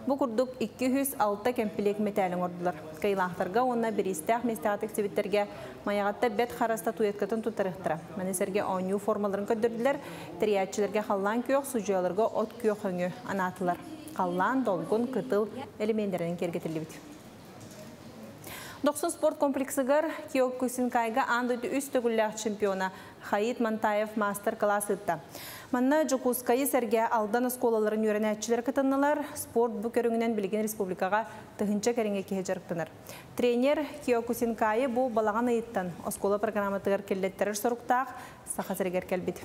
Бу курдук 206 кемпилек металин ордулар. Кайлахтарга онна биристях местагатык себеттерге маягатта бет хараста туеткатын тутарыхтыра. Манесерге ойну формаларын көддүрдүлөр, триятчыларга халлан күйөх, судьяларга от күйөх өңү анатылар. Қаллан, долгун, кытыл элементтерин кергетилбит. 90 спорт комплексігір Киокусинкайга андойды үс төгілләқ чемпиона Хаит Мантаев мастер-класс ытта. Манна Жокускайы сәрге алдан осколаларын үйренәтчілер кытынналар спорт бұ көріңінен білген республикаға тұхынча кәріңе кеhe жарықтыныр. Тренер Киокусинкайы бұ балаған ыйттан оскола программатығыр келлеттерір соруқтақ сақа сәргер кәлбит.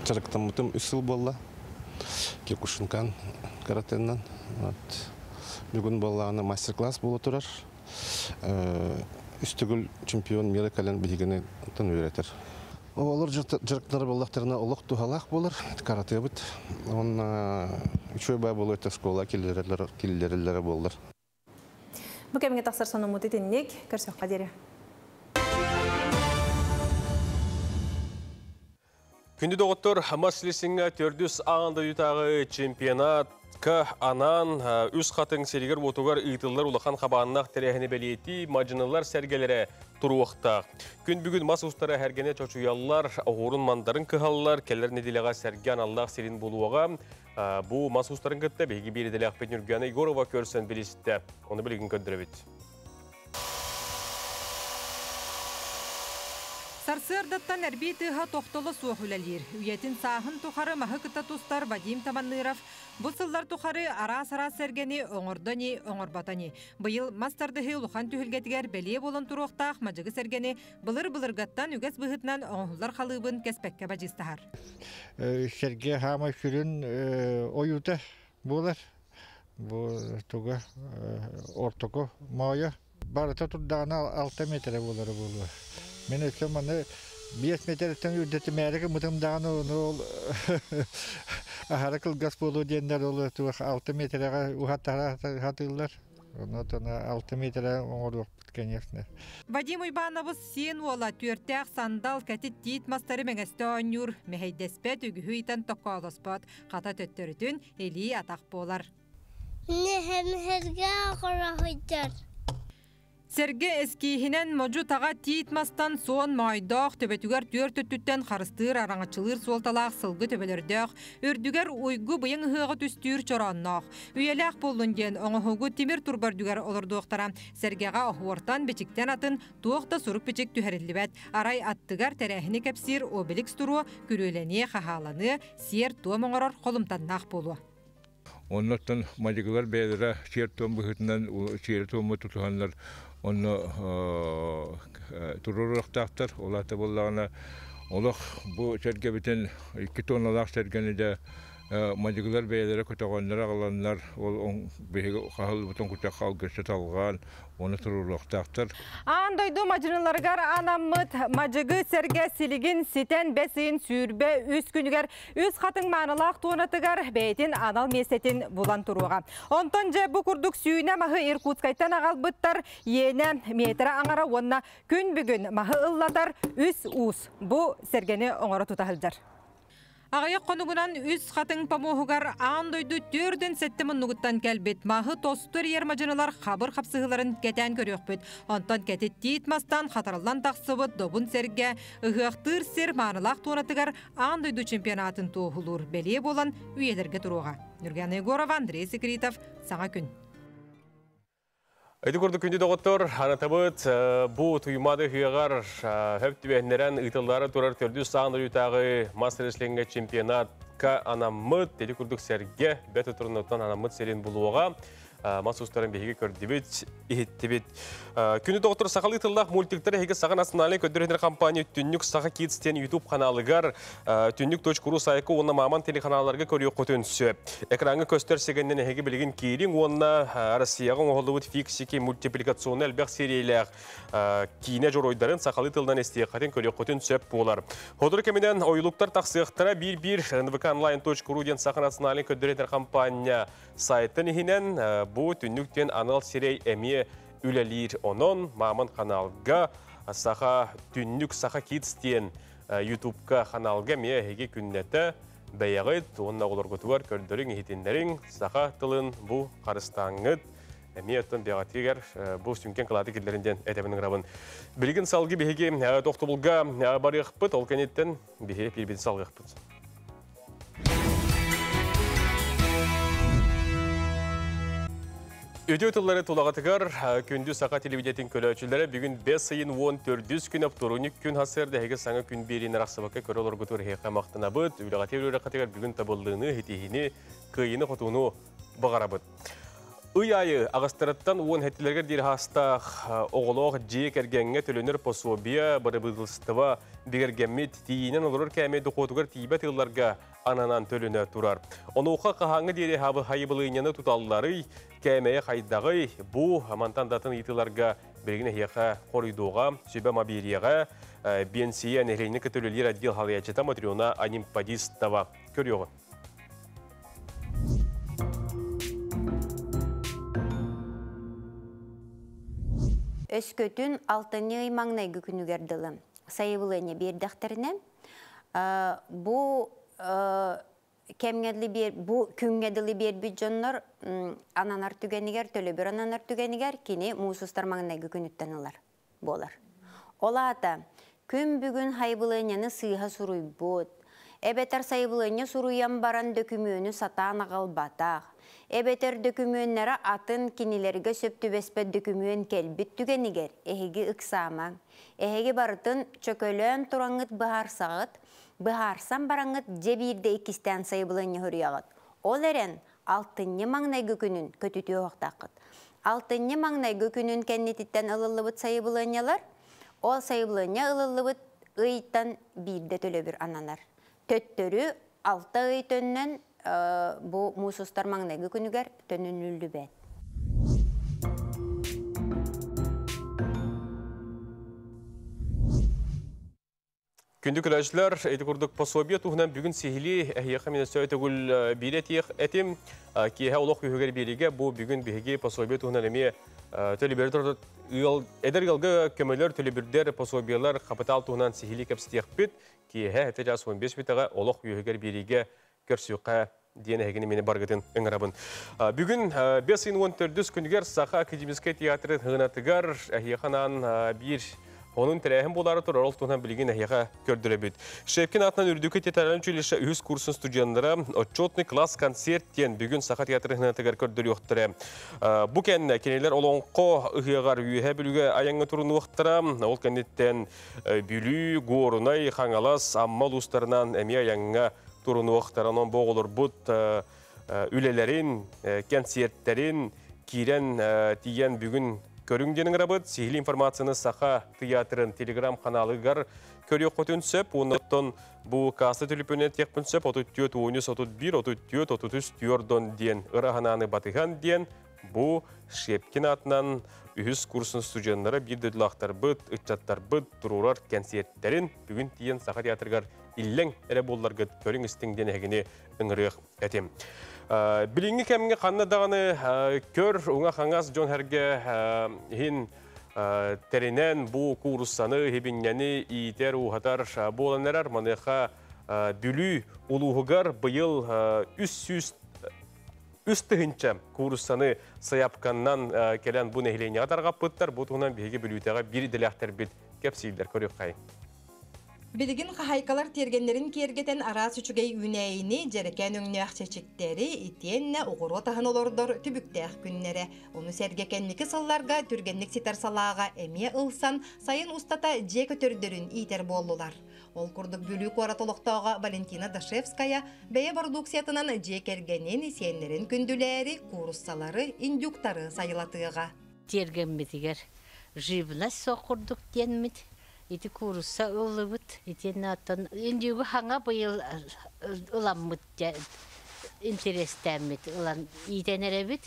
Чарактамытым үсіл болла, Киокушинкан каратеннан. Бүгін боллағына мастер-класс бола тұрар. Үстігіл чемпион мира кәлін бігіні тын үйретер. Олор жарыктар боллақтарына олох тухалах болар, каратебит. Он үчөй бай болу это школа киллерелер болар. Бу кэмҥэ тахсар сонуммут итинник, көрсөххө диэри. Күндү доҕоттор, Хамас лесиҥҥэ төрдүс аан дойдутааҕы чемпионатка анаан Үс Хатыҥ сиригэр-уотугар ыытыллар улахан хабааннаах тэрээһини бэлиэтии мадьынылар сэргэлэрэ туруохтаах. Күн бүгүн мас устара эргэни чочуйаллар, оһуорун-мандарын кыһаллар, кэлэр нэдиэлэҕэ сэргэ аналлаах сирин булуоҕа. Бу мас устарын кытта биһиги биир идэлээхпит Ньургуяна Егорова көрсөн билистэ. Ону билигин көрдөрөбүт. Сарсыардаттан эрбии тыаһа тохтоло суох үлэлиир. Үйэтин сааһын тухары маһы кытта тустар Вадим Таманныров бу сыллар тухары араас-араас сэргэни оҥордо ини, оҥорбото ини. Быйыл мас тардыһыы улахан түһүлгэтигэр бэлиэ буолан туруохтаах мадьыгы сэргэни былыр-былыргаттан үгэс быһыытынан оҥоһуллар халыыбын кэспэккэ бадьыыстаһар. Сэргэ хаамай сүрүн ойуута буолар. Бу туга ортоку моойо барыта турдаҕына 6 метрэ буолара буолуо. Мин өссө маны 5 метртэн үрдэтимээри гыммытым даҕаны ону ол аһара кылгас буолуо диэннэр ол туох 6 метрэҕэ уһаттара сатыыллар. Ону 6 метрэ оҥоруохпут, конечно. Вадим Уйбаанабыс сиэн уола түөртээх сандал кэтит тиит мастары мэҥэстэ оонньуур, мэһэйдэспэт, үгүһү ыйтан токкоолоспот, хата төттөрүтүн илии атах буолар. Нэһэмһэргэ оҕороһуйдар. Сэргэ эскииһинэн модьу-таҕа тиит мастан суон моойдоох, төбөтүгэр түөрт өттүттэн харыстыыр, араҥаччылыыр суолталаах сылгы төбөлөрдөөх, үрдүгэр уйгу быйаҥ ыһыаҕы түстүүр чороонноох. Үйэлээх буоллун диэн оҥоһугу тимир турба үрдүгэр олордуохтара. Сэргэҕэ оһуортан, бичиктэн атын туох да сурук-бичик түһэриллибэт. Арай аттыгар тэрээһини кэпсиир обеликс туруо, күрүөлэниэ, хаһааланыа, сиэр-туом оҥорор холумтаннаах буолуо. Оннуттан мадьыгылар бэйэлэрэ сиэр-туом быһыытынан сиэри-туому тутуһаннар онно туруоруохтаахтар. Ол аата буоллаҕына олох бу сэргэбитин 2 тонналаах сэргэни да мадьыгылар бэйэлэрэ көтөҕөннөр аҕаланнар ол биһиги хаһыллыбытын кутахха алгысчыт алҕаан ону туруоруохтаахтар. Аан дойду мадьыныларыгар анаммыт мадьыгы сэргэ силигин ситэн бэс ыйын 23 күнүгэр Үс хатыҥ маанылаах туонатыгар бэйэтин анал миэстэтин булан туруоҕа. Онтон дьэ бу курдук сүүнэ маһы Иркутскайтан аҕалбыттар иэнэ метрэ аҥара уонна күн бүгүн маһы ыллатар үс уус бу сэргэни оҥоро тута сылдьар. Аҕыйах хонугунан үс хатыҥ помоһугар аан дойду 47 муннугуттан кэлбит маһы тосту эрийэр мадьынылар хабыр хапсыһыыларын кэтээн көрүөхпүт. Онтон кэтит тиит мастан хатарыллан тахсыбыт добун сэргэ ыһыахтыыр сир маанылаах туонатыгар аан дойду чемпионатын туоһулуур бэлиэ буолан үйэлэргэ туруоҕа. Нюргана Егорова, Андрей Секритов, Саҥа күн. Ити курдук күндү доҕоттор, анатабыт бу Туймаады ыһыаҕар хөп түбэһиннэрэн ыытыллаары турар төрдүс саан дойдутааҕы мас рестлиҥҥэ чемпионатка анаммыт, ити курдук сэргэ бэт отурунуттан анаммыт сирин булуоҕа. Мас устарын биһиги көрдүбүт, иһиттибит. Күнү доҕоттор сахалыы тыллаах мультиктар эһиги Саха национальнай көрдөрөр компания Түннүк Саха Kids диэн YouTube ханаалыгар Түннүк.ру сайка уонна Маман телеканалларга көрүөххүтүн сөп. Экраҥҥа көстөр сигэннэн эһиги билигин киириҥ уонна Россияҕа оҥоһуллубут фиксики мультипликационнай элбэх сериялээх киинэ дьоруойдарын сахалыы тылынан истиэххитин көрүөххүтүн сөп буолар. Сотору кэминэн ойулуктар тахсыахтара биир-биир nvkonline.ru диэн Саха национальнай көрдөрөр компания Сайтын иһинэн бу түннүк диэн анал сирэй эмиэ үлэлиир. Онон Мамон ханаалга Саха түннүк Саха Kids диэн Ютубка ханаалга эмиэ эһиги күннэтэ бэйэҕит уонна оҕолоргутугар көрдөрүҥ, иһитиннэриҥ, саха тылын бу харыстааҥҥыт эмиэ оттон бэҕэтигэр бу сүҥкэн кылааты киллэрин диэн этэбин ыҥырабын. Билигин салгыы биһиги тохтобулга барыахпыт, ол кэнниттэн биһиги эпиирбитин салгыахпыт. Үтүө тыллары тулаҕытыгар күндү саха телевидениетин көрөөччүлэрэ бүгүн 5 ыйын 14 күн оптуорунньук күн хасыар дэһиги саҥа күн биэриини арахсыбакка көрө олоргутугар эһиэхэ махтанабыт. Үлэҕитигэр үөрэххитигэр бүгүн табыллыыны, ситиһиини, кыайыыны-хотууну баҕарабыт. Ый аайы аҕыстарыттан уон хэттилэригэр диэри хаастаах оҕолоох дьиэ кэргэҥҥэ төлөнөр пособие бырабыыталыстыба бигэргэммит тиийинэн олорор кээмэй дохуотугар тиийбэт ыалларга ананан төлөнө турар. Онуоха хаһааҥҥа диэри хайыбылыынньаны туталларый, кээмэйэ хайдаҕый? Бу мантан да атын ыйытыыларга Билигин эһиэхэ хоруйдуоҕа, сүбэ-ама биэриэҕэ биэнсийэ нэһилиэнньэ кытта үлэлиир отдел салайааччыта Матрена Анимпадистова. Көрүөҕүн. Өскөтүн алтынньы ый маҥнайгы күнүгэр дылы сайабылыанньа биэрдэхтэринэ, бу кэмҥэ дылы бу күҥҥэ дылы биэрбит дьоннор ананар түгэнигэр, төлөбүр ананар түгэнигэр кини муус устар маҥнайгы күнүттэн ылар буолар. Ол аата күн бүгүн сайабылыанньаны сыыһа суруйбут, эбэтэр сайабылыанньа суруйан баран дөкүмүөнү сатаан аҕалбатах, эбэтэр дөкүмүөннэрэ атын кинилэргэ сөп түбэспэт дөкүмүөн кэлбит түгэнигэр эһиги ыксаамаҥ. Эһиги барытын чөкөлөөн тураҥҥыт быһаарсаҕыт, быһаарсан бараҥҥыт дьэ биирдэ иккистээн сайабылыанньа суруйаҕыт. Ол эрэн алтынньы маҥнайгы күнүн көтүтүө уохтааххыт. Алтынньы маҥнайгы күнүн кэннититтэн ылыллыбыт сайабылыанньалар, ол сайабылыанньа ылыллыбыт ыйтан биирдэ төлөбүр ананар. Төттөрү 6 ый төннөн бу муус устар маҥнайгы күнүгэр төнүнүллүбэт. Күндү көрөөччүлэр, ити курдук пособие туһунан бүгүн сиһилии эһиэхэ мин өссө өтөгүл биир этиэх этим. Киэһэ олох үһүгэр биэриигэ бу бүгүн биһиги пособие туһунан эмиэ төлөбүр ыал эдэр ыалга көмөлөр, төлөбүрдэр, пособиелар, хапытаал туһунан сиһилии кэпсэтиэхпит. Киэһэ 7 чаас 15 бүтэҕэ олох үөһүгэр биэриигэ көрсүөххэ диэн эһигини мини баргытын ыҥырабын. Бүгүн 5 ыйын 14 күнүгэр Саха академическай театрын хыгынатыгар эһиэхэ анаан биир онун тэрээһин буолаары турар, ол туһунан билигин эһиэхэ көрдөрөбүт. Шепкин аатынан Үрдүкү театральнай училище үһүс курсун студеннара отчетный класс концерт диэн бүгүн Саха театрын хыгынатыгар көрдөрүөхтэрэ. Бу кэннэ кинилэр Олоҥхо ыһыаҕар Үөһээ Бүлүүгэ айаҥҥа турунуохтара. Ол кэнниттэн Бүлүү, Гуорунай, Хаҥалас, Амма улуустарынан эмиэ айаҥҥа турунуохтара. Онон бу оҕолорбут үлэлэрин, кэнсиэртэрин киирэн тиийэн бүгүн көрүҥ диэн ыҥырабыт. Сиһилии информацияны Саха тыйаатырын телеграм-ханаалыгар көрүөххүтүн сөп. Оннуттан бу касса төлөпүөнүнэн этиэхпин сөп. 34 13 31 34 33 4 диэн ыраһанааны батыһан диэн бу Шепкин аатынан үһүс курсун студеннара биир дойдулаахтарбыт, ыччаттарбыт туруорар кэнсиэртэрин бүгүн тиийэн Саха театрыгар иллэҥ эрэ буолларгыт көрүҥ истиҥ диэн эһигини ыҥырыах этим. Билиҥҥи кэмҥэ ханна даҕаны көр уҥа-хаҥас дьон сэргэ иһин тэринэн бу кууруссаны, хибинньэни иитэр, ууһатар буолан эрэр. Маныаха Бүлүү улууһугар быйыл 300 3 000 кууруссаны сайаапканнан кэлэн бу нэһилиэнньэҕэ тарҕаппыттар. Бу туһунан биһиги Бүлүүтэҕэ биир идэлээхтэрбит кэпсииллэр. Көрүөххэйиҥ. Билигин хаһаайкалар тиэргэннэрин киэргэтэн араас үчүгэй үүнээйини, дьэрэкээн өҥнөөх чэчиктэри, итиэннэ оҕуруот аһын олордор түбүктээх күннэрэ. Ону сэргэ кэнники сылларга түргэнник ситэр салааҕа эмиэ ылсан, сайын устата дьиэ көтөрдөрүн иитэр буоллулар. Ол курдук Бүлүү куорат олохтооҕо Валентина Дашевская бэйэ бородууксуйатынан дьиэ кэргэнин, сиэннэрин күндүлээри, кууруссалары, индюктары сайылатыаҕа. Тиэргэммитигэр живность суох курдук диэммит ити куурусса ыллыбыт. Итиэннэ оттон индюгу хаҥа быйыл ыламмыт интэриэстээммит ылан иитэн эрэбит.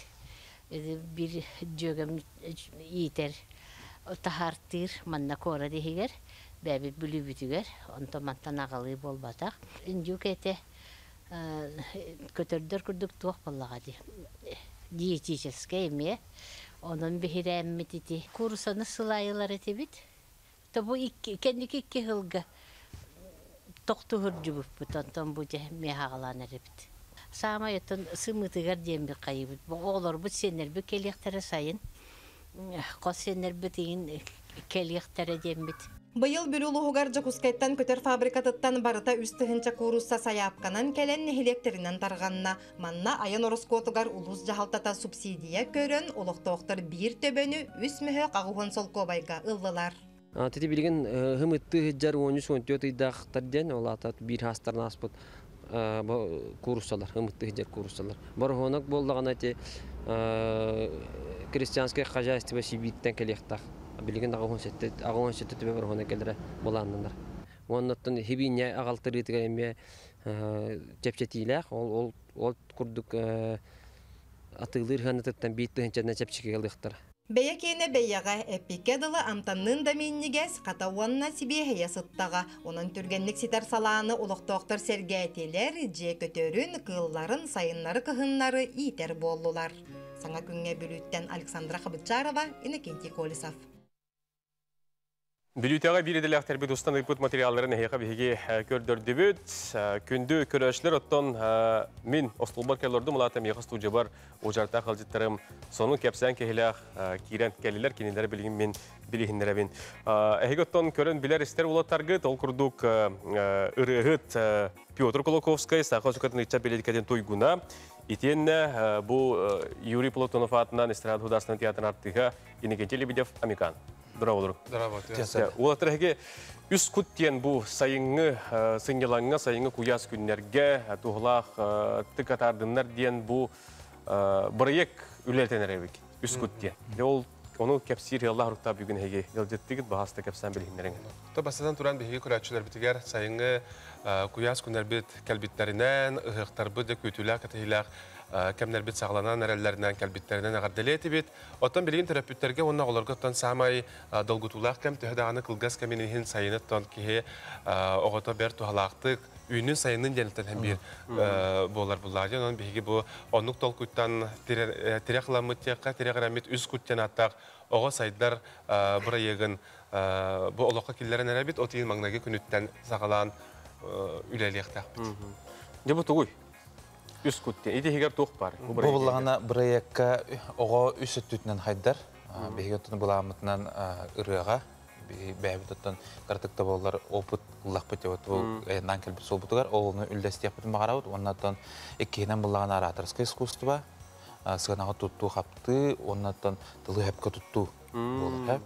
Биир дьүөгэм иитэр таһаартыыр манна куорат иһигэр бэйэбит Бүлүүбүтүгэр, онтон мантан аҕалыы буолбатах. Индюк этэ көтөрдөр курдук туох буоллаҕа дии диетическэй эмиэ. Онон биһирээммит ити куурусаны сылайылар этибит. То бу кэнники 2 сылга тохтуһурдьубуппут, онтон бу дьэ эмиэ хаҕалаан эрэбит. Саамай оттон сымыытыгар диэн бир хайыбыт. Бу оҕолорбут сиэннэрбит кэлиэхтэрэ сайын. Хос сиэннэрбит иин кэлиэхтэрэ диэммит. Быйыл Бүлүү улууһугар Дьокуускайтан көтөр фабрикатыттан барыта 3 000 куурусса сайаапканан кэлэн нэһилиэктэринэн тарҕанна. Манна айан ороскуотугар улуус дьаһалтата субсидия көрөн, олохтоохтор биир төбөнү 3 мөһө 80 солкуобайга ыллылар. Тити билигин хымытты сылдьар 13-14 ыйдаахтар диэн, ол аата биир хаастарын ааспыт кууруссалар, хымытты сылдьар кууруссалар. Бороһуонак буоллаҕына ити крестьянское хозяйство Сибииртэн кэлиэхтээх. Билигин 87 төбө бороһуона кэлэрэ былааннанар. Уоннаттан хибиинньэ аҕалтырыытыгар эмиэ чэпчэтиилээх, ол курдук атыылыыр сыанатыттан 1 тыһыынчанан чэпчэки ылыахтара. Бэйэ киэнэ бэйэҕэ, эппиккэ дылы амтанныын да минньигэс, хата уонна сибиэһэйэ сыттаҕа. Онон түргэнник ситэр салааны олохтоохтор сэргээтилэр, дьиэ көтөрүн, кыылларын сайыннары-кыһыннары иитэр буоллулар. Саҥа күҥҥэ Бүлүүттэн Александра Хабытчарова, Иннокентий Колесов. Бүлүүтэҕэ биир идэлээхтэрбит устан ыыппыт материалларын эһиэхэ биһиги көрдөрдүбүт. Күндү көрөөччүлэр, оттон мин остуолбар кэллордум, улаата миэхэ студиябар удьартаах ыалдьыттарым сонун кэпсээн киһилээх киирэн кэллилэр, кинилэри билигин мин билиһиннэрэбин. Эһиги оттон көрөн билэр истэр уолаттаргыт, ол курдук ырыаһыт Петр Кулаковскай, Саха Сукатын ыччат бэлиитикэтин туйгуна, итиэннэ бу Юрий Платонов аатынан эстрада художественнай театрын артыыһа Иннокентий Лебедев Амикан. Здорово, Здорово. Уолаттар эһиги үс кут диэн бу сайыҥҥы сынньалаҥҥа, сайыҥҥы куйаас күннэргэ туһалаах тык атаардыннар диэн бу бырайыак үлэлэтэн эрэбик. Үс кут диэн. Ол ону кэпсиир ыаллаах уруктаах бүгүн эһиги ыалдьыттыгыт баһаста кэпсээн билиһиннэриҥ. То бастатан туран биһиги көрөөччүлэрбитигэр сайыҥҥы куйаас күннэрбит кэлбиттэринэн, ыһыахтарбыт да күүтүүлээх кэтэһиилээх кэмнэрбит саҕаланан эрэллэринэн кэлбиттэринэн эҕэрдэлиэтибит. Оттон билигин төрөппүттэргэ уонна оҕолорго оттон саамай долгутуулаах кэм төһө даҕаны кылгас кэмин иһин сайыныттан киһи оҕото бэрт туһалаахтык үүнүн сайынын диэниттэн һэн биир буолар буллаа диэн онон биһиги бу оннук толкуйтан тирэх ыламмыт диэххэ тирэх эрэммит үс кут диэн ааттаах оҕо сайдар бырайыагын бу олоххо киллэрэн эрэбит от ыйын маҥнайгы күнүттэн саҕалаан үлэлиэхтээхпит. Дьэ бу тугуй? Үс кут диэн. Ити иһигэр туох баар? Бу буллаҕына бырайыакка оҕо үс өттүтүнэн хайдар. Биһиги оттон былааммытынан ырыаҕа бэйэбит оттон кыратык да буоллар опыт ыллахпыт диэбит бу айаннаан кэлбит суолбутугар ол ону үллэстиэхпитин баҕарабыт уонна оттон иккиһинэн буллаҕына ораторское искусство сыанаҕа туттуу хаптыы уонна оттон тылы сөпкө туттуу буолар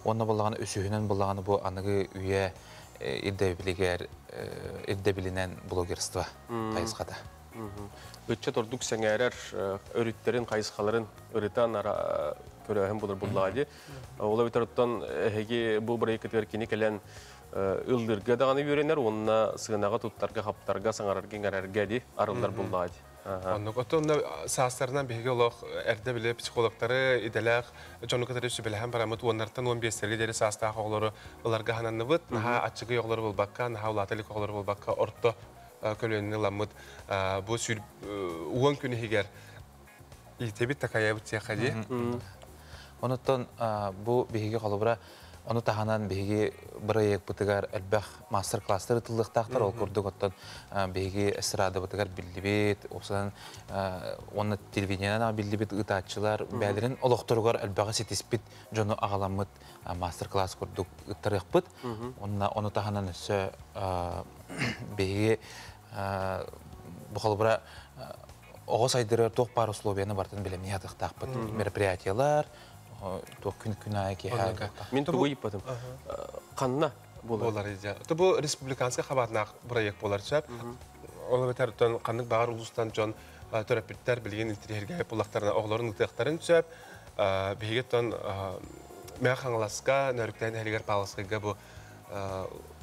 уонна буллаҕына үсүһүнэн буллаҕына бу аныгы үйэ ирдэбилигэр ирдэбилинэн блогерство хайысхата. Ыччат ордук сэҥээрэр өрүттэрин, хайысхаларын ырытан көрөөһүн булар буллаҕа дии. Ол эбэтэр оттон эһиги бу бырайыккытыгар кини кэлэн ыллыырга даҕаны үөрэнэр уонна сыанаҕа туттарга, хаптарга, саҥарарга, иҥэрэргэ дии арыллар буллаҕа дии. Оннук. Оттон саастарынан биһиги олох эрдэ били психологтары, идэлээх дьону кытары сүбэлэһэн бараммыт уоннартан уон биэстэргэ диэри саастаах оҕолору ыларга сананныбыт. Наһаа аччыгый оҕолору булбакка, наһаа улаата илик оҕолору булбакка орто көлүөнэни ыламмыт бу сүр уон күн иһигэр иитэбит такайабыт сиэхэ дии. Онуттан бу биһиги холобура ону таһынан биһиги бырайыакпытыгар элбэх мастер-класстар ытыллыахтаахтар. Ол курдук оттон биһиги эстрадабытыгар биллибит, уопсайынан уонна телевидениенэн биллибит ыытааччылар бэйэлэрин олохторугар элбэҕи ситиспит дьону аҕаламмыт мастер-класс курдук ыттарыахпыт. Онна ону таһынан өссө биһиги бу холобура оҕо сайдырыгар туох баар условияны барытын бэлэмнии сатыахтаахпыт. Мероприятиялар, туох күн күн аайы киэһэ. Мин тугу ыйыппатым. Ханна буолар? Буолар идея. Бу республиканскай хабаатнаах проект буолар сөп. Ол эбэтэр ханнык баҕар улуустан дьон төрөппүттэр билигин интириэһиргээбит буллахтарына оҕолорун ытыахтарын сөп. Биһиги оттон Мэҥэ Хаҥаласка, Нөрүктээн нэһилиэгэр Павловскайга бу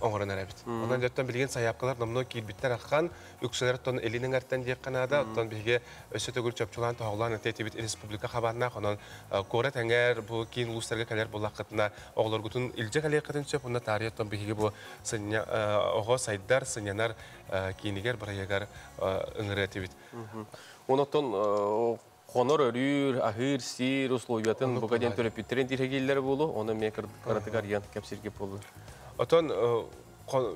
оҥорон эрэбит. Онон дьоттон билигин сайаапкалар номнуо киирбиттэр аххан, үксүлэр оттон илин эҥэртэн диэххэ наада, оттон биһиги өссө төгүл чопчулаан тоһоҕолоон этэ республика хабааннаах, онон куорат эҥэр бу киин улуустарга кэлэр буоллаххытына оҕолоргутун илдьэ кэлиэххитин сөп, уонна таарыйа оттон биһиги бу сынньа оҕо сайдар, сынньанар киинигэр бырайыагар ыҥырыа этибит. Онон хонор өрүүр, аһыыр, сиир условиятын бука диэн төрөппүттэрин тиэргииллэр буолу, оны эмиэ кыратыгар арыйан кэпсииргэ буоллар. Отон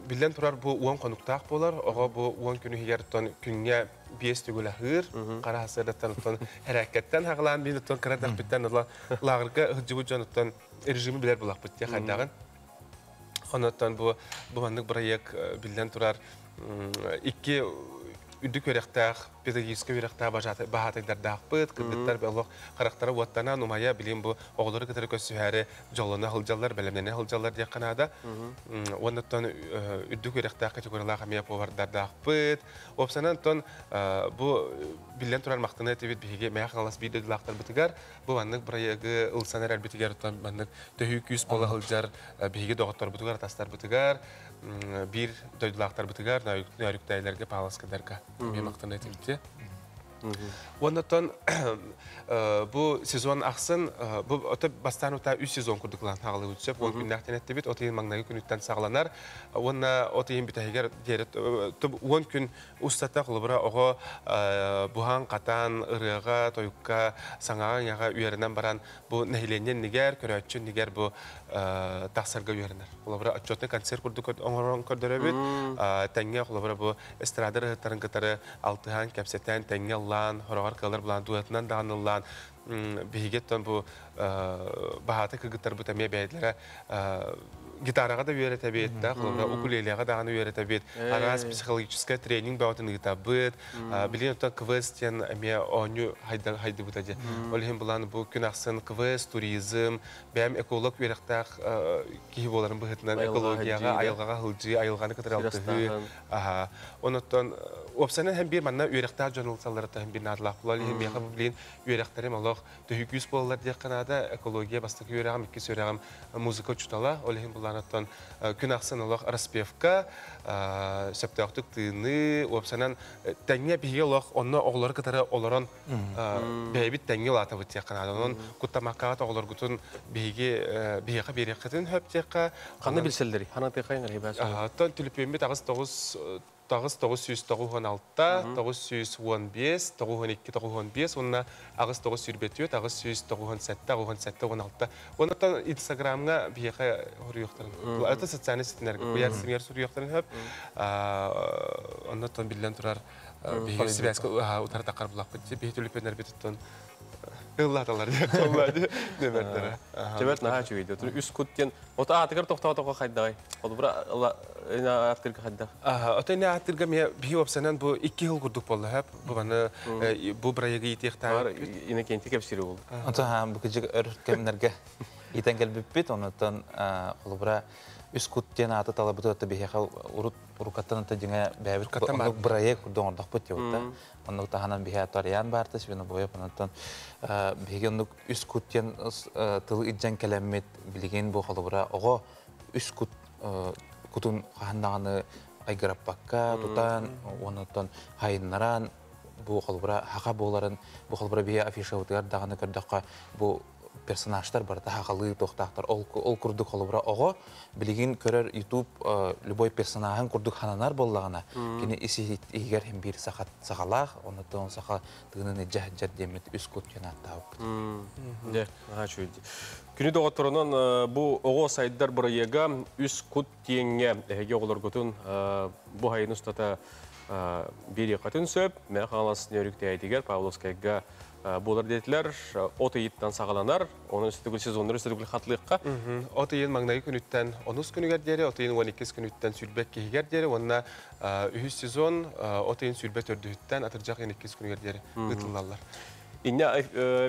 биллэн турар бу уон хонуктаах буолар, оҕо бу уон күн иһигэр тон күҥҥэ биэс төгүл аһыыр, хара хасыадаттан оттон хэрээккэттэн хаҕалаан биин оттон кыра дахпыттан ыла лааҕырга сылдьыбыт дьон оттон режими билэр булахпыт тиэ хайдаҕын. Онон бу бу маннык бырайыак биллэн турар икки үрдүк үөрэхтээх, педагогическай үөрэхтээх баһаатайдардаахпыт, кыргыттар олох харахтара уоттанан, умайа билим бу оҕолору кытары көрсүһээри дьоллоно сылдьаллар, бэлэмнэнэ сылдьаллар диэххэ наада. Уоннаттан үрдүк үөрэхтээх категориялаах эмиэ повардардаахпыт. Уопсанан тон бу биллэн турар махтана этибит биһиги Мэҥэ Хаҥалас биир дойдулаахтарбытыгар бу маннык бырайыагы ылсан эрэрбитигэр оттон маннык төһүү күүс буола сылдьар биһиги доҕотторбутугар, атастарбытыгар, биир дойдулаахтарбытыгар, нөөрүктээйлэргэ, пааласкадарга эмиэ махтана этибит. Оннотон бу сезон ахсын бу ото бастаан ута үс сезон курдук хаалыбыт сөп. 10 күннээх тэнэттибит. От ыйын маҥнайгы күнүттэн саҕаланар. Уонна от ыйын бүтэһигэр диэри 10 күн устата холобура оҕо буһан катан ырыаҕа, тойукка, саҥаҕа иҥэҕэ үөрэнэн баран бу нэһилиэнньэ иннигэр, көрөөччү иннигэр бу тахсарга үөрэнэр. Холобура отчетный концерт курдук оҥорон көрдөрөбүт. Тэҥҥэ холобура бу эстрада ырыһыттарын кытары алтыһан, кэпсэтэн, тэҥҥэ ыллаан, хороҕор кыалар булаан дуэтынан даҕаны ыллаан биһигеттон бу баһаата кыргыттарбыт эмиэ бэйэлэрэ гитараҕа да үөрэтэбит, да, холобура укулелеҕа даҕаны үөрэтэбит, араас психологическай тренинг бөҕөтүн ыытабыт. Билигин оттон квест диэн эмиэ оонньуу хайдыбыта дии. Ол иһин булан бу күн ахсын квест, туризм, бэйэм эколог үөрэхтээх киһи буоларым быһыытынан экологияҕа, айылҕаҕа сылдьыы, айылҕаны кытары алтыһыы. Аха. Онуттан уопсайынан һэм биир манна үөрэхтээх дьон ылсалларыттан һэм биир наадалаах буолар. Иһин миэхэ бу билигин үөрэхтэрим олох төһүү күүс буолаллар диэххэ наада. Экология бастакы үөрэҕим, иккис үөрэҕим музыка учуутала. Ол иһин булаан күн ахсын олох распевка, сөптөөхтүк тыыныы, уопсайынан тэҥҥэ биһиги олох онно оҕолору кытары олорон бэйэбит тэҥҥэ улаатабыт диэххэ наада. Онон куттамаккаҕыт оҕолоргутун биһиги биһиэхэ биэриэххитин сөп диэххэ. Ханна билсэллэрий? Ханна тыхайын эрэ Оттон түлүпүөммүт 8 9 996, 915, 92, 95 уонна 8 924, 897, 87, 16. Оннуттан Инстаграмҥа биһиэхэ суруйуохтарын. Это социальный сетинерге. Куйаар ситимигэр суруйуохтарын сөп. Оннуттан биллэн турар биһиги связка утары таххар булахпыт. Биһи түлүпүөннэрбит оттон ыллааталар диэн буолла дии нөмердэрэ. Төбөт наһаа үчүгэй. Үс кут диэн ото аатыгар тохтоотоҕо хайдаҕай? Холобура ааттыырга хайдах? Ото ини ааттыырга миэ биһи уопсанан бу 2 жыл курдук буолла хөп. Бу маны бу проегы иитиэхтээх. Иннокентий кэпсири болду. Ото бу кыжык өр кэмнэргэ итен келбиппит, онуттан холобура үс кут диэн ааты талабыты отто биһиэхэ урут урукаттан ата дьиҥэ бэйэбит оннук бырайыак курдук оҥордохпут диэбитэ. Оннук таһынан биһи Аторьян баарта Свинобоев онуттан биһиги оннук үс кут диэн тыл илдьэн кэлэммит билигин бу холобура оҕо үс кут кутун хаһан даҕаны айгыраппакка тутан онуттан хайыннаран бу холобура хаха буоларын бу холобура биһи афишабытыгар даҕаны көрдөххө бу персонажтар барыта хахалыы туохтаахтар. Ол, ол курдук холобура оҕо билигин көрөр YouTube любой персонажын курдук хананар буоллаҕына, кини ис иһигэр һин биир саха сахалаах, оннуттан саха тыынын илдьэ сылдьар диэммит үс кут диэн ааттаабыппыт. Дьэ, наһаа үчүгэй. Күнү доҕотторунан бу оҕо сайдар бырайыага үс кут тиэҥҥэ эһиги оҕолоргутун бу айын устата биэриэххитин сөп. Мэҥэ Хаҥалас Нөөрүктээйитигэр Павловскайга буолар диэтилэр. От ыйыттан саҕаланар. Онон үстүгүл сезоннар үстүгүл хатлыахха. От ыйын маҥнайгы күнүттэн онус күнүгэр диэри, от ыйын 12 күнүттэн сүүрбэ иккиһигэр диэри уонна үһүс сезон от ыйын 24-үттэн атырдьах ыйын иккис күнүгэр диэри ыытыллаллар. Инне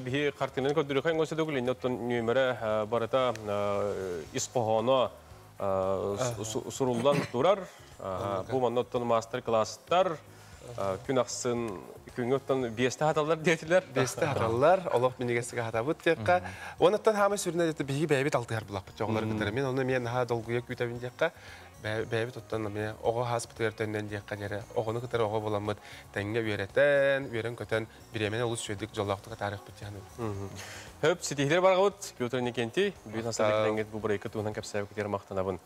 биһи картинаны көрдөрүөххэ оҥосо инне оттон нүөмэрэ барыта ис хоһооно суруллан турар. Бу манна оттон мастер-класстар күн ахсын күҥҥэ оттон биэстэ хаталлар диэтилэр. Биэстэ хаталлар, олох минигэсигэ хатабыт диэххэ. Онуттан хаамай сүрүнэ дете биһиги бэйэбит алтыһар булахпыт оҕолор кытары. Мен онно эмиэ наһаа долгуйа күүтэбин диэххэ. Бэйэбит оттон эмиэ оҕо хааспытыгар төннөн диэххэ диэри оҕону кытары оҕо буоламмыт тэҥҥэ үөрэтэн, үөрэн-көтөн бириэмэни олус үчүгэйдик дьоллоохтук атаарыахпыт диэн. Хөп, ситиһилер барҕабыт Петр Никентий, бүгүн хасалык бу бырайка туһунан кэпсээбиккитигэр махтанабын.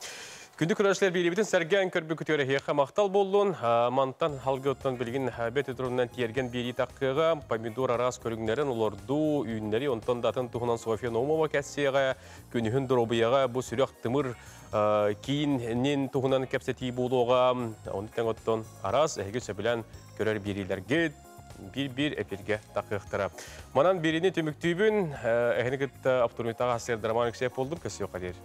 Күндү көрөөччүлэр биэрибитин сэргээн көрбүккүтүгэр эһиэхэ махтал буоллун. Мантан халгы оттон билигин бэт өтөрүнэн тиэрген биэрии таххыаҕа помидор араас көрүҥнэрин олордуу, үүннэри онтон да атын туһунан Софья Наумова кэссиэҕэ, күнүһүн доруобуйаҕа бу сүрэх тымыр киинин туһунан кэпсэтии буолуоҕа. Ону тэҥ оттон араас эһиги сөбүлээн көрөр биэриилэргит биир-биир эпиргэ тахыахтара. Манан биэриини түмүктүүбүн, эһини кытта Автурмитаҕа сэр Роман Алексеев болдум, көсүөххэ диэри.